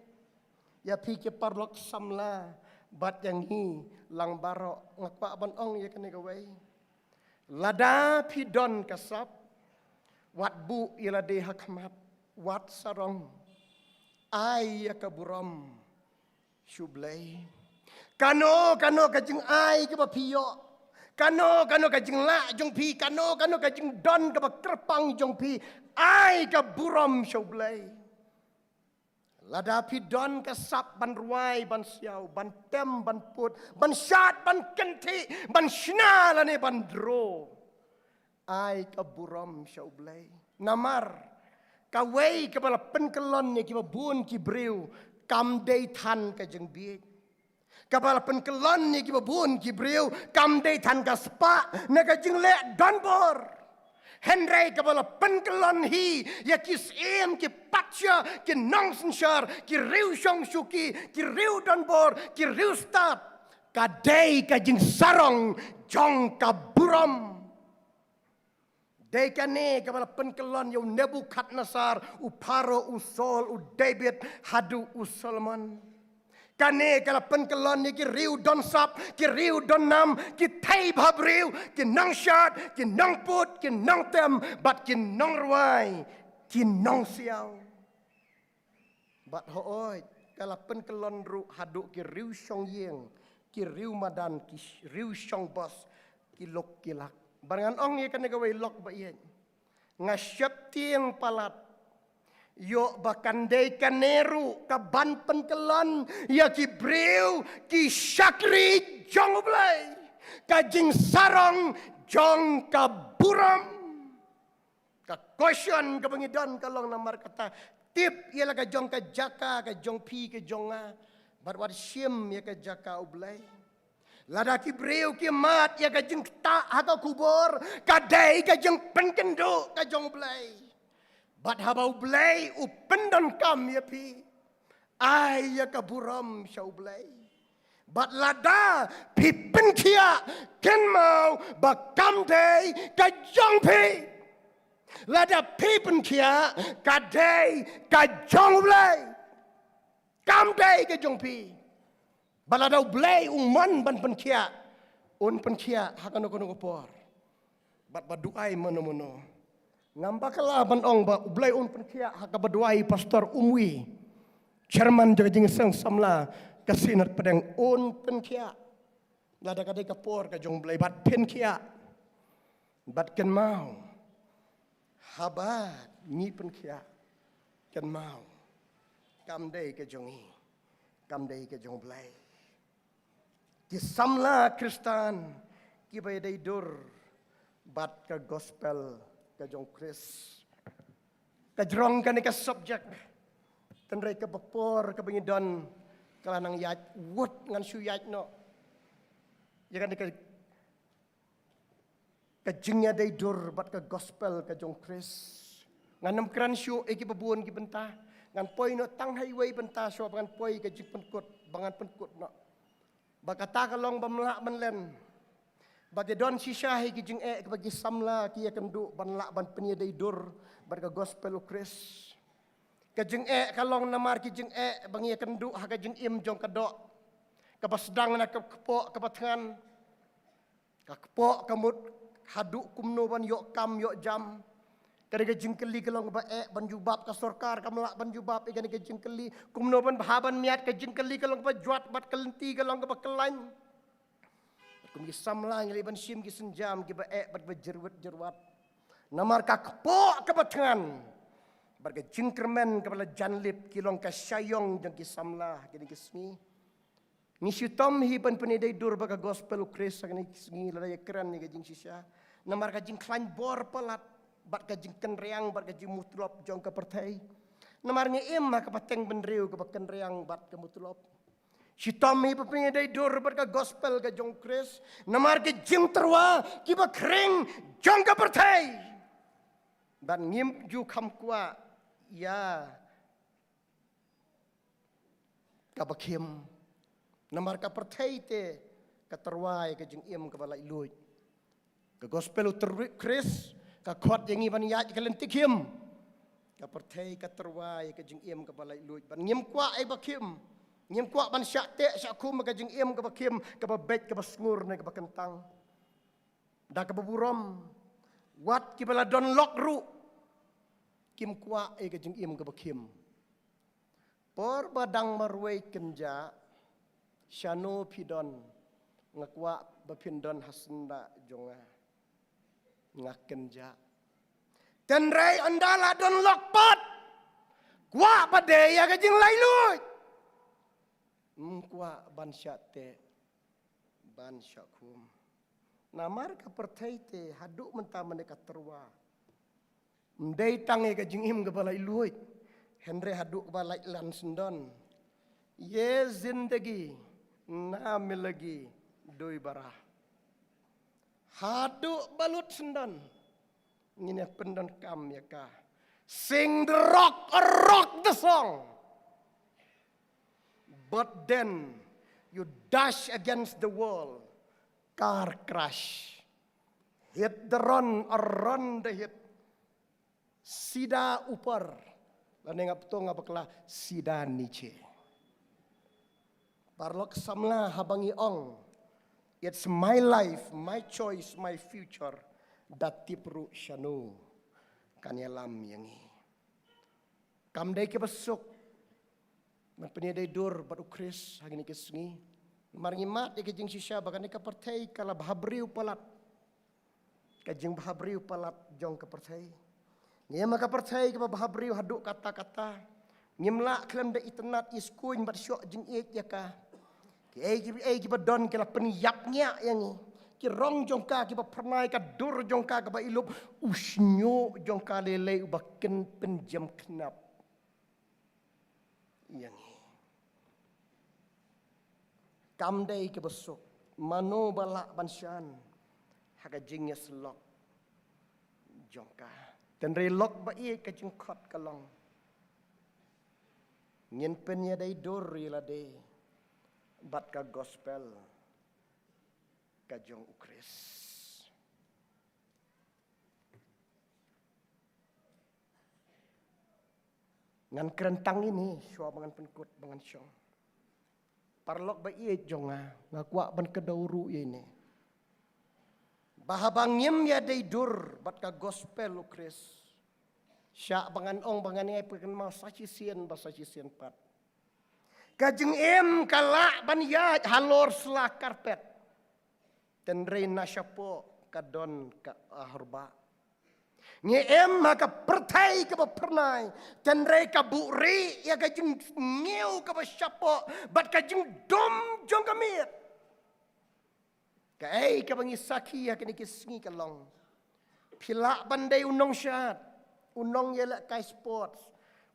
ïa phi ki paralok samla bad ïa ngi lang baroh. Nga kwah ban ong ïa kane kawei. Lada phi don ka sap, wat buh ïa lade ha khmat, wat sarong. Ai ïa ka burom sha U Blei. Kano kano ka jingai kaba phi ïoh, kano kano ka jinglah jong phi, kano kano ka jingdon kaba kyrpang jong phi, ai ka burom sha U Blei. Lada phi don ka sap ban rwai, ban siaw, ban tem, ban put, ban shad, ban kynthih, ban shna lane ban dro, ai ka burom sha U Blei. Namar kawei kaba la pynkyllon ïa kiba bun ki briew kam dei than ka jingbieit. Kaba la pynkyllon ïa kiba bun ki briew kam dei than ka spah ne ka jingleh donbor. Hynrei kaba la pynkyllon hi ïa ki syiem, ki patsha, ki nongsynshar, ki riew shong shuki, ki riew donbor, ki riew stad, ka dei ka jingsarong jong ka burom. Dei kane kaba la pynkyllon ïa u Nebukhadnessar, u Pharaoh, u Saul, u David, haduh u Solomon. Kane ka la pynkyllon ïa ki riew don sap, ki riew don nam, ki thei bhabriew, ki nongshad, ki nongput, ki nongtem bad ki nongrwai, ki nongsiaw. Bad hooid, ka la pynkyllon ruh haduh ki riew shong ïing, ki riew madan, ki sh-, riew shong bos, ki lok ki lak. Bad ngan ong ïa kane kawei lok ba ïeit. Nga sheptieng palat ïoh ba kan dei kane ruh kaban pynkyllon ïa ki briew ki shakri jong U Blei, ka jingsarong jong ka burom. Ka question kaba ngi don ka long namar kata, tip ïa la ka jong ka jaka ka jong phi ka jong nga, bad wat shim ïa ka jaka U Blei. Lada ki briew ki mad ïa ka jingktah ha ka khubor, ka dei ka jingpynkynduh ka jong U Blei. Bad haba U Blei u pyndonkam ïa phi, ai ïa ka burom sha U Blei. Bad lada phi pynkhiah, kynmaw ba kam dei ka jong phi. Lada phi pynkhiah, ka dei ka jong U Blei. Kam dei ka jong phi. Bad lada U Blei u mon ban pynkhiah, un pynkhiah ha kano kano ka por. Bad ba duwai mano mano. Ngam bakla ban ong ba U Blei un pynkhiah ha kaba duwai pastor Umwi, chairman jong ka Jingseng Samla ka Synod Pdeng, un pynkhiah. Lada ka dei ka por ka jong U Blei, bad pynkhiah. Bad kynmaw, haba ngi pynkhiah, kynmaw, kam dei ka jong ngi, kam dei ka jong U Blei. Ki samla Khristan kiba ïadei dur bad ka gospel ka jong U Khrist. Ka jrong kane ka subject, tynrai kaba por kaba ngi don ka la nang ïaid, wat ngan shu ïaid noh ïa kane ka, ka jingïadei dur bad ka gospel ka jong U Khrist. Ngan ym kren shuh ïa kiba bun ki bynta. Ngan poi noh tang ha iwei i bynta shuwa ba ngan poi ka jingpynkut, ba ngan pynkut noh. Ba kata ka long bym lah ban len. Ba ki don shisha hi ki jingeh kiba ki samla ki ïakynduh ban lah ban pynïadei dur bad ka gospel U Khrist. Ka jingeh ka long namar ki jingeh ba ngi ïakynduh ha ka jingim jong ka doh, kaba sdang na ka kpoh kaba thngan. Ka kpoh ka mut haduh kumno ban ïoh kam ïoh jam. Kane ka jingkylli ka long kaba eh ban jubab, ka sorkar kam lah ban jubab ïa kane ka jingkylli. Kumno ban bha ban miat, ka jingkylli ka long kaba jwat, bad ka lynti ka long kaba kyllain. Kum ki samla ngi leh ban shim ki sienjam kiba eh bad ba jyrwit jyrwat. Namar ka kpoh kaba thngan bad ka jingkyrmen kaba la jan lip ki long ka shaïong jong ki samla kine ki sngi. Ngi shitom hi ban pynïadei dur bad ka gospel U Khrist ha kine ki sngi, lada ïakren ïa ka jingshisha. Namar ka jingkhlaiñ bor palat bad ka jingkynriang bad ka jingmutlop jong ka pyrthei. Namar ngi im ha ka pateng bynriew kaba kynriang bad ka mutlop. Shitom hi ba pynïadei dur bad ka gospel ka jong U Khrist. Namar ki jingtyrwa kiba khring jong ka pyrthei. Bad ngim ju kham kwah ïa kaba khim. Namar ka pyrthei te ka tyrwa ïa ka jingim kaba laitluid. Ka gospel U Khrist ka khot ïa ngi ban ïaid ïa ka lynti khim. Ka pyrthei ka tyrwa ïa ka jingim kaba laitluid. Bad ngim kwah ïa ba khim. Ngim kwah ban shah teh shah khum ka jingim kaba khim, kaba beit, kaba sngur ne kaba kyntang. Da kaba burom, wat kiba la don lok ruh kim kwah ïa ka jingim kaba khim. Por ba dang marwei kynjah, shano phi don? Nga kwah ba phin don ha syndah jong nga. Nga kynjah. Tynrai ynda la don lok pat, kwah ba dei ïa ka jinglaitluid. Ym kwah ban shah teh, ban shah khum. Namar ka pyrthei te haduh mynta mynne ka tyrwa. Ym dei tang ïa ka jingim kaba laitluid, hynrei haduh kaba laitlan syndon. Ye zindagi na milagi dui bara. Haduh ba lut syndon ngin ïa pyndonkam ïa ka. Sing the rock, rock the song. But then you dash against the wall, car crash. Hit the run, run the hit. Sida upar. Lane nga pynthut nga bakla, sida niche. Paralok samla, haba ngi ong, it's my life, my choice, my future, da tip ruh shano kan ïalam ïa ngi. Kam dei kaba suk ban pynïadei dur bad U Khrist ha kine ki sngi. Namar ngi mad ïa ka jingshisha ba kane ka pyrthei ka la bhabriew palat. Ka jingbhabriew palat jong ka pyrthei. Ngi ma ka pyrthei kaba bhabriew haduh katta katta. Ngim lah khlem da itynnad, iskuin bad shoh jingïeit ïa ka. Kiei kiei kiba don ki la pynïap ñiah ïa ngi. Ki rong jong ka kiba phyrnai, ka dur jong ka kaba ilup, u shñiuh jong ka lei lei uba kin pynjem khnap ïa ngi. Kam dei kaba suk Mano ba lah ban shan ha ka jingïasyllok jong ka? Tynrai lok ba ïeit, ka jingkhot ka long, ngin pynïadei dur ïa lade bad ka gospel ka jong U Khrist. Ngan kren tang ïa ine shuwa ba ngan pynkut, ba ngan shong. Paralok ba ïeit jong nga, nga kwah ban kdew ruh ïa ine, ba haba ngim ïadei dur bad ka gospel U Khrist, shah ba ngan ong ba ngan ïai pynkynmaw sa shisien ba sa shisien pat, ka jingim ka lah ban ïaid halor sla karpet, tynrai na shapoh ka don ka ahorbah. Ngi im ha ka pyrthei kaba phyrnai, tynrai ka buhrieh ïa ka jingsniew kaba shapoh bad ka jingdum jong ka miet. Kaei kaba ngi sakhi ha kine ki sngi ka long, phi lah ban dei u nongshad, u nongïalehkai sports,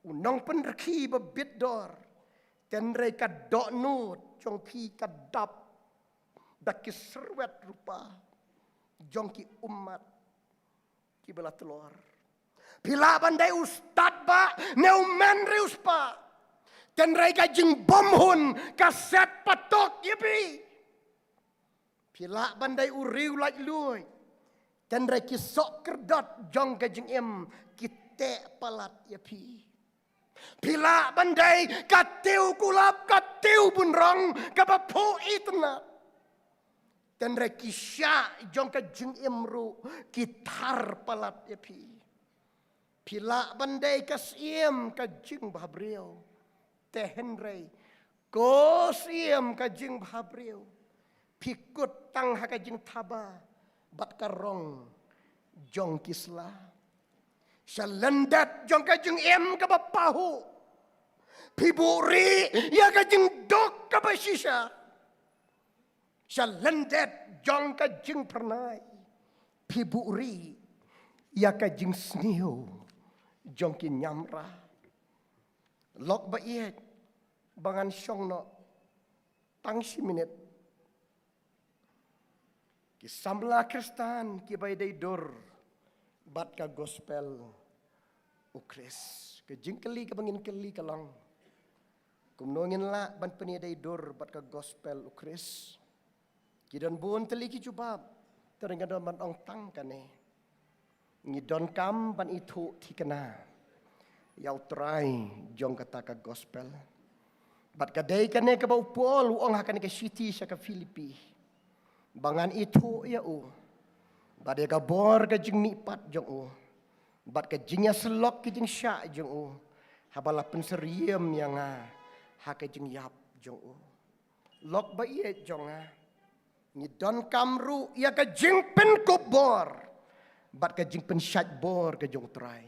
u nongpynrkhie ba bit dor, tynrai ka dohnud jong phi ka dap da ki syrwet rupa jong ki ummat kiba la tlor. Phi lah ban dei u stad bah ne u men riewspah, tynrai ka jingbymhun ka set patok ïa phi. Phi lah ban dei u riew laitluid, tynrai ki soh kyrdot jong ka jingim ki teh palat ïa phi. Phi lah ban dei ka tiew kulap, ka tiew bunrong kaba phuh itynnad, tynrai ki shah jong ka jingim ruh ki thar palat ïa phi. Phi lah ban dei ka syiem ka jingbhabriew, te hynrei ko syiem ka jingbhabriew, phi kut tang ha ka jingthaba bad ka rong jong ki sla. Sha lyndet jong ka jingim kaba pahuh, phi buhrieh ïa ka jingduk kaba shisha. Sha lyndet jong ka jingphyrnai, phi buhrieh ïa ka jingsniew jong ki ñiamra. Lok ba ïeit, ba ngan shong noh tang shi minit. Ki samla Khristan kiba ïadei dur bad ka gospel U Khrist, ka jingkylli kaba ngin kylli ka long, kumno ngin lah ban pynïadei dur bad ka gospel U Khrist? Ki don bun tylli ki jubab, te nga don ban ong tang kane. Ngi donkam ban ithuh thikna ïa U Trai jong kata ka gospel. Bad ka dei kane kaba u Paul u ong ha kane ka shithi sha ka Philippi, ba ngan ithuh ïa u, bad ïa ka bor ka jingmihpat jong u, bad ka jingïasyllok ka jingshah jong u, haba la pynsyriem ïa nga ha ka jingïap jong u. Lok ba ïeit jong nga, ngi donkam ruh ïa ka jingpynkup bor bad ka jingpynshait bor ka jong U Trai.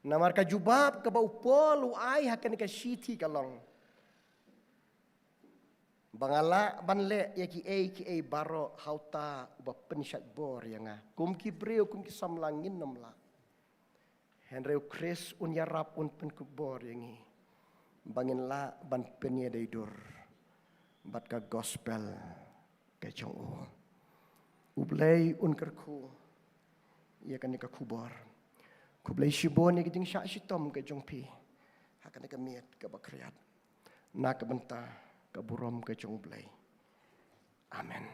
Namar ka jubab kaba u Paul u ai ha kane ka shithi ka long, ba nga lah ban leh ïa kiei kiei baroh ha uta uba pynshait bor ïa nga. Kum ki briew, kum ki samla ngin ym lah. Hynrei U Khrist un ïarap, un pynkup bor ïa ngi ba ngin lah ban pynïadei dur bad ka gospel ka jong u. U Blei un kyrkhu ïa kane ka khubor. Khublei shibun ïa ka jingshah shitom ka jong phi ha kane ka miet kaba khriat. Na ka bynta ka burom ka jong U Blei. Amen.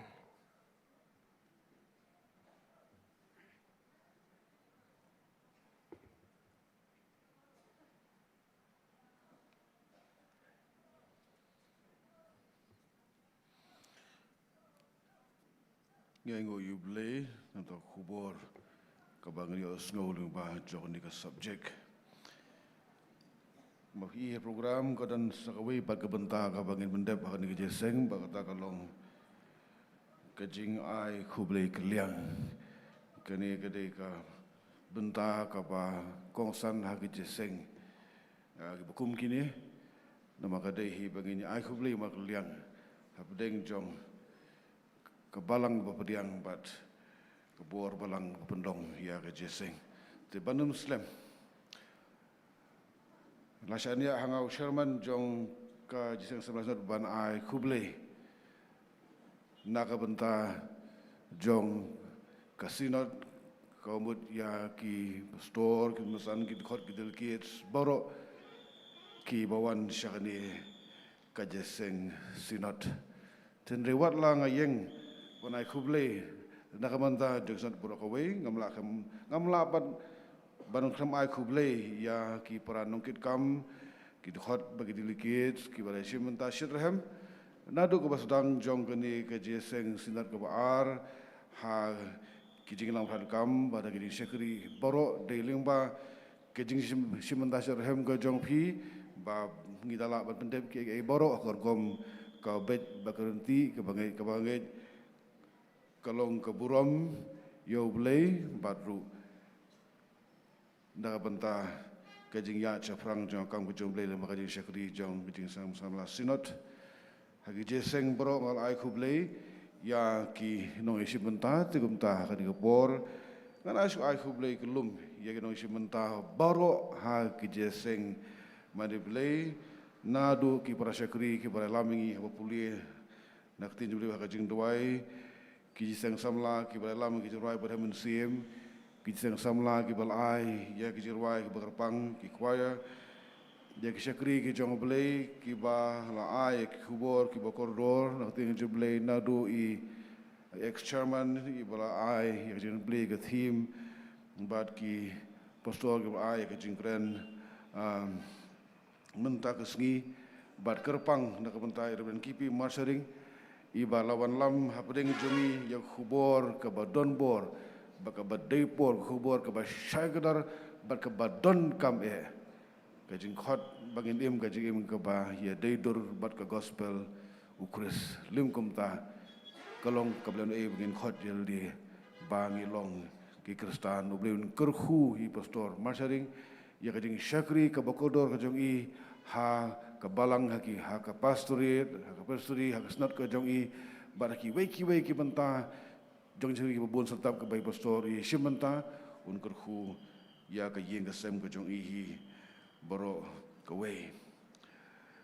Ngi ainguh ïa U Blei namar ka khubor kaba ngi ïohsngew lyngba jong kane ka subject. Ba ïa ka program ka don sa kawei pat ka bynta kaba ngin pyndep ha kane ka jingïaseng, bad kata ka long ka jingai khublei kylliang. Kane ka dei ka bynta kaba kongsan ha ka jingïaseng, ah, kiba kum kine. Namar ka dei hi ba ngin ai khublei kylliang hapdeng jong ka balang ba pdiang bad ka bor balang ba pynlong ïa ka jingïaseng. Te ban ym slem, la shaniah ha nga u chairman jong ka jingïaseng Assembly of God ban ai khublei. Na ka bynta jong ka synod, ka mut ïa ki pastor, ki mynsan, ki dkhot, ki delegates baroh kiba wan sha kane ka jingïaseng synod. Hynrei wat la nga ïeng ban ai khublei na ka bynta jong synod baroh kawei, ngam lah, ngam lah ban ban khlem ai khublei ïa ki para nongkitkam, ki dkhot bad ki delegates kiba la shim bynta shitrhem naduh kaba sdang jong kane ka jingïaseng synod kaba ar, ha ki jingïalang bad kam bad ha ki jingshakri baroh, dei lyngba ka jingshim, shim bynta shitrhem ka jong phi ba ngi da lah ban pyndep kiei kiei baroh ha ka rukom ka beit bad ka ryntih, kaba ngeit, kaba ngeit ka long ka burom ïa U Blei bad ruh na ka bynta ka jingïaid shaphrang jong ka kam ka jong U Blei lem bad ka jingshakri jong ka jingïaseng samla synod. Ha ki jingïaseng baroh nga la ai khublei ïa ki nongïashim bynta, te kumta ha kane ka por ngan ai shu ai khublei kyllum ïa ki nongïashim bynta baroh ha ki jingïaseng mane Blei, naduh ki para shakri kiba la lam ïa ngi haba pule na ka ktien jong U Blei ha ka jingduwai, ki jingïaseng samla kiba la lam ki jingrwai bad ha mynsiem, ki jingïaseng samla kiba la ai ïa ki jingrwai kiba kyrpang, ki choir, ïa ki shakri ki jong U Blei kiba la ai ïa ki khubor kiba kordor na ka ktien jong U Blei, naduh i ex chairman iba la ai ïa ka jingblei ka theme, bad ki pastor kiba la ai ïa ka jingkren, um, mynta ka sngi, bad kyrpang na ka bynta i Reverend Kipi Marsharing, iba la wanlam hapdeng jong ngi ïa ka khubor kaba don bor bad kaba dei por, ka khubor kaba shai kdar bad kaba donkam eh, ka jingkhot ba ngin im ka jingim kaba ïadei dur bad ka gospel U Khrist. Lym kumta, ka long kaba lehnohei ba ngin khot ïalade ba ngi long ki Khristan. U Blei un kyrkhu ïa i Pastor Marsharing ïa ka jingshakri kaba kordor ka jong i ha ka balang, ha ki, ha ka pastorate, ha ka presbytery, ha ka synod ka jong i, bad ha kiwei kiwei ki bynta jong ka jingshakri kaba bun syrtap kaba i Pastor i shim bynta. Un kyrkhu ïa ka ïing ka sem ka jong i hi baroh kawei.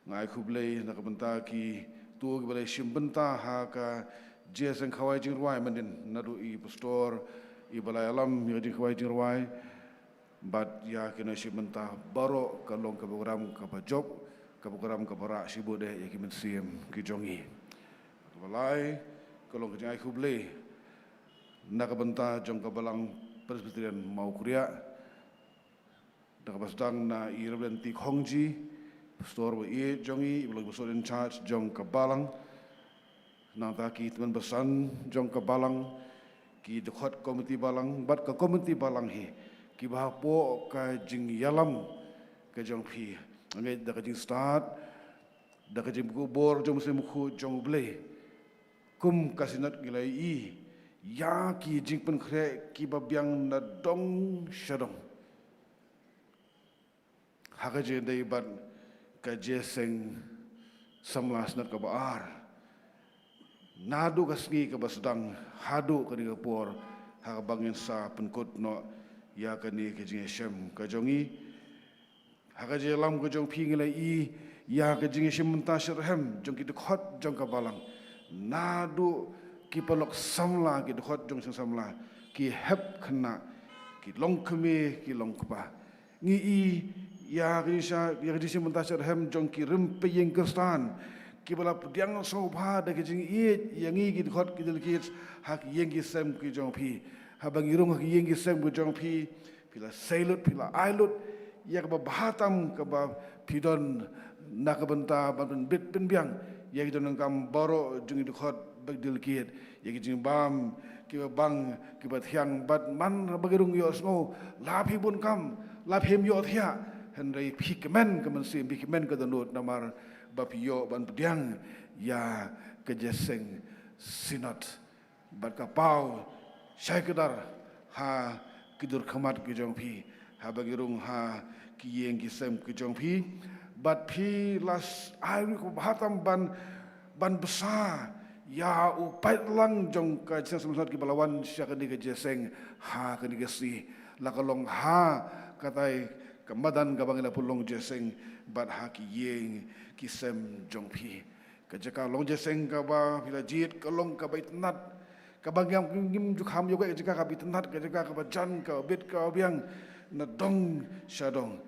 Nga ai khublei na ka bynta kito kiba la shim bynta ha ka jingïaseng khawai jingrwai, mynhynnin naduh i Pastor iba la ïalam ïa ka jingkhawai jingrwai, bad ïa ki nongshim bynta baroh. Ka long ka program kaba jop, ka program kaba rah shibun eh ïa ki mynsiem ki jong i. Kaba lai, ka long ka jingai khublei na ka bynta jong ka Balang Presbyterian Mawkriah, da kaba sdang na i Reverend T. Khongji, Pastor ba ïeit jong i, iba long Pastor in charge jong ka balang. Nangta ki tymmen basan jong ka balang, ki dkhot komiti balang bad ka komiti balang hi, kiba hapoh ka jingïalam ka jong phi, nga ngeit da ka jingstad, da ka jingkyrkhu bor jong u Mynsiem Bakhuid jong U Blei, kum ka synod ngi la ïohi ïa ki jingpynkhreh kiba biang na dong sha dong. Ha ka jingïadei bad ka jingïaseng samla synod kaba ar, naduh ka sngi kaba sdang haduh kane ka por, ha kaba ngin sa pynkut noh ïa kane ka jingïashem ka jong i, ha ka jingïalam ka jong phi ngi la ïohi ïa ka jingïashim bynta shitrhem jong ki dkhot jong ka balang, naduh ki paralok samla, ki dkhot jong ka seng samla, ki hep khynnah, ki long kmie, ki long kpa. Ngi ïohi ïa ka jingsha, ïa ka jingïashim bynta shitrhem jong ki rympei ïing Khristan, kiba la pdiang sngewbha da ka jingïeit ïa ngi ki dkhot, ki delegates, ha ki ïing ki sem ki jong phi. Haba ngi rung ha ki ïing ki sem ki jong phi, phi la sei lut, phi la ai lut ïa kaba bha tam kaba phi don na ka bynta ban pynbit pynbiang ïa ki jingdonkam baroh jong ki dkhot bad delegate, ïa ki jingbam kiba bang, kiba thiang. Bad man ba ngi rung ïohsngew la phi bun kam, la phim ïohthiah, hynrei phi kmen ka mynsiem, phi kmen ka dohnud, namar ba phi ïoh ban pdiang ïa ka jingïaseng synod. Bad ka paw shai kdar ha ki dur khmat ki jong phi, haba ngi rung ha ki ïing ki sem ki jong phi. Bad phi la ai ruh kaba bha tam ban, ban bsa ïa u paidlang jong ka jingïaseng samla synod kiba la wan sha kane ka jingïaseng ha kane ka sngi. La ka long ha katai ka madan kaba ngi la pynlong jingïaseng, bad ha ki ïing ki sem jong phi. Ka jaka long jingïaseng kaba phi la jied ka long kaba itynnad, kaba ngim, ngim ju kham ïoh ka jaka kaba itynnad, ka jaka kaba jan, kaba bit, kaba biang na dong sha dong.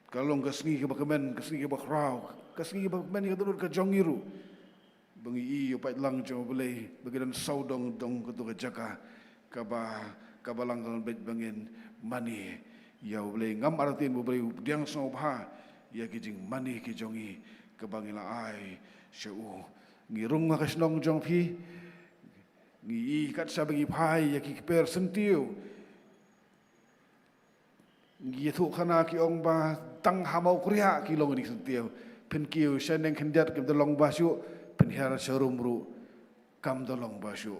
Ka long ka sngi kaba kmen, ka sngi kaba khraw, ka sngi kaba kmen ïa ka dohnud ka jong ngi ruh. Ba ngi ïohi ïa u paidlang jong U Blei, ba ngi don sawdong dong kato ka jaka kaba, ka balang ka la pynbeit ba ngin mane ïa U Blei. Ngam artatien ba U Blei u pdiang sngewbha ïa ki jingmane ki jong ngi kaba ngi la ai sha u. Ngi rung ha ka shnong jong phi, ngi ïohi katba ngi phai ïa ki kper syntiew. Ngi ïathuh khana ki ong ba tang ha Mawkriah ki long ki syntiew. Phin kiew shaneng khyndiat kim da long ba shuh, phin hiar sharum ruh kam da long ba shuh.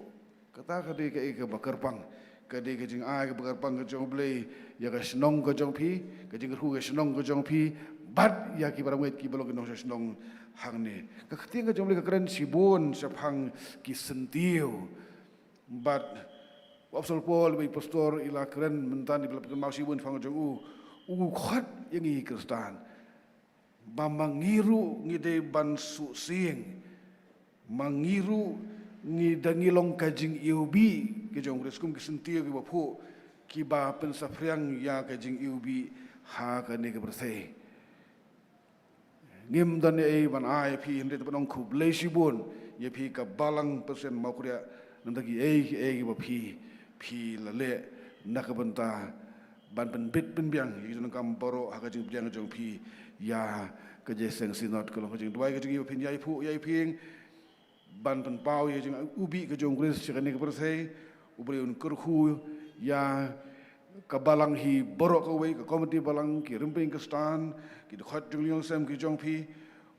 Kata ka dei kaei kaba kyrpang, ka dei ka jingai kaba kyrpang ka jong U Blei ïa ka shnong ka jong phi, ka jingkyrkhu ka shnong ka jong phi, bad ïa ki para bangeit kiba long ki nongshong shnong hangne. Ka ktien ka jong U Blei ka kren shibun shaphang ki syntiew. Bad u Apostol Paul bad i pastor i la kren mynta, i la pynkynmaw shibun shaphang jong u, u khot ïa ngi Khristan ba ma ngi ruh ngi dei ban suk sing, ma ngi ruh ngi da ngi long ka jingiwbih ka jong U Khrist kum ki syntiew kiba phuh, kiba pynsaphriang ïa ka jingiwbih ha kane ka pyrthei. Ngim don ei ban ai ïa phi, hynrei te ban ong khublei shibun ïa phi ka Balang Presbyterian Mawkriah, na bynta kiei kiei kiba phi, phi la leh na ka bynta ban pynbit pynbiang ïa ki jingdonkam baroh ha ka jingpdiang jong phi ïa ka Jingïaseng Synod. Ka long ka jingduwai ka jong ngi ba phin ïai phuh ïai phieng ban pynpaw ïa ka jingiwbih ka jong U Khrist sha kane ka pyrthei. U Blei un kyrkhu ïa ka balang hi baroh kawei, ka komiti balang, ki rympei Khristan, ki dkhot jong ka Jingïaseng ki jong phi.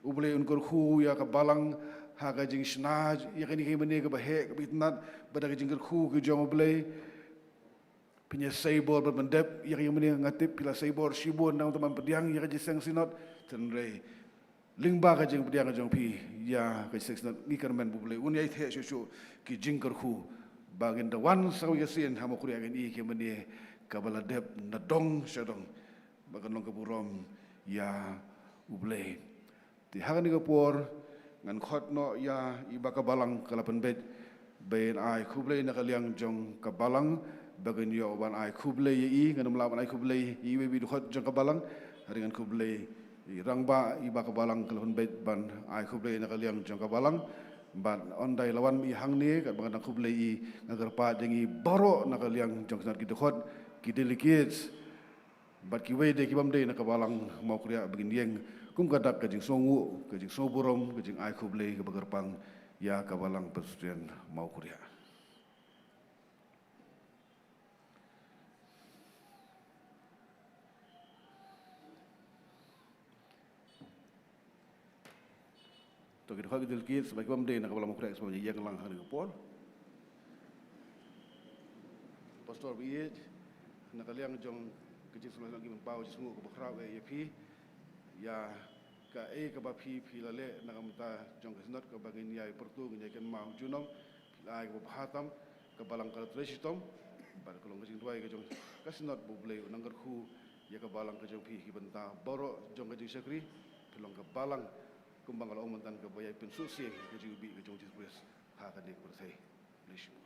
U Blei un kyrkhu ïa ka balang ha ka jingshna ïa kane ka mane kaba heh kaba itynnad, bad da ka jingkyrkhu ka jong U Blei phin ïa sei bor bad ban dep ïa ka mane. Nga tip phi la sei bor shibun na ka bynta ban pdiang ïa ka Jingïaseng Synod. Hynrei lyngba ka jingpdiang jong phi ïa ka Jingïaseng Synod, ngi kyrmen ba U Blei un ïai theh shuh shuh ki jingkyrkhu ba ngin da wan sa kawei ka sien ha Mawkriah ngin ïohi ïa ka mane kaba la dep na dong sha dong, ba kan long ka burom ïa U Blei. Te ha kane ka por ngan khot noh ïa i ba ka balang ka la pynbeit ban ai khublei na ka liang jong ka balang, ba kan ïoh ban ai khublei ïa i. Ngan ym lah ban ai khublei ïa iwei pa i dkhot jong ka balang, hynrei ngan khublei i rangbah, i ba ka balang ka la pynbeit ban ai khublei na ka liang jong ka balang. Bad ynda i la wan ma i hangne, katba ngan dang khublei i, nga kyrpad ïa ngi baroh na ka liang jong ka Synod, ki dkhot, ki delegates, bad kiwei de ki bym dei na ka balang Mawkriah, ba ngin ïeng kum ka dak ka jingsngewnguh, ka jingsngewburom, ka jingai khublei kaba kyrpang ïa ka Balang Presbyterian Mawkriah. To ki dkhot, ki delegates, ba ki bym dei na ka Balang Mawkriah, sngewbha ïeng lang ha kane ka por. Pastor Bieit, na ka liang jong ka Jingïaseng Synod ngi pynpaw jingsngewnguh kaba khraw ïa phi ïa kaei kaba phi, phi la leh na ka bynta jong ka Synod kaba ngin ïai pyrto, ngin ïai kynmaw junom. Phi la ai kaba bha tam, ka balang ka la trei shitom. Bad ka long ka jingduwai ka jong ka Synod ba U Blei un nang kyrkhu ïa ka balang ka jong phi, ki bynta baroh jong ka jingshakri, phin long ka balang kumba nga la ong mynta kaba ïai pynsuk sing ïa ka jingiwbih ka jong U Jisu Khrist ha kane ka pyrthei. Khublei shibun.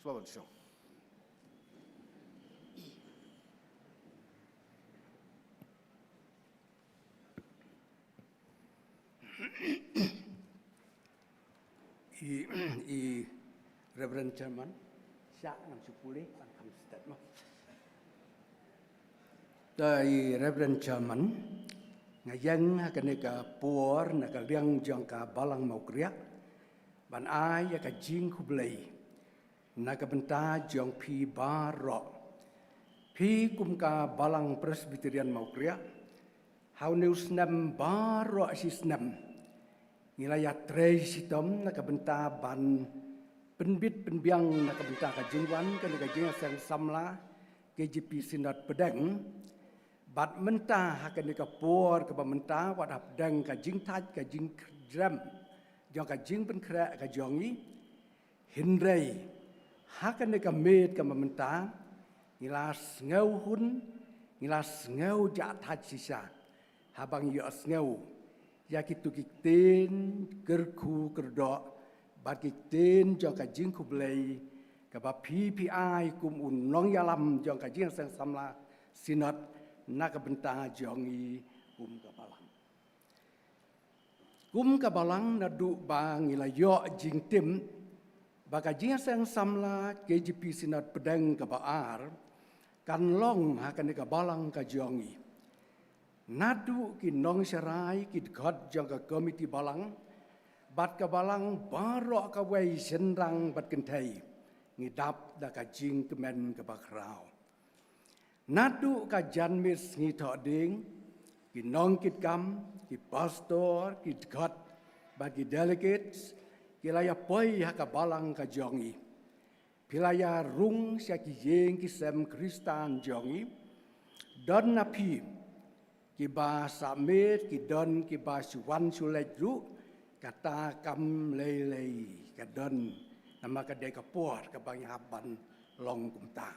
Sngewbha ban shong. I, i Reverend Chairman, sha ngam shu pule, ban kham stet mo. Ta i Reverend Chairman, nga ïeng ha kane ka por na ka liang jong ka Balang Mawkriah, ban ai ïa ka jingkhublei na ka bynta jong phi baroh. Phi kum ka Balang Presbyterian Mawkriah, ha une u snem baroh shi snem, ngi la ïatrei shitom na ka bynta ban pynbit pynbiang na ka bynta ka jingwan kane ka Jingïaseng Samla K J P Synod Pdeng. Bad mynta ha kane ka por kaba mynta, wat hapdeng ka jingthait ka jingkyrjrem jong ka jingpynkhreh ka jong ngi, hynrei ha kane ka miet kaba mynta, ngi la sngewhun, ngi la sngew jahthait shisha haba ngi ïohsngew ïa kito ki ktien kyrkhu kyrdoh bad ki ktien jong ka jingkhublei kaba phi phi ai kum u nongïalam jong ka Jingïaseng Samla Synod na ka bynta jong ngi kum ka Balang. Kum ka Balang, naduh ba ngi la ïoh jingtip ba ka Jingïaseng Samla K J P Synod Pdeng kaba ar kan long ha kane ka Balang ka jong ngi, naduh ki nongsharai, ki dkhot jong ka Komiti Balang bad ka Balang baroh kawei, shynrang bad kynthei, ngi dap da ka jingkmen kaba khraw. Naduh ka janmiet sngi thohdieng, ki nongkitkam, ki pastor, ki dkhot bad ki delegates ki la ïa poi ha ka Balang ka jong ngi. Phi la ïa rung sha ki ïing ki sem Khristan jong ngi. Don na phi kiba sah miet, ki don kiba shu wan shu leit ruh, kata kam lei lei ka don, namar ka dei ka por kaba ngi hap ban long kumta.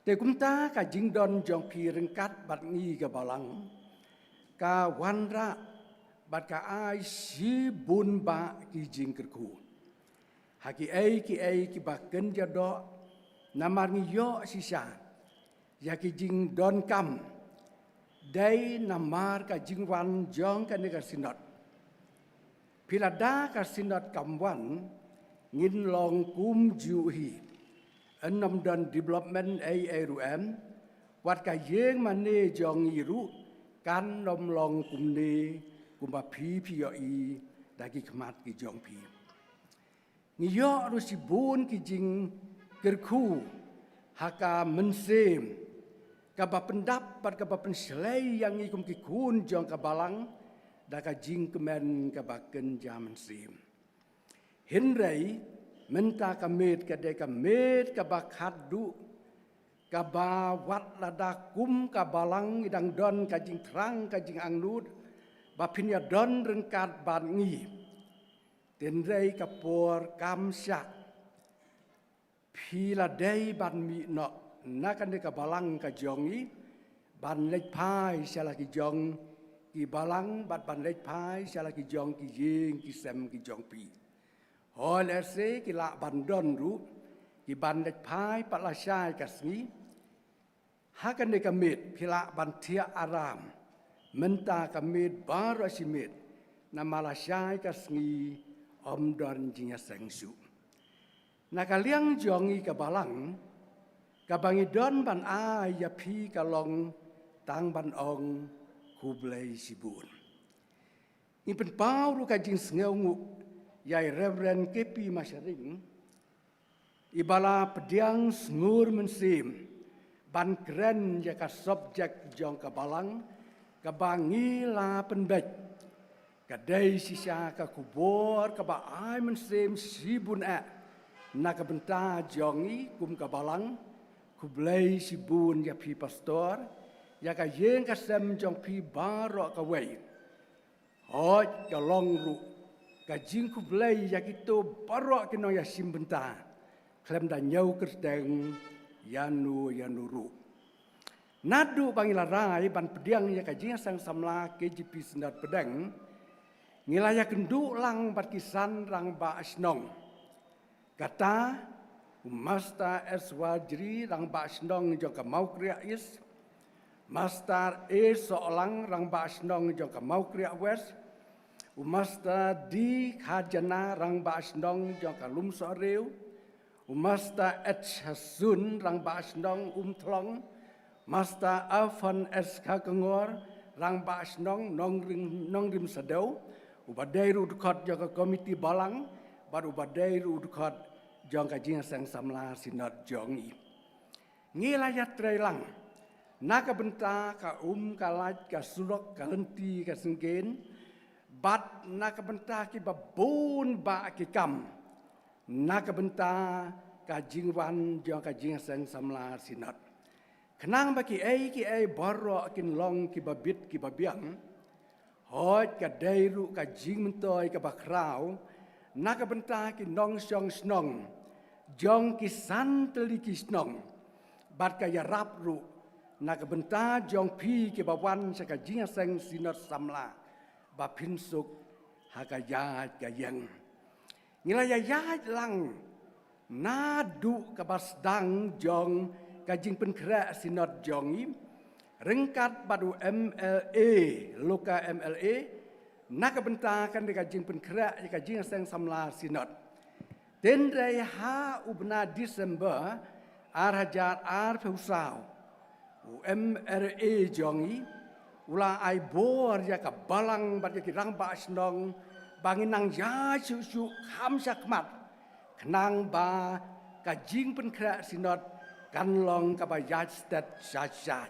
Te kumta ka jingdon jong phi ryngkat bad ngi ka Balang ka wanrah bad ka ai shibun bah ki jingkyrkhu ha kiei kiei kiba kynja doh, namar ngi ïoh shisha ïa ki jingdonkam dei namar ka jingwan jong kane ka Synod. Phi, lada ka Synod kam wan, ngin long kumjuh hi. Ym don development ei ei ruh em, wat ka ïing mane jong ngi ruh kan ym long kumne kumba phi phi ïohi da ki khmat ki jong phi. Ngi ïoh ruh shibun ki jingkyrkhu ha ka mynsiem kaba pyndap bad kaba pynshlei ïa ngi kum ki khun jong ka Balang da ka jingkmen kaba kynja mynsiem. Hynrei mynta ka miet ka dei ka miet kaba khatduh, kaba wat lada kum ka Balang ngi dang don ka jingthrang, ka jingangnud ba phin ïa don ryngkat bad ngi, hynrei ka por kam shah. Phi la dei ban mih noh na kane ka Balang ka jong ngi ban leit phai sha la ki jong ki Balang bad ban leit phai sha la ki jong ki ïing ki sem ki jong phi. Hooid, lehse ki lah ban don ruh ki ban leit phai pat lashai ka sngi. Ha kane ka miet phi lah ban thiah aram, mynta ka miet baroh shi miet, namar lashai ka sngi ym don jingïaseng shuh. Na ka liang jong ngi ka Balang, kaba ngi don ban ai ïa phi ka long tang ban ong khublei shibun. Ngi pynpaw ruh ka jingsngewnguh ïa i Reverend K P Masharing, iba la pdiang sngur mynsiem ban kren ïa ka subject jong ka Balang kaba ngi la pynbeit. Ka dei shisha ka khubor kaba ai mynsiem shibun eh na ka bynta jong ngi kum ka Balang. Khublei shibun ïa phi pastor, ïa ka ïing ka sem jong phi baroh kawei. Hooid, ka long ruh ka jingkhublei ïa kito baroh ki nongïashim bynta khlem da ñiew kyrteng ïano ïano ruh. Naduh ba ngi la rai ban pdiang ïa ka Jingïaseng Samla K J P Synod Pdeng, ngi la ïakynduh lang bad ki san rangbah shnong. Kata, u Master S Wajri, rangbah shnong jong ka Mawkriah East, Master A Sohlang, rangbah shnong jong ka Mawkriah West, u Master D Khajana, rangbah shnong jong ka Lumsohriu, u Master H Hasun, rangbah shnong Umthlong, Master Afan S Khakngor, rangbah shnong Nongrim, Nongrim Sadew, uba dei ruh u dkhot jong ka Komiti Balang bad uba dei ruh u dkhot jong ka Jingïaseng Samla Synod jong ngi. Ngi la ïatrei lang na ka bynta ka um ka lait, ka surok, ka lynti, ka syngkien, bad na ka bynta kiba bun bah ki kam na ka bynta ka jingwan jong ka Jingïaseng Samla Synod. Khnang ba kiei kiei baroh kin long kiba bit kiba biang. Hooid, ka dei ruh ka jingmyntoi kaba khraw na ka bynta ki nongshong shnong jong ki san tylli ki shnong, bad ka ïarap ruh na ka bynta jong phi kiba wan sha ka jingïaseng Synod Samla, ba phin suk ha ka ïaid ka ïeng. Ngi la ïa ïaid lang naduh kaba sdang jong ka jingpynkhreh Synod jong ngi, ryngkat bad u M L A, Luka M L A, na ka bynta kane ka jingpynkhreh ïa ka jingïaseng samla Synod. Hynrei ha u bnai December ar hajar arphew saw, u M L A jong ngi u la ai bor ïa ka Balang bad ïa ki Rangbah Shnong ba ngin nang ïaid shuh shuh kham shakhmat, khnang ba ka jingpynkhreh Synod kan long kaba ïaid stet shai shai.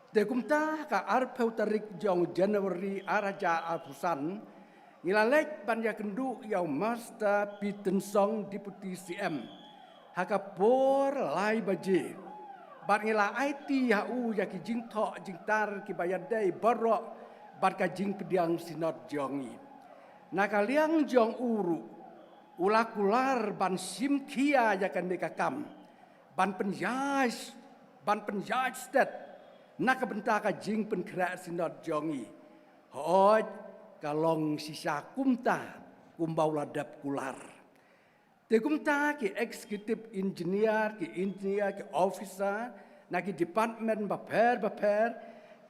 Te kumta ha ka arphew tarik jong January ar hajar arphew san, ngi la leit ban ïakynduh ïa u Master P. Tynsong, Deputy C M, ha ka por lai baje. Bad ngi la aiti ha u ïa ki jingthoh jingtar kiba ïadei baroh bad ka jingpdiang Synod jong ngi. Na ka liang jong u ruh, u la kular ban shim khia ïa kane ka kam, ban pynïaid, ban pynïaid stet na ka bynta ka jingpynkhreh Synod jong ngi. Hooid, ka long shisha kumta kumba u la dep kular. Te kumta ki executive engineer, ki engineer, ki officer na ki department bapher bapher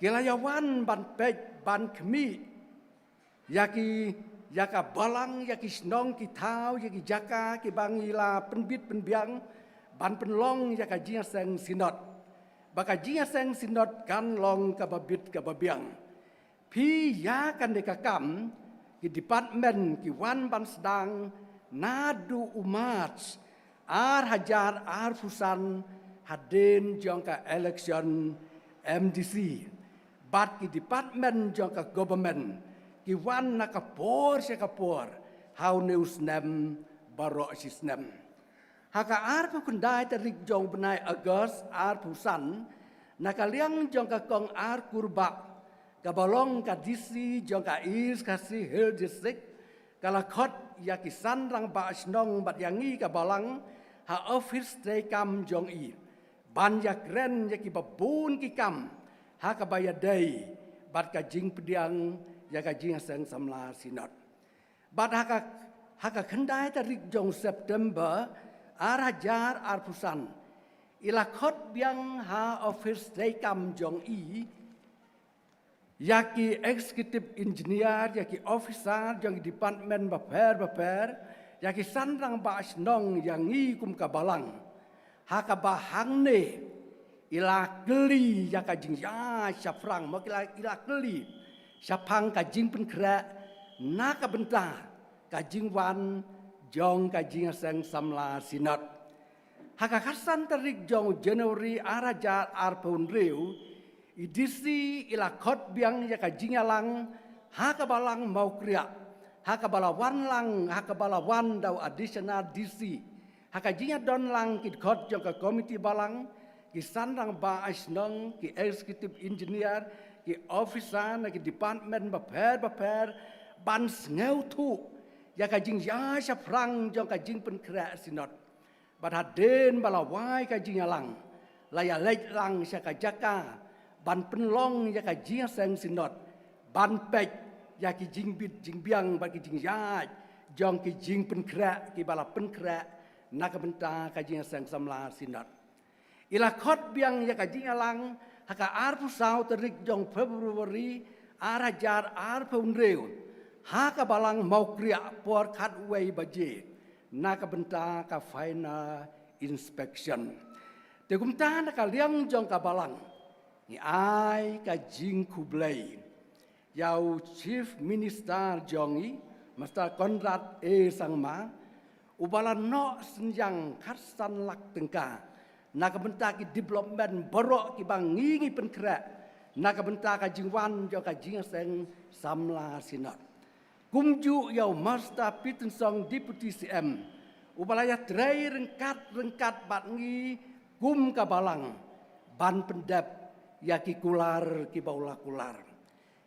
ki la ïa wan ban peit ban khmih ïa ki, ïa ka Balang, ïa ki shnong, ki thaw, ïa ki jaka kiba ngi la pynbit pynbiang ban pynlong ïa ka jingïaseng Synod, ba ka jingïaseng Synod kan long kaba bit kaba biang. Phi, ïa kane ka kam ki department ki wan ban sdang naduh u March ar hajar arphew san, hadien jong ka election M D C. Bad ki department jong ka government ki wan na ka por sha ka por ha une u snem baroh shi snem. Ha ka arphew khyndai tarik jong u bnai August arphew san, na ka liang jong ka Kong R. Kurbah, kaba long ka D C jong ka East Khasi Hills District, ka la khot ïa ki san rangbah shnong bad ïa ngi ka Balang ha office treikam jong i, ban ïakren ïa kiba bun ki kam ha kaba ïadei bad ka jingpdiang ïa ka jingïaseng samla Synod. Bad ha ka, ha ka khyndai tarik jong September ar hajar arphew san, i la khot biang ha office treikam jong i ïa ki executive engineer, ïa ki officer jong ki department bapher bapher, ïa ki san rangbah shnong, ïa ngi kum ka Balang. Ha kaba hangne i la kylli ïa ka jingïaid shaphrang, mo, i la, i la kylli shaphang ka jingpynkhreh na ka bynta ka jingwan jong ka jingïaseng samla Synod. Ha ka khatsan tarik jong January ar hajar arphew hynriew, i D C i la khot biang ïa ka jingïalang ha ka Balang Mawkriah, ha kaba la wan lang, ha kaba la wan da u Additional D C. Ha ka jingïadon lang ki dkhot jong ka komiti Balang, ki san rangbah shnong, ki executive engineer, ki officer na ki department bapher bapher, ban sngewthuh ïa ka jingïaid shaphrang jong ka jingpynkhreh Synod. Bad hadien ba la wai ka jingïalang, la ïa leit lang sha ka jaka ban pynlong ïa ka jingïaseng Synod, ban peit ïa ki jingbit jingbiang bad ki jingïaid jong ki jingpynkhreh kiba la pynkhreh na ka bynta ka jingïaseng samla Synod. I la khot biang ïa ka jingïalang ha ka arphew saw tarik jong February ar hajar arphew hynriew, ha ka Balang Mawkriah por khatwei baje, na ka bynta ka final inspection. Te kumta na ka liang jong ka Balang, ngi ai ka jingkhublei ïa u Chief Minister jong ngi, Mister Conrad A Sangma, uba la noh synñiang khatsan lak tyngka na ka bynta ki development baroh kiba ngi ngi pynkhreh na ka bynta ka jingwan jong ka jingïaseng samla Synod. Kumjuh ïa u Master P. Tynsong, Deputy C M, uba la ïatrei ryngkat ryngkat bad ngi kum ka Balang ban pyndep ïa ki kular kiba u la kular.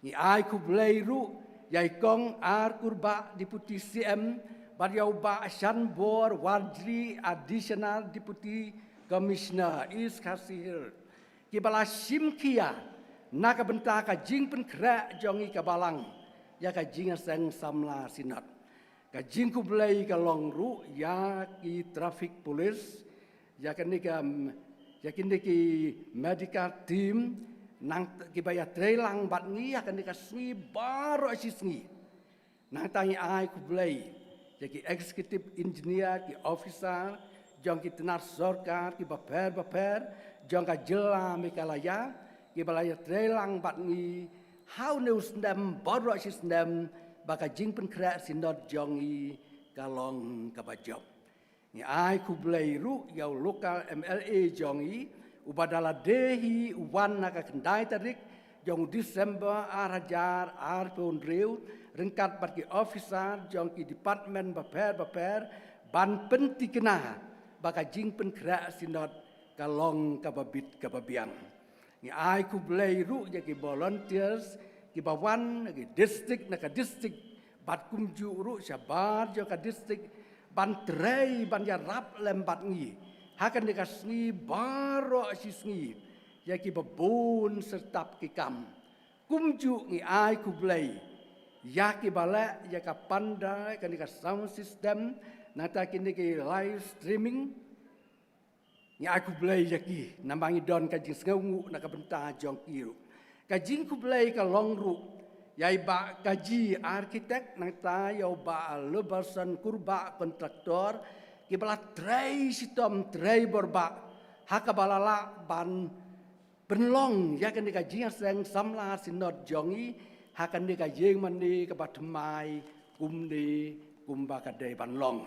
Ngi ai khublei ruh ïa i Kong R. Kurbah, Deputy C M, bad ïa u Bah Shanbor Warjri, Additional Deputy Commissioner, East Khasi Hills. kiba la shim khia na ka bynta ka jingpynkhreh jong ngi ka Balang ïa ka Jingïaseng Samla Synod. Ka jingkhublei ka long ruh ïa ki traffic police, ïa kane ka, ïa kine ki medical team, nang kiba ïatrei lang bad ngi ïa kane ka sngi baroh shi sngi. Nangta ngi ai khublei ïa ki executive engineer, ki officer jong ki tnat sorkar kiba pher ba pher jong ka jylla Meghalaya, kiba la ïatrei lang bad ngi ha une u snem baroh shi snem ba ka jingpynkhreh synod jong ngi ka long kaba jop. Ngi ai khublei ruh ïa u local M L A jong ngi, uba da lade hi u wan ha ka khyndai tarik jong u December ar hajar arphew hynriew, ryngkat bad ki officer jong ki department bapher bapher, ban pynthikna ba ka jingpynkhreh synod ka long kaba bit kaba biang. Ngi ai khublei ruh ïa ki volunteers kiba wan na ki district na ka district, bad kumjuh ruh shabar jong ka district, ban trei ban ïarap lem bad ngi ha kane ka sngi baroh shi sngi ïa kiba bun syrtap ki kam. Kumjuh ngi ai khublei ïa kiba leh ïa ka pandal, kane ka sound system, nangta kine ki live streaming. Ngi ai khublei ïa ki namar ngi don ka jingsngewnguh na ka bynta jong ki ruh. Ka jingkhublei ka long ruh ïa i Bah Kaji architect, nangta ïa u Bah Leberson Kurbah contractor, kiba la trei shitom trei borbah ha kaba la lah ban pynlong ïa kane ka Jingïaseng Samla Synod jong ngi ha kane ka ïingmane kaba thymmai kumne kumba ka dei ban long.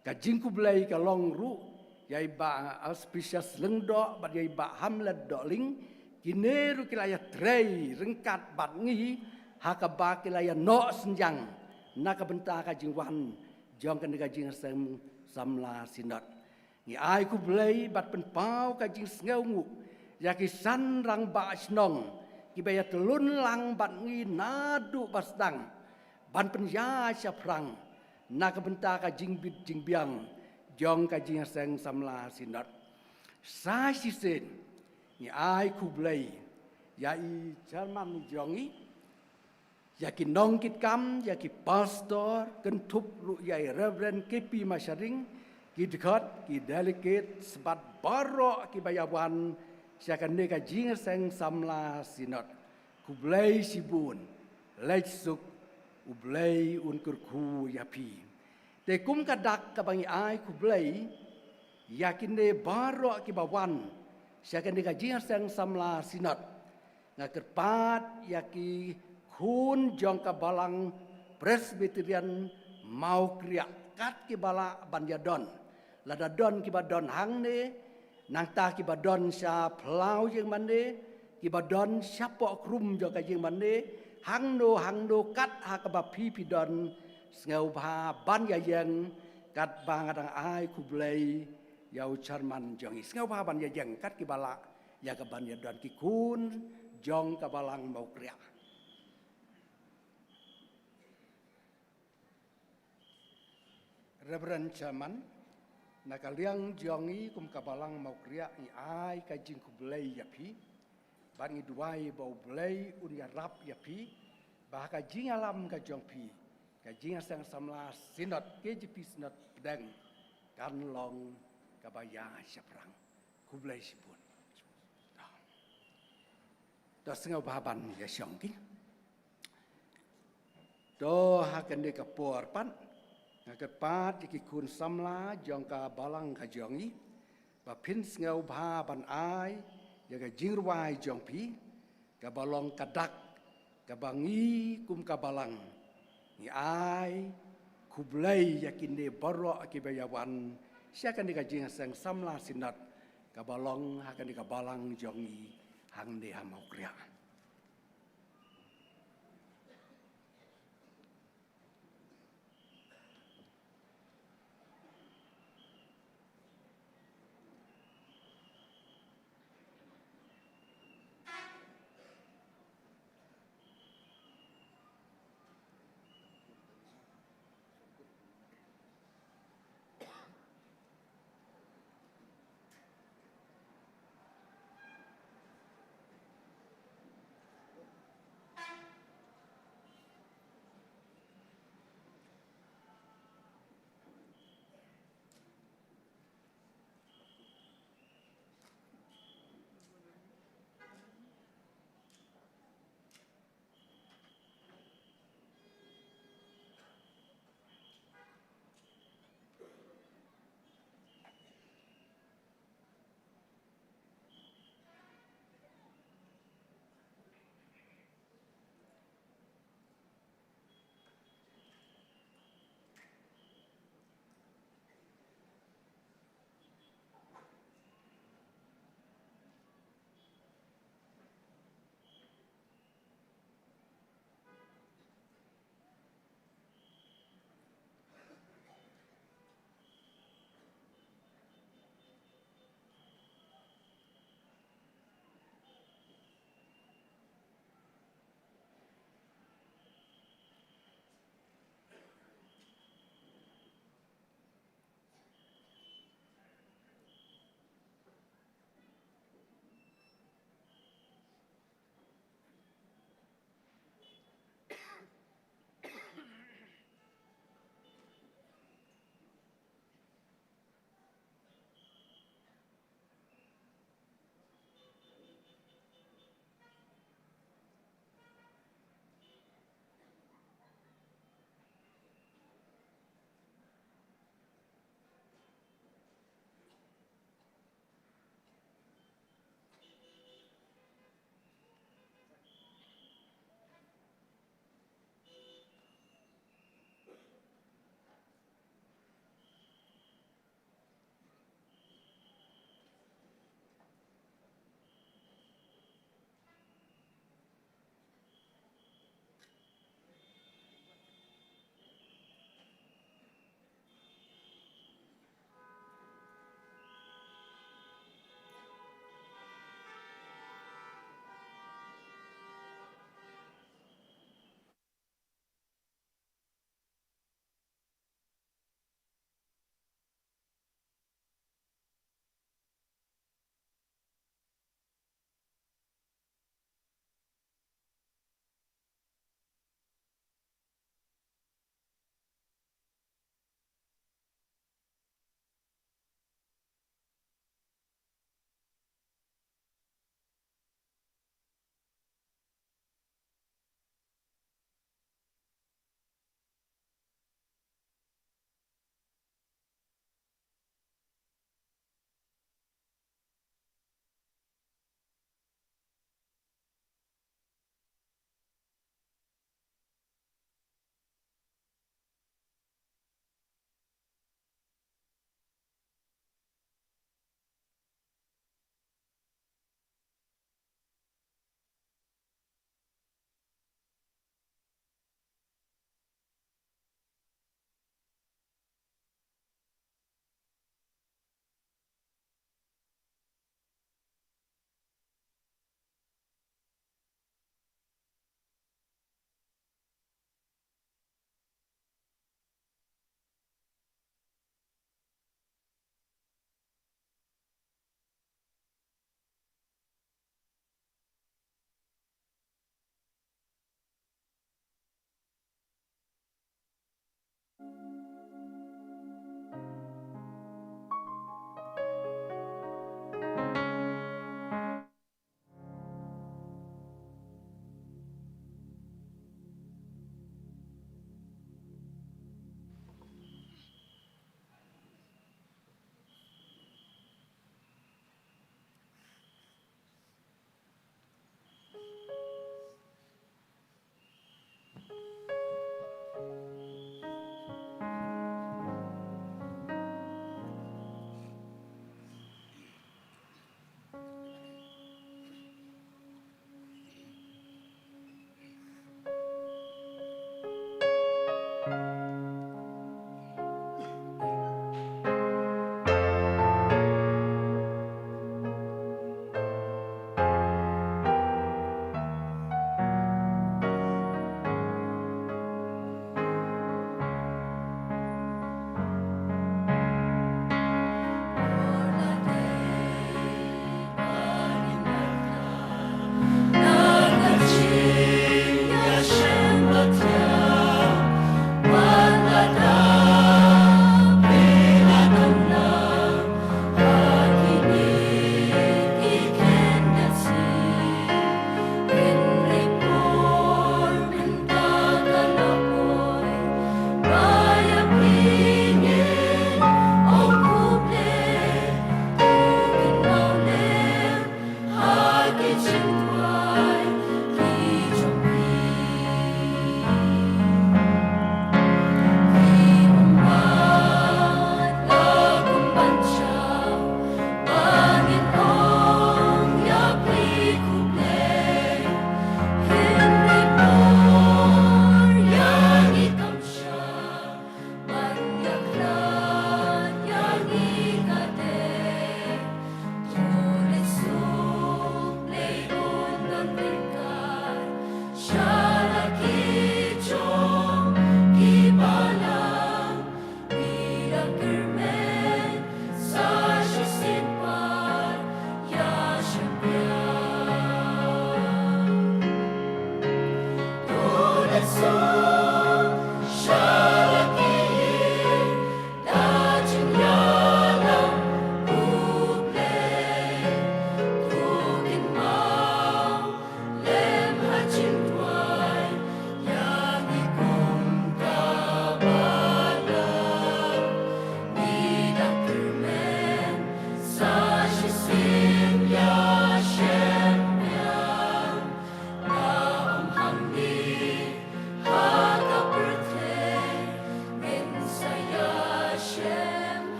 Ka jingkhublei ka long ruh ïa i Bah Auspicious Lyngdoh bad ïa i Bah Hamlet Dohling, kine ruh ki la ïatrei ryngkat bad ngi ha kaba ki la ïanoh synñiang na ka bynta ka jingwan jong kane ka Jingïaseng Samla Synod. Ngi ai khublei bad pynpaw ka jingsngewnguh ïa ki san rangbah shnong kiba ïatyllun lang bad ngi naduh ba sdang ban pynïaid shaphrang na ka bynta ka jingbit jingbiang jong ka Jingïaseng Samla Synod. Sa shisien ngi ai khublei ïa i chairman jong ngi, ïa ki nongkitkam, ïa ki pastor, kynthup ruh ïa i Reverend K P Masharing, ki dkhot, ki delegates bad baroh kiba ïawan sha kane ka Jingïaseng Samla Synod. Khublei shibun, leit suk, U Blei un kyrkhu ïa phi. Te kum ka dak kaba ngi ai khublei ïa kine baroh kiba wan sha kane ka Jingïaseng Samla Synod, nga kyrpad ïa ki khun jong ka Balang Presbyterian Mawkriah kat kiba lah ban ïadon. Lada don kiba don hangne, nangta kiba don sha phlaw ïingmane, kiba don shapoh khrum jong ka ïingmane, hangno hangno kat ha kaba phi phi don, sngewbha ban ïaïeng katba nga dang ai khublei ïa u chairman jong ngi. Sngewbha ban ïaïeng kat kiba lah ïa ka ban ïadon, ki khun jong ka Balang Mawkriah. Reverend Chairman, na ka liang jong ngi kum ka Balang Mawkriah ngi ai ka jingkhublei ïa phi, bad ngi duwai ba U Blei un ïarap ïa phi, ba ha ka jingïalam ka jong phi, ka Jingïaseng Samla Synod, K J P Synod pdeng kan long kaba ïaid shaphrang. Khublei shibun. To sngewbha ban ïashong ki. To ha kane ka por pat, nga kyrpad ïa ki khun samla jong ka Balang ka jong ngi, ba phin sngewbha ban ai ïa ka jingrwai jong phi, kaba long ka dak kaba ngi kum ka Balang ngi ai khublei ïa kine baroh kiba ïawan sha kane ka Jingïaseng Samla Synod kaba long ha kane ka Balang jong ngi hangne ha Mawkriah.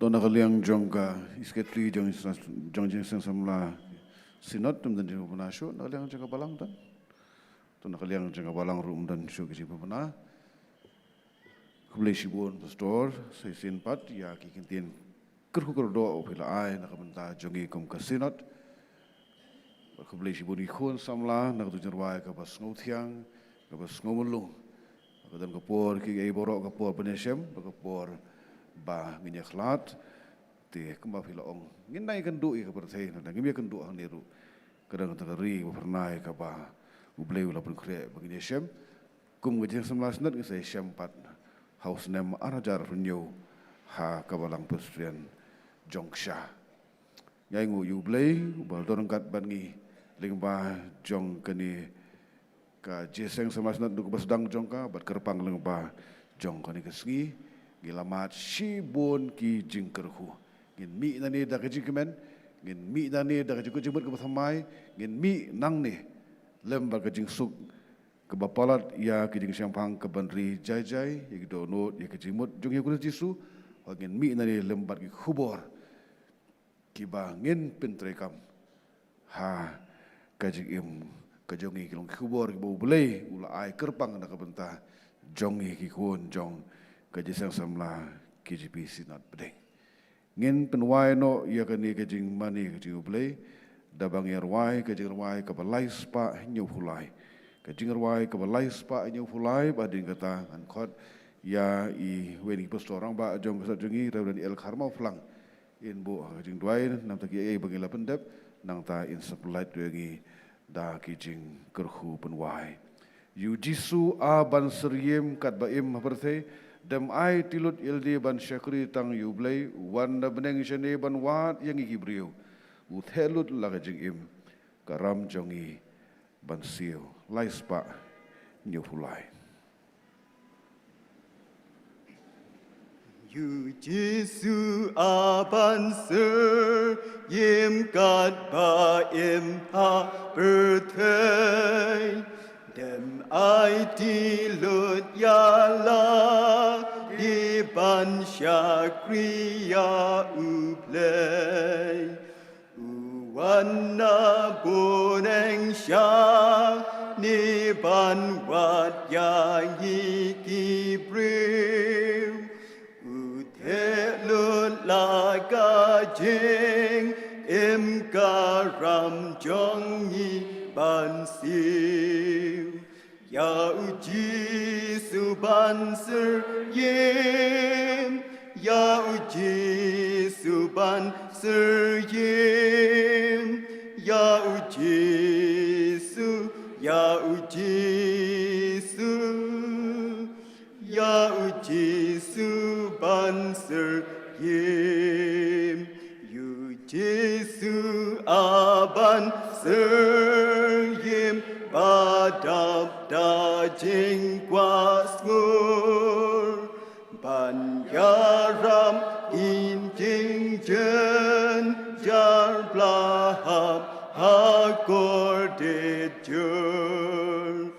To na ka liang jong ka Secretary jong, jong Jingseng Samla Synod, ym don jingpynbna shuh, na ka liang jong ka Balang don. To na ka liang jong ka Balang ruh ym don shuh ki jingpynbna. Khublei shibun Pastor, sa shisien pat ïa ki kyntien kyrkhu kyrdoh ba phi la ai na ka bynta jong ngi kum ka Synod. Bad khublei shibun ki khun samla na ka tu jingrwai kaba sngewthiang, kaba sngewmlung. Ka don ka por ki ei baroh ka por ban ïashem, bad ka por ba ngin ïakhlad. Te kumba phi la ong, ngin nang ïakynduh ïa ka pyrthei, nangta ngim ïakynduh hangne ruh. Ka don kata ka ri ba phyrnai kaba U Blei u la pynkhreh ba ngin ïashem. Kum ka Jingseng Samla Synod ngin sa ïashem pat ha u snem ar hajar hynñiew ha ka Balang Presbyterian jong Ksha. Ngi ainguh ïa U Blei uba don ryngkat bad ngi lyngba jong kane ka Jingseng Samla Synod, naduh kaba sdang jong ka bad kyrpang lyngba jong kane ka sngi. Ngi la mad shibun ki jingkyrkhu. Ngin mih nangne da ka jingkmen, ngin mih nangne da ka jingkut jingmut kaba thymmai, ngin mih nangne lem bad ka jingsuk kaba palat ïa ki jingshemphang ka ban ri jai jai ïa ki dohnud ïa ka jingmut jong U Khrist Jisu. Bad ngin mih nangne lem bad ki khubor kiba ngin pyntreikam ha ka jingim ka jong ngi, ki long ki khubor kiba U Blei u la ai kyrpang na ka bynta jong ngi ki khun jong ka Jingseng Samla K J P Synod Pdeng. Ngin pynwai noh ïa kane ka jingmane ka jong U Blei da ba ngin rwai ka jingrwai kaba lai spah hynñiewphew lai. Ka jingrwai kaba lai spah hynñiewphew lai. Bad hadien kata ngan khot ïa iwei na ki pastor rangbah jong ka Synod jong ngi, Reverend L Kharmawphlang, in buh ha ka jingduwai, nangta kiei ba ngi la pyndep nangta in sa pynlait ïa ngi da ki jingkyrkhu pynwai. Ïa U Jisu a ban syriem katba im ha pyrthei, dem aiti lut ïalade ban shakri tang ïa U Blei, u wan na bneng shane ban wad ïa ngi ki briew. U theh lut la ka jingim, ka ram jong ngi ban siew. Lai spah hynñiewphew lai. Ïa U Jisu a ban syriem katba im ha pyrthei, dem aiti lut ïalade ban shakri ïa U Blei. U wan na bneng shane ban wad ïa ngi ki briew. U theh lut la ka jingim, ka ram jong ngi ban siew. Ïa U Jisu ban syriem, ïa U Jisu ban syriem, ïa U Jisu, ïa U Jisu, ïa U Jisu ban syriem. Ïa U Jisu a ban syriem ba dap da jingkwah sngur, ban ïarap ïa ki jingjynjar ba la hap ha kordit jur.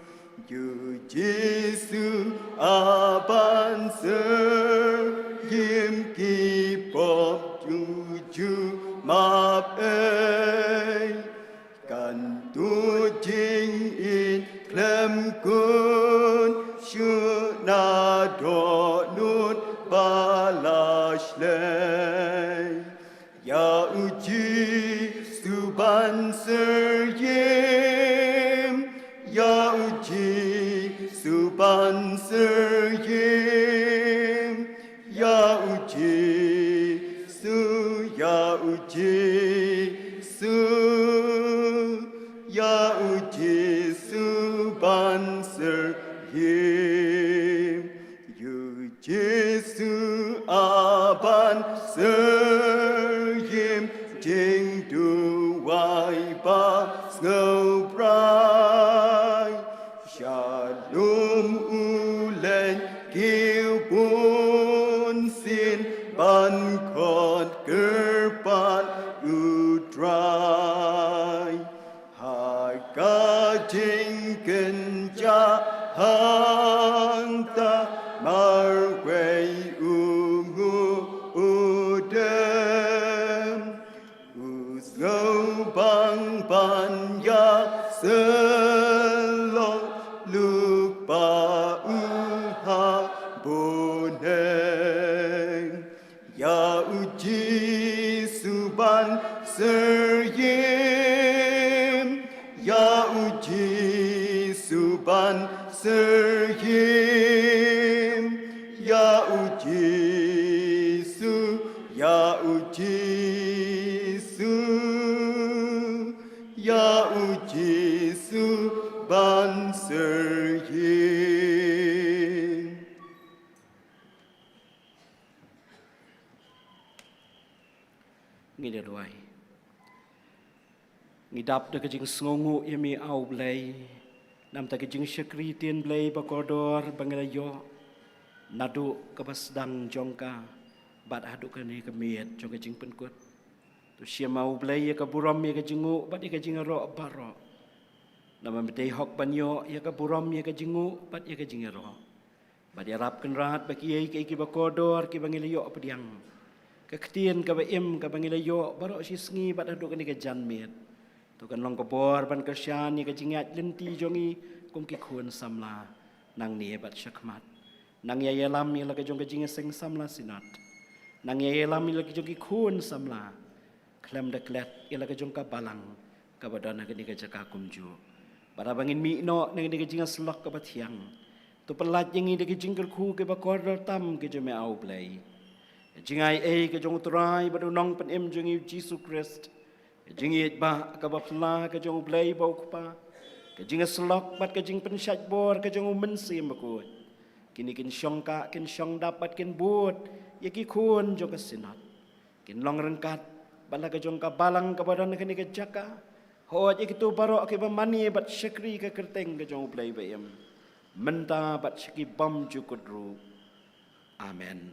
Ïa U Jisu a ban syriem, ki pop ju ju map ei. Kan tu jingïeit khlem kut shuh na dohnud ba la shlei. Ïa U Jisu ban syriem, ïa U Jisu ban syriem, ïa U Jisu, ïa U Jisu, ïa U Jisu ban syriem. Ïa U Jisu a ban syriem, jingduwai ba sngewbha. Shalom u leh ki bunsien, ban khot kyrpad U Trai. Ha ka jingkynjah hangta marwei u nguh u Sngewbang ban ïa sylok luk ba u ha boneng. Ïa u Jisu ban syriem. Ïa u Jisu ban syriem. Ïa u Jisu, ïa u Jisu, ïa u Jisu ban syriem. Ngi da duwai. Ngi dap da ka jingsngewnguh ïa me, A U Blei, namar ka jingshakri ktien Blei ba kordor ba ngi la ïoh naduh kaba sdang jong ka bad haduh kane ka miet jong ka jingpynkut. To shim, A U Blei, ïa ka burom ïa ka jingnguh bad ïa ka jingïaroh baroh. Namar me dei hok ban ïoh ïa ka burom ïa ka jingnguh bad ïa ka jingïaroh. Bad ïarap Kynrad ba kiei kiei kiba kordor kiba ngi la ïoh pdiang, ka ktien kaba im kaba ngi la ïoh baroh shi sngi bad haduh kane ka janmiet, to kan long ka bor ban kyrshan ïa ka jingïaid lynti jong ngi kum ki khun samla nangne bad shakhmat. Nang ïa ïalam ïa la ka jong ka jingïaseng samla Synod. Nang ïa ïalam ïa la ka jong ki khun samla, khlem da klet ïa la ka jong ka balang kaba don ha kane ka jaka kumjuh. Bad haba ngin mih noh na kane ka jingïasyllok kaba thiang, to pyllait ïa ngi da ki jingkyrkhu kiba kordor tam ki jong me, A U Blei. Ka jingai ei ka jong U Trai bad U Nongpynim jong ngi U Jisu Khrist, ka jingïeit ba kaba phylla ka jong U Blei ba U Kpa, ka jingïasyllok bad ka jingpynshait bor ka jong U Mynsiem Bakhuid, kine kin shong kah, kin shong dap bad kin bud ïa ki khun jong ka Synod. Kin long ryngkat bad la ka jong ka balang kaba don ha kane ka jaka. Hooid, ïa kito baroh kiba mane bad shakri ka kyrteng ka jong U Blei ba im, mynta bad sha ki bymjukut ruh. Amen.